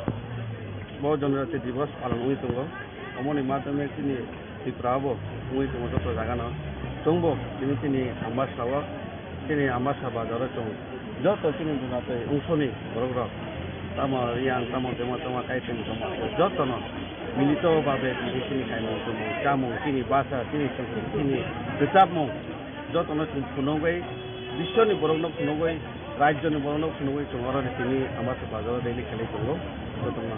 bo Jonojati Divas palan wngwi tongo. Omoni madhyome chini Tripura bo wngwi tongo joto jagano. Chwngbo tini chini Ambasao, chini Ambasa bazaro chwng joto chini Jonojati ongshoni borok rok, tamo Riyang, tamo Dema, tamo Kaitor, tamo jotono milito babe tini chini kaimung tumung, chamung, chini basa, chini chwngkuk, chini rwchapmung jotono chwng phunugwi, biswni borokno phunugwi, rajyoni borokno phunugwi chwng oro tini Ambasa bazaro rally khlai tongo. Jotono.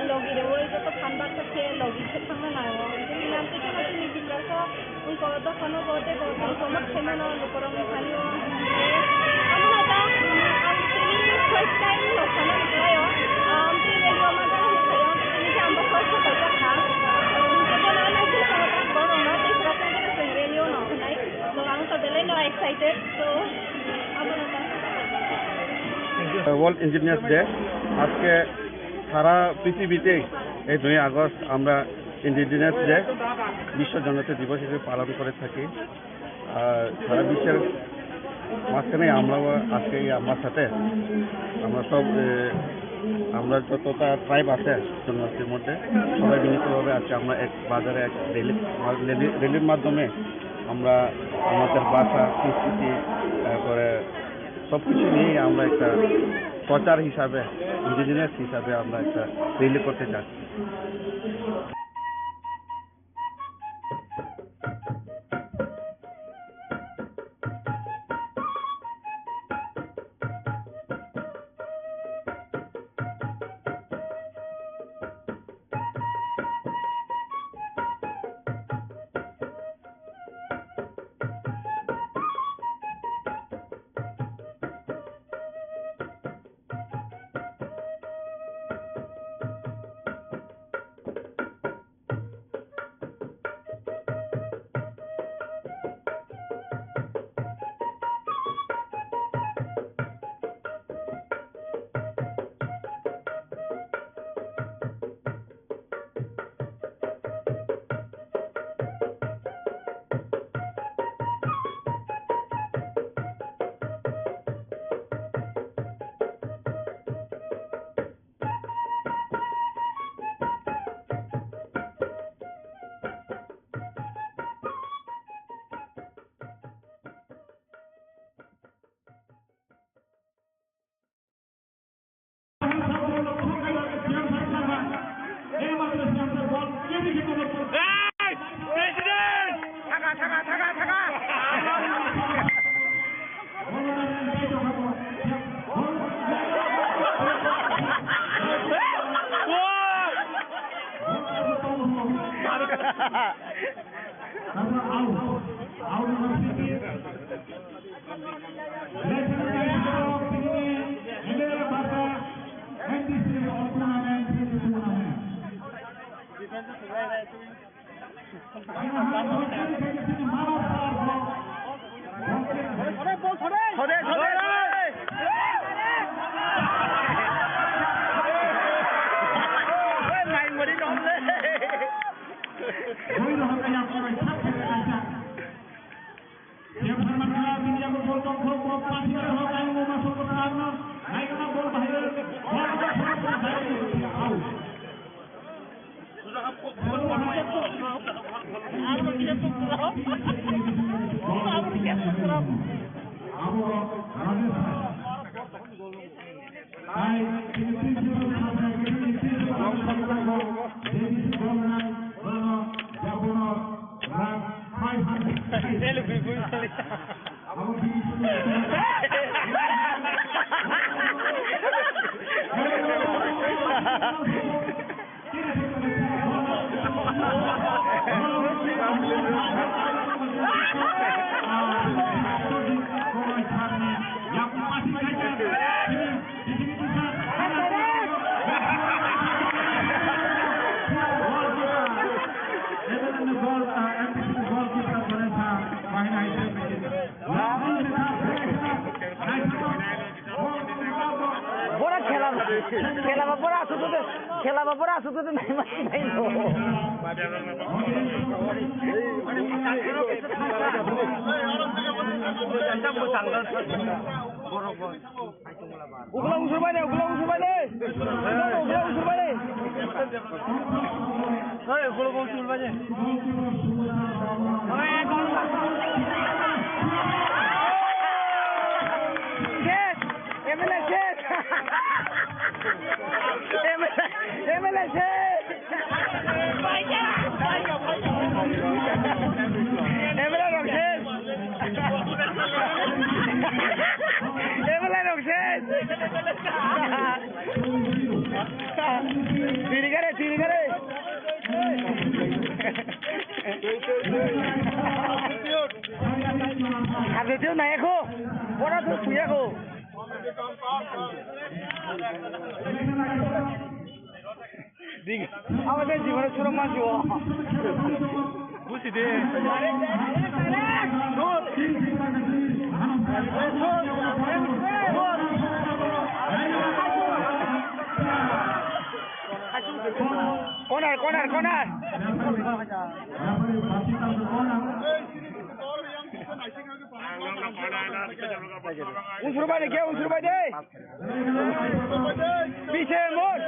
Logi rwui joto phan baksa khe logi khe thangna nango. Bini nang tei kheno chini Tiprasa wngkha o dophano bo tei bo tongthokma khaimano lukurokni thani o. Abono ta ang tini first time no sana khlaio. Ang tini rally o ma jani khlaio. Tini khe ang bo first time kha. Ang khe bono naising kha borokno tei khwlai tei khwlai rally o no khnai. Bo ang to belai no excited. So abono ta. World Indigenous Day আজকে সারা পৃথিবীতেই এই দুই আগস্ট আমরা indigenous day, বিশ্ব জনজাতি দিবস হিসেবে পালন করে থাকি। আর সারা বিশ্বের মাঝখানে আমরাও আজকে এই আমার সাথে আমরা সব, এ, আমরা যতটা ট্রাইব আছে জনজাতির মধ্যে, সবাই মিলিতভাবে আজকে আমরা এক বাজারে এক র্যালি, র্যালি, র্যালির মাধ্যমে আমরা আমাদের ভাষা, সংস্কৃতি, তারপরে সব কিছু নিয়েই আমরা একটা প্রচার হিসাবে, ইন্ডিজিনাস হিসাবে আমরা একটা র্যালি করতে চাচ্ছি। Bora khela, khela ba bora asuk tu, khela ba bora asuk tu nai ma nai no. Ukla usur bai de, ukla usur bai de. Ukla usur bai de. Hey, ukla usur bai de. Ches, M L A ches. M L A, M L A ches. M L A rok ches. M L A rok ches. Tirigare, tirigare. Hablo tío, naya ko. Ora tu suya ko. Dik. Abo de jibone suro manjo. Busi de. Corner, corner, corner. Unsur bai de, ke unsur bai de. Piche mor.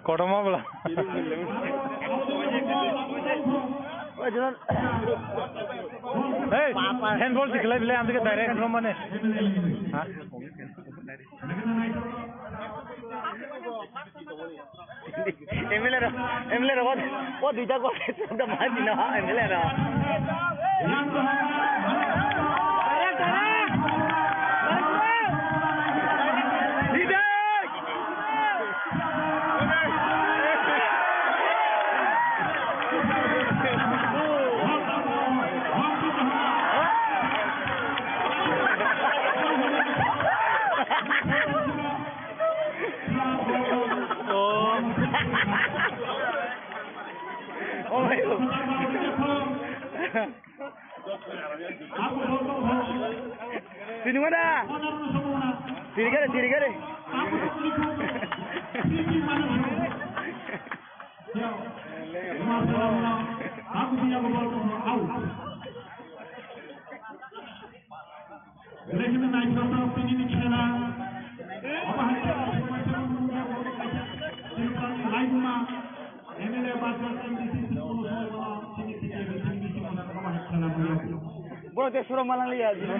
Kotorma bwla. Hey, handball se khlai bile, amtike direct romane. Ha? M L A ro, M L A ro, o, o duita gol, o da ma dino, M L A ro. Oh. Oh my God. Sini mana? Sini kere, sini kere. Belai kheno naithotok tini ni khela. Obo hai khe Tripurani laibuma M L A ba M D C tini kono somoi bono tini tini tini tini kono obo hai khela nangya. Boro te suro malang liya jibon.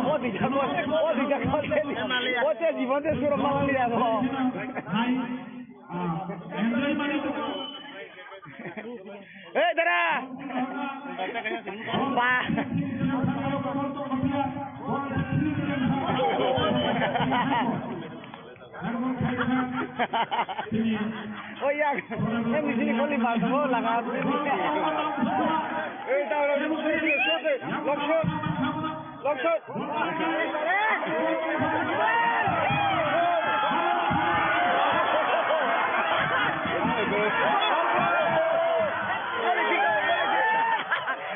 O dija ko, o dija ko. O te jibon te suro malang liya ko. Hai, ah, enjoy mani to. Hey, dara! Ba! Oh, ya. Em, di sini kau lima semua lah, kan? Eh, tahu, tahu. Long shot. Long shot.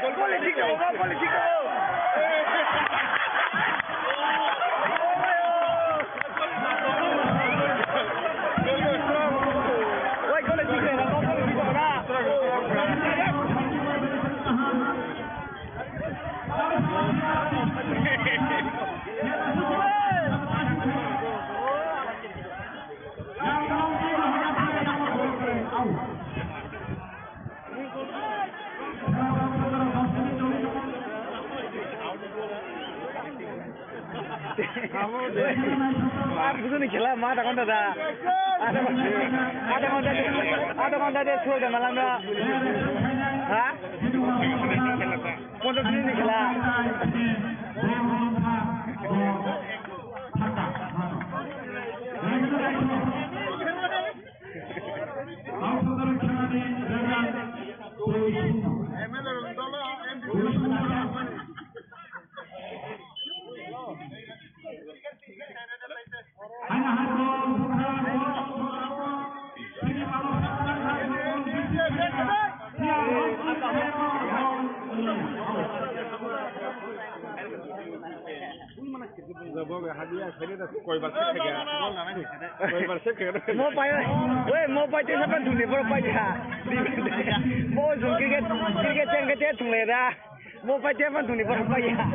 Goal, goal, kick out, goal, goal, kick out. Wai, goal, kick out, goal, goal, kick out, na. Ar kuchuni khela ma ta ghonta da. Adha ghonta, adha ghonta de, adha ghonta de soi da malam da. Ha? Ponchas minute ni khela. Mo pai, oi, mo pai tei sapan thungni borok pai kha. Mo jong cricket, cricket chen khe tei thunglai da. Mo pai tei sapan thungni borok pai kha.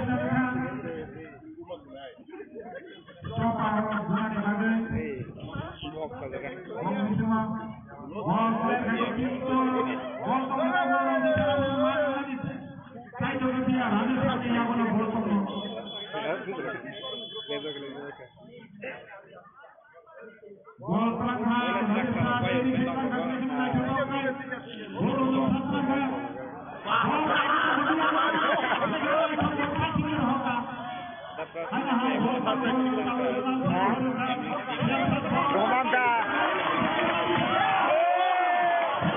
Roman da.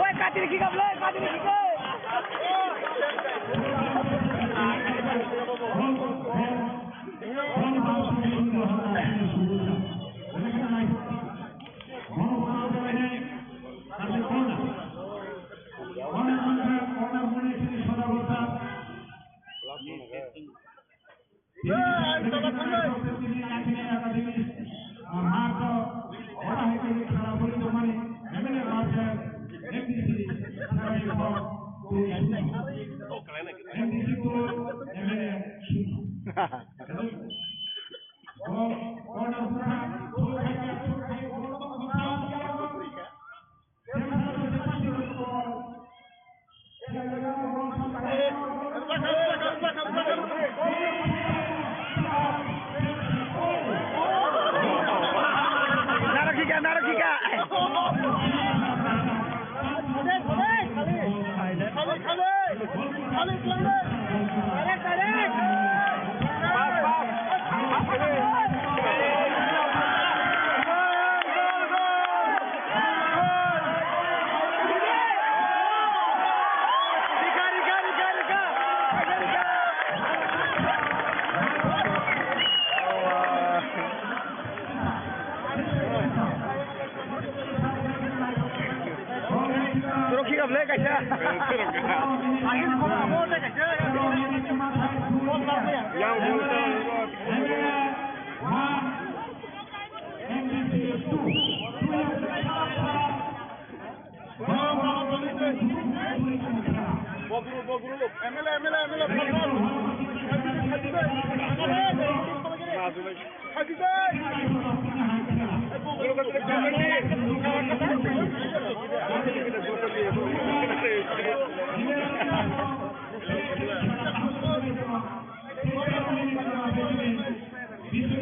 Oi, katiri kika, oi, katiri kika. Narok hika, narok hika. Rokhi kable kaisa. Yang bol.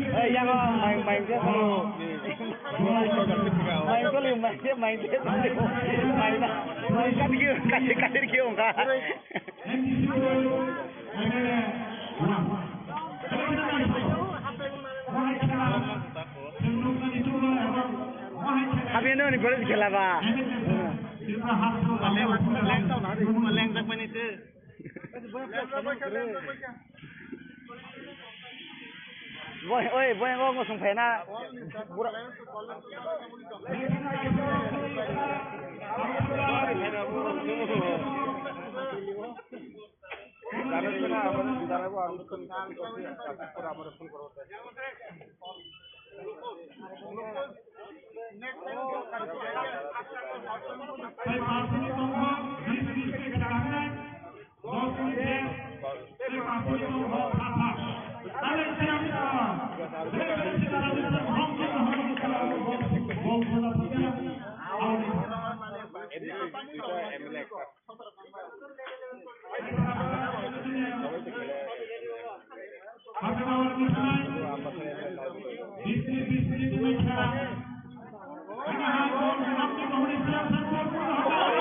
Eh, yang, oh, main, main dia selalu. Main kali, main dia, main dia selalu. Main, main kan dia, kasih, kasih dia, enggak. Habis ni, ni boleh dikela ba. Leng, leng tak main itu. Boy, oi, boy, ngo ngosong phena. Bura.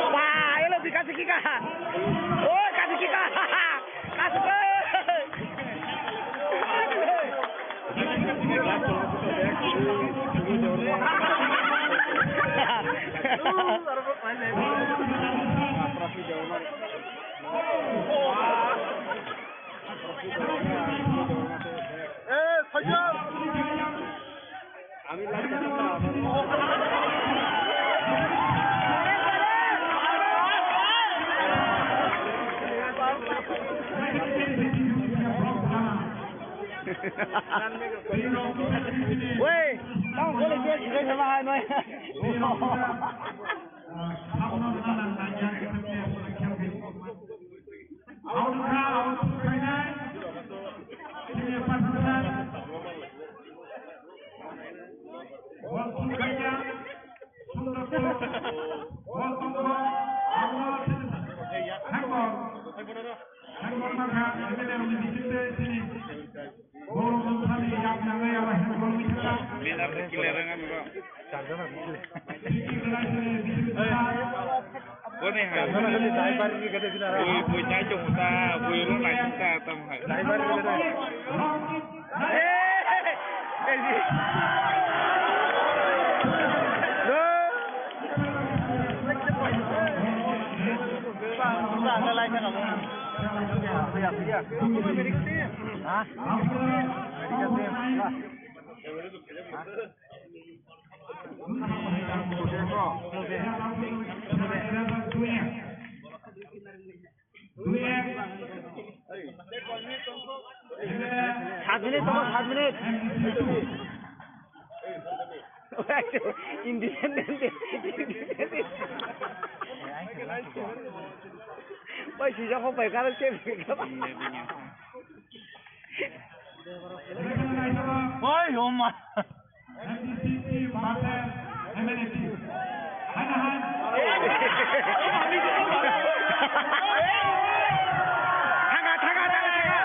Wah, elo di kasih kika. Oh, kasih kika. Kasih ke. Eh, Sajjad! Wei, tamo kole je jirai sama hai noi. Out kha, out khainai. Sini pathakha. Bol thum khainai. Sundor to. Bol thum kha. Out. Handball. Handball makha. Emene roni bisingte sini. Bol thum khani yak nangai aba handball ni kha. Bina kile ranga bro. Boni hai. Bui, bui nai chong ta, bui ro nai chong ta, tam hai. Ha? Saat minit, tunggu saat minit. Independent, independent. Bai, sijak kok bai, karang ke. Oi, oma. M D C team versus M N A team. Hai na hai? Thaga, thaga, thaga, thaga.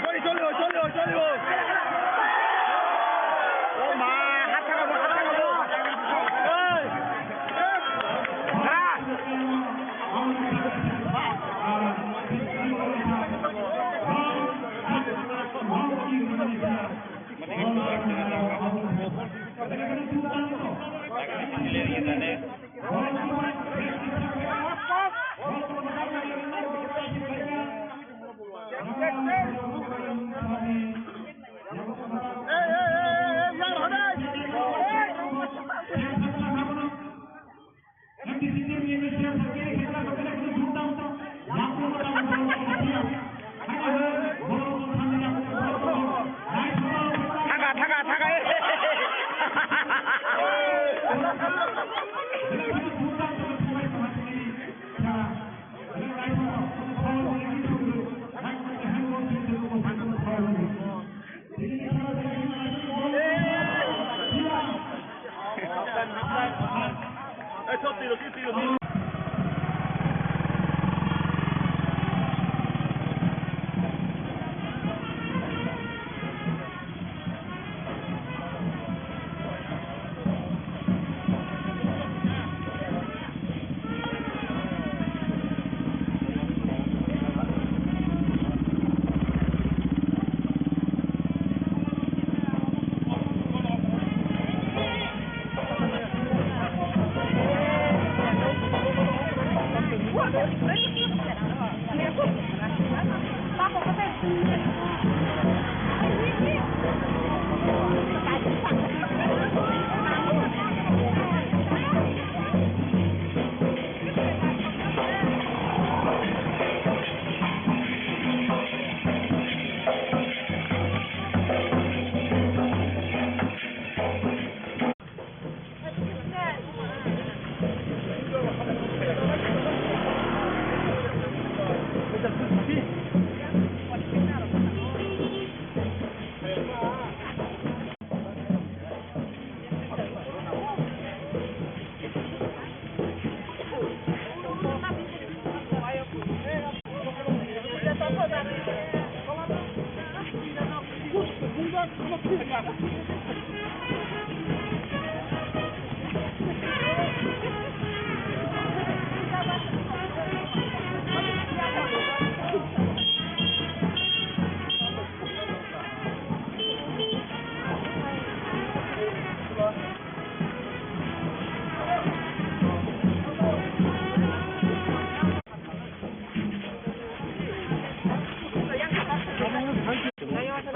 Gori, cholibo, cholibo, cholibo. O ma, hat thaga bo, hat thaga bo. Ei. Ha. Thaga, thaga, thaga, eh.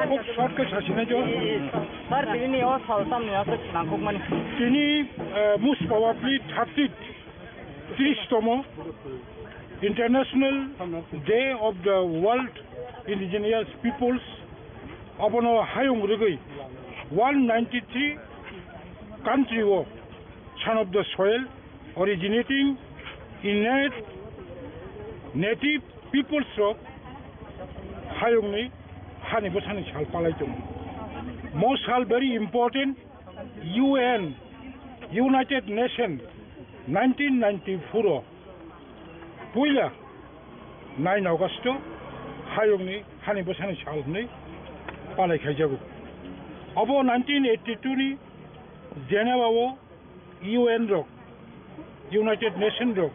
Kok short khe sasinai jo. Sir, tini o sal tamni aswk nangkukmani. Tini, eh, most probably thirty, tris tomo. International Day of the World Indigenous Peoples, abono hayung rwgwi one ninety three country o Son of the Soil originating in native peoples rok hayungni hani bwsani sal palai tongo. Mo sal very important. U N, United Nation, nineteen ninety-four o puila nine August o hayungni hani bwsani sal hwnwi palai khaijago. Obo nineteen eighty-two ni Geneva o U N rok, United Nation rok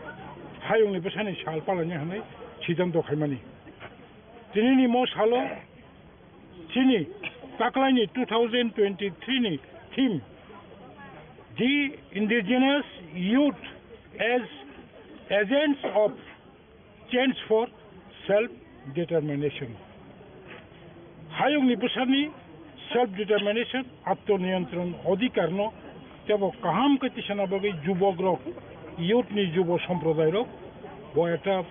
hayungni bwsani sal palaina hwnwi siddhanto khaimani. Tinini mo salo chini taklaini two thousand twenty-three ni theme, The Indigenous Youth as Agents of Change for Self Determination. Hayungni bwsani self determination, atmoniyontron odhikarno tebo kaham khe tisana bagwi jubokrok, youth ni jubo somprodairok bo ekta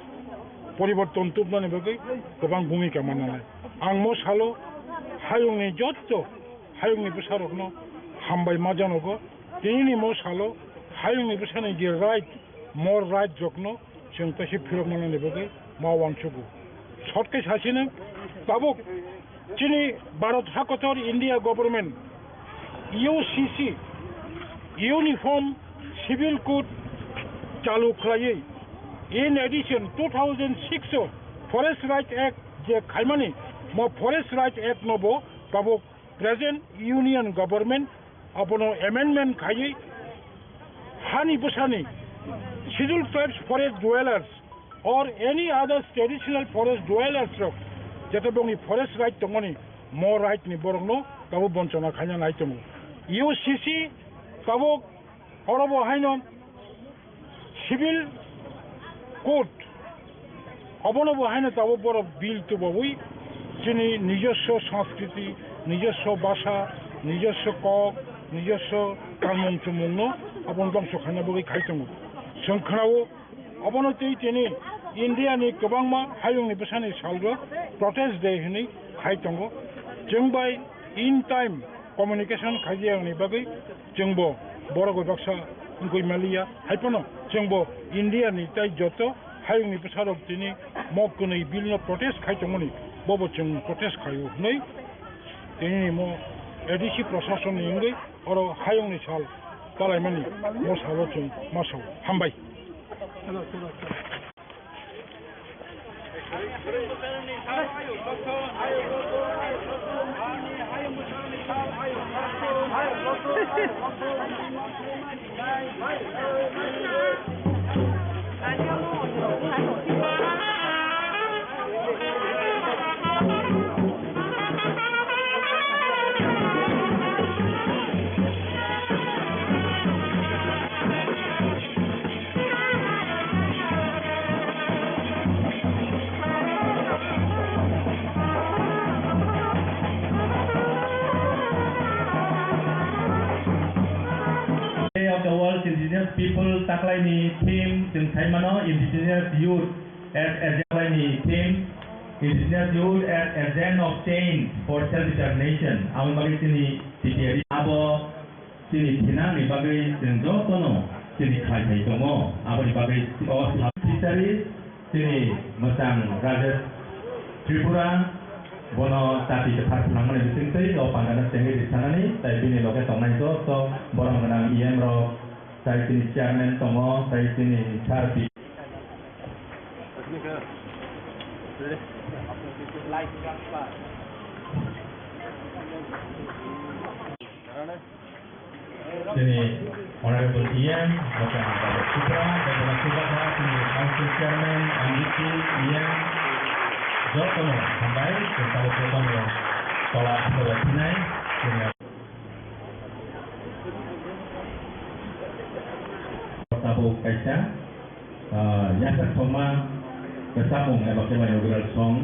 poriborton tubnani bagwi kwbang bhumika mananai. Ang mo salo hayungni jotto hayungni bwsarokno hambai ma janogo. Tinini mo salo hayungni bwsani je right, more right rokno chwng kaisa philok manani bagwi ma uansugo. Short khe sasino, tabuk chini Bharat hakotor India government U C C uniform civil code chalu khlaiwi, in addition two thousand six o Forest Right Act je khaimani, mo Forest Right Act no bo tabuk present union government abono amendment khaiwi hani bwsani Scheduled Tribes forest dwellers or any other traditional forest dwellers rok jete bongni forest right tongmani, mo right ni borokno tabuk bonchona khaina nai tongo. U C C tabuk oro bo haino civil code, obono bo haino tabuk borok bill tubawi chini nijoswo sanskriti, nijoswo basa, nijoswo kok, nijoswo tangmung chumungno abono dongso khaina bagwi khai tongo. Chwng khwnao, obono twi tini India ni kwbangma hayungni bwsani salrok protest day hwnwi khai tongo. Chwng bai in time communication khaijayakni bagwi chwngbo borok bai baksa wngwi maliya. Hai phano chwngbo India ni tai joto hayungni bwsarok tini mok kwnwi bill no protest khai tongmani, bobo chwng protest khaio hwnwi tini mo A D C prasasonni wngwi oro hayungni sal palaimani mo salo chwng ma sao. Hambai. Day of the World Indigenous People taklaini theme chwng saimano Indigenous Youth as Agent ni theme, Indigenous Youth as Agent of Change for Self Determination. Aboni bagwi chini T P A D abo chini thinangni bagwi chwng jotono chini khlai phai tongo. Aboni bagwi o sub fisheries chini mwchang Rajesh Tripura, bono chati kwthar phnangmani bisingtwi o pandano chengwi risanani, tai bini loge tongnai joto borom gwnang E M rok, tai chini chairman tongo, tai chini sir P. Chini Honorable E M, Doctor Amitabh Tripura, Doctor Subhadra, chini Council Chairman, M D C, E M, jotono hambai, chwng tabuk jotono tola hambai bai phinai, chini tabuk kaisa ah, yachaktokma kwchapmung eba khe bai rwgwirok song.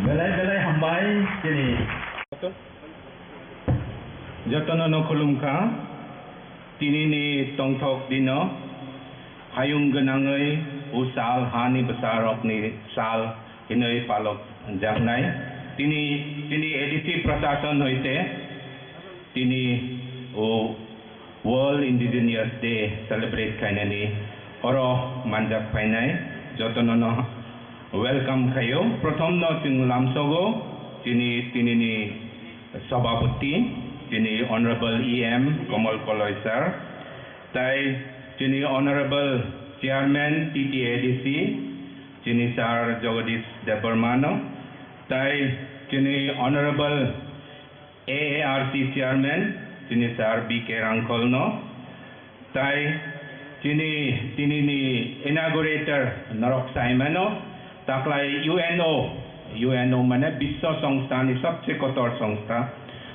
Belai belai hambai chini. Jotono no khulumkha. Tini ni tongthok dino hayung gwnangwi usal hani bwsarokni sal hinwi palok jaknai. Tini, tini A D C prashason hoite tini o World Indigenous Day celebrate khainani oro manjak phainai jotono no welcome khaio. Prothom no chwng lamsogo chini, tini ni Sabhapati, chini Honorable E M Kamal Koloi sir, tai chini Honorable Chairman T T A D C, chini sir Jagadish Debbarma no, tai Chini Honorable A A R C Chairman, chini Sir B K Rangkholno, tai chini tinini inaugurator norok saimano, taklai U N O, U N O mane Biswa Songstha ni sobse kotor songstha.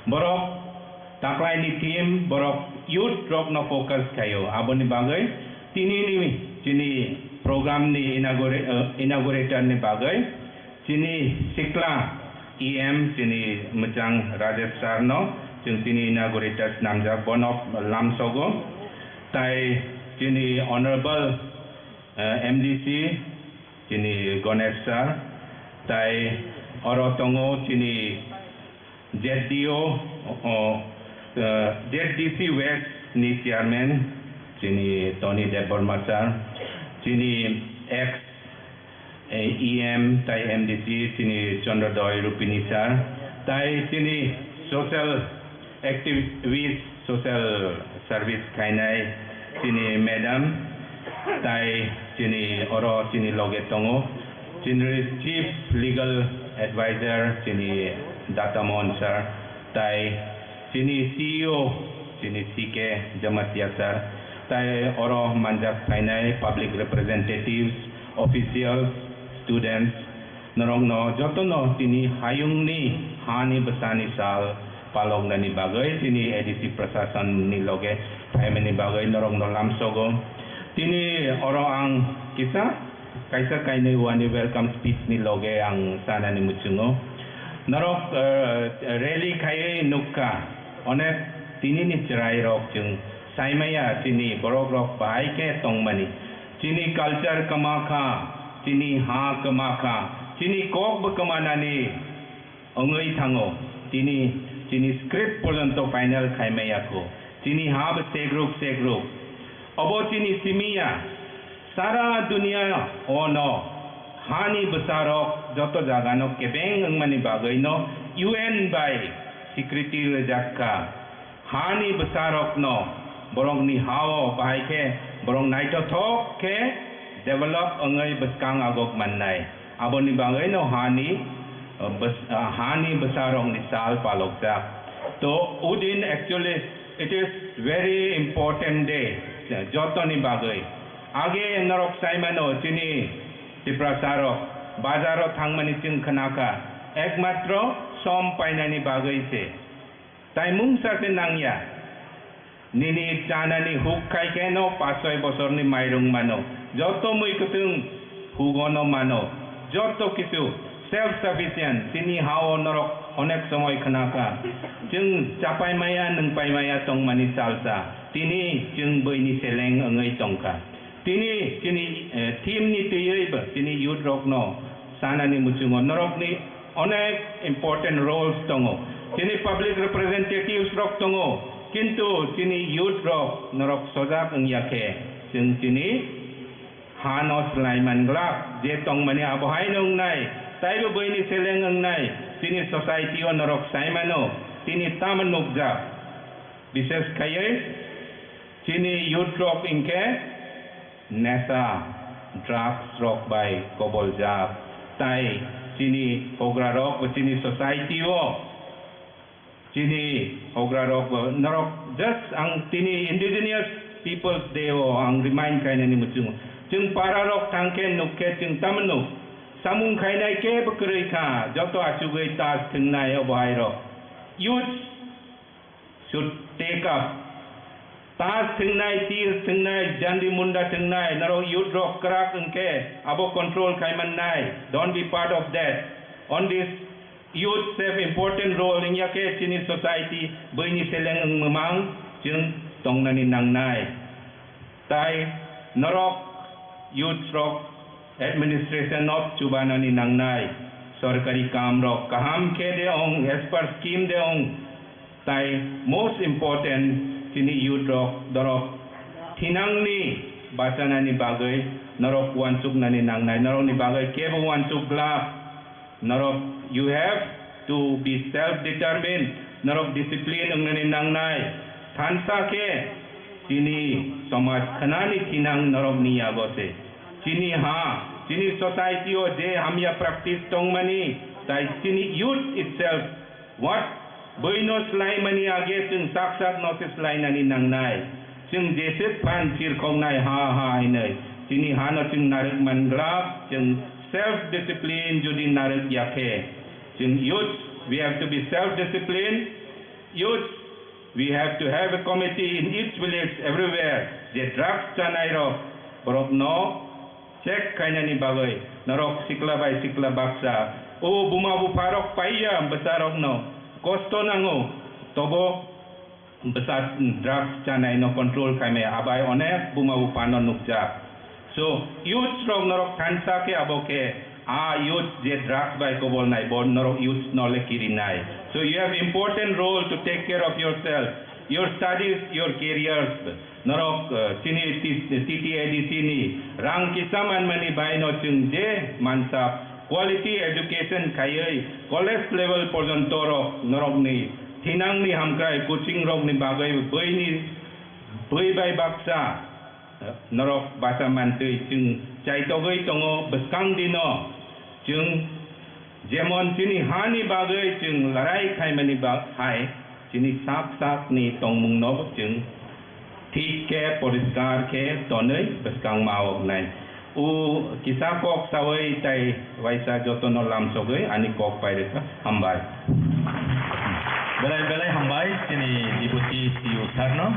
Borok taklai ni team, borok youth rok no focus khaio. Aboni bagwi tinini chini program ni inaugura-, eh, inaugurator ni bagwi chini sikla E M chini mwchang Rajesh sir no chwng chini inaugurator swnamjak, bono lamsogo. Tai chini honorable, eh, M D C chini Ganesh sir, tai oro tongo chini Z D O, o, eh, Z D C West ni chairman chini Tony Debbarma sir, chini ex, eh, E M tai M D C chini Chandrodaya Rupini sir, tai chini social activist, social service khainai chini madam, tai chini oro chini loge tongo, chini chief legal advisor chini Data Mohan sir, tai chini C E O chini C K Jamatia sir, tai oro manjak phainai public representatives, officials, students, norokno jotono tini hayungni hani bwsani sal paloknani bagwi tini A D C prasasonni loge phaimani bagwi norokno lamsogo. Tini oro ang kisa kaisa kainwi wani welcome speech ni loge ang sanani muchungo. Norok, eh, rally khaiwi nukha, onek tinini chwrairok chwng saimaya chini borokrok bahai khe tongmani. Chini culture kwma kha, chini ha kwma kha, chini kok bo kwmanani wngwi thango. Tini chini script porjonto final khaimaya kho. Chini ha bo segruk segruk. Obo chini simi ya. Sara dunia ono hani bwsarok joto jagano kebeng wngmani bagwino U N bai security rwjak kha. Hani bwsarokno borokni hao bahai khe borok naithothok khe develop wngwi bwskang agok mannai. Aboni bagwino hani, uh, bws-, uh, hani bwsarokni sal palokjak. To Udin, actually it is very important day jotoni bagwi. Age norok saimano chini Tiprasarok bazaro thangmani chwng khnakha, ekmatro som painani bagwi se. Tai mungsa se nangya. Nini chanani huk khai khe no pash soi bosorni mairung mano. Joto mui kwtwng hugono mano. Joto kichu self sufficient. Chini hao norok onek somoi khna kha. Chwng chapai maya, nwngpai maya tongmani salsa. Tini chwng buini seleng wngwi tongkha. Tini chini, eh, theme ni twiwi bo chini youth rokno sanani muchungo norokni onek important roles tongo. Chini public representatives rok tongo, kintu chini youth rok norok sojak wngya khe chwng chini hano swlaiman glak je tongmani abohaino wngnai, taibo buini seleng wngnai, chini society o norok saimano tini tamo nukjak. Bishes khaiwi chini youth rok hinkhe nesa, drugs rok bai koboljak, tai chini hougra rok bo chini society o, chini hougra rok bo norok just ang tini Indigenous Peoples Day o ang remind khainani muchungo. Chwng para rok thangkhe nukkhe chwng tamo nuk, samung khainai kebo kwrwi kha, joto achugwi tas thwngnai obo hai rok. Youth should take up. Tas thwngnai, tir thwngnai, jandi munda thwngnai, norok youth rok kwrak wngkhe abo control khaimannai. Don't be part of that. On this youth have important role wngya khe chini society buini seleng wngmang chwng tongnani nangnai. Tai norok youth rok administration o chubanani nangnai, sorkari kam rok kaham khe de ong, as per scheme de ong, tai most important chini youth rok dorok thinangni bachanani bagwi norok uansuknani nangnai, norokni bagwi kebo uansuk glak. Norok, you have to be self determined. Norok discipline wngnani nangnai. Thansa khe chini somaj khnani thinang norokni yago se. Chini ha, chini society o je hamya practice tongmani, Tai chini youth itself, what bwino swlaimani age chwng sak sak no se swlainani nangnai. Chwng jeswk phan chirkhoknai ha ha hinwi. Chini hano chwng narwk man glak, chwng self discipline jodi narwk ya khe. Chwng youth, we have to be self discipline. Youth, we have to have a committee in each village, everywhere. Je drugs chanai rok, borok no check khainani bagwi norok sikla bai sikla baksa, o buma bupha rok paiya bwsa rokno kosto nango, tobo bwsa drugs chanai no control khaimaya, abai onek buma bupha no nukjak. So youth rok norok thansa khe abo khe a youth je drugs bai kobol nai bo norok youth no le kiri nai. So you have important role to take care of yourself, your studies, your careers. Norok, eh, chini T-, T T A D C ni rang kisa manmani bai no chwng je mansa quality education khaiwi college level porjonto rok norokni thinangni hamkrai coaching rokni bagwi bwini bwi bai baksa, eh, norok basa mantwi chwng chaitogwi tongo bwskang dino. Chwng jemon chini hani bagwi chwng larai khaimani ba-, hai chini sak sakni tongmungno chwng thik khe poriskar khe tonwi bwskang ma oknai. O kisa kok sawi tai waisa jotono lamsogwi ani kok pai rwkha. Hambai. Belai belai hambai chini Deputy C E O sir no.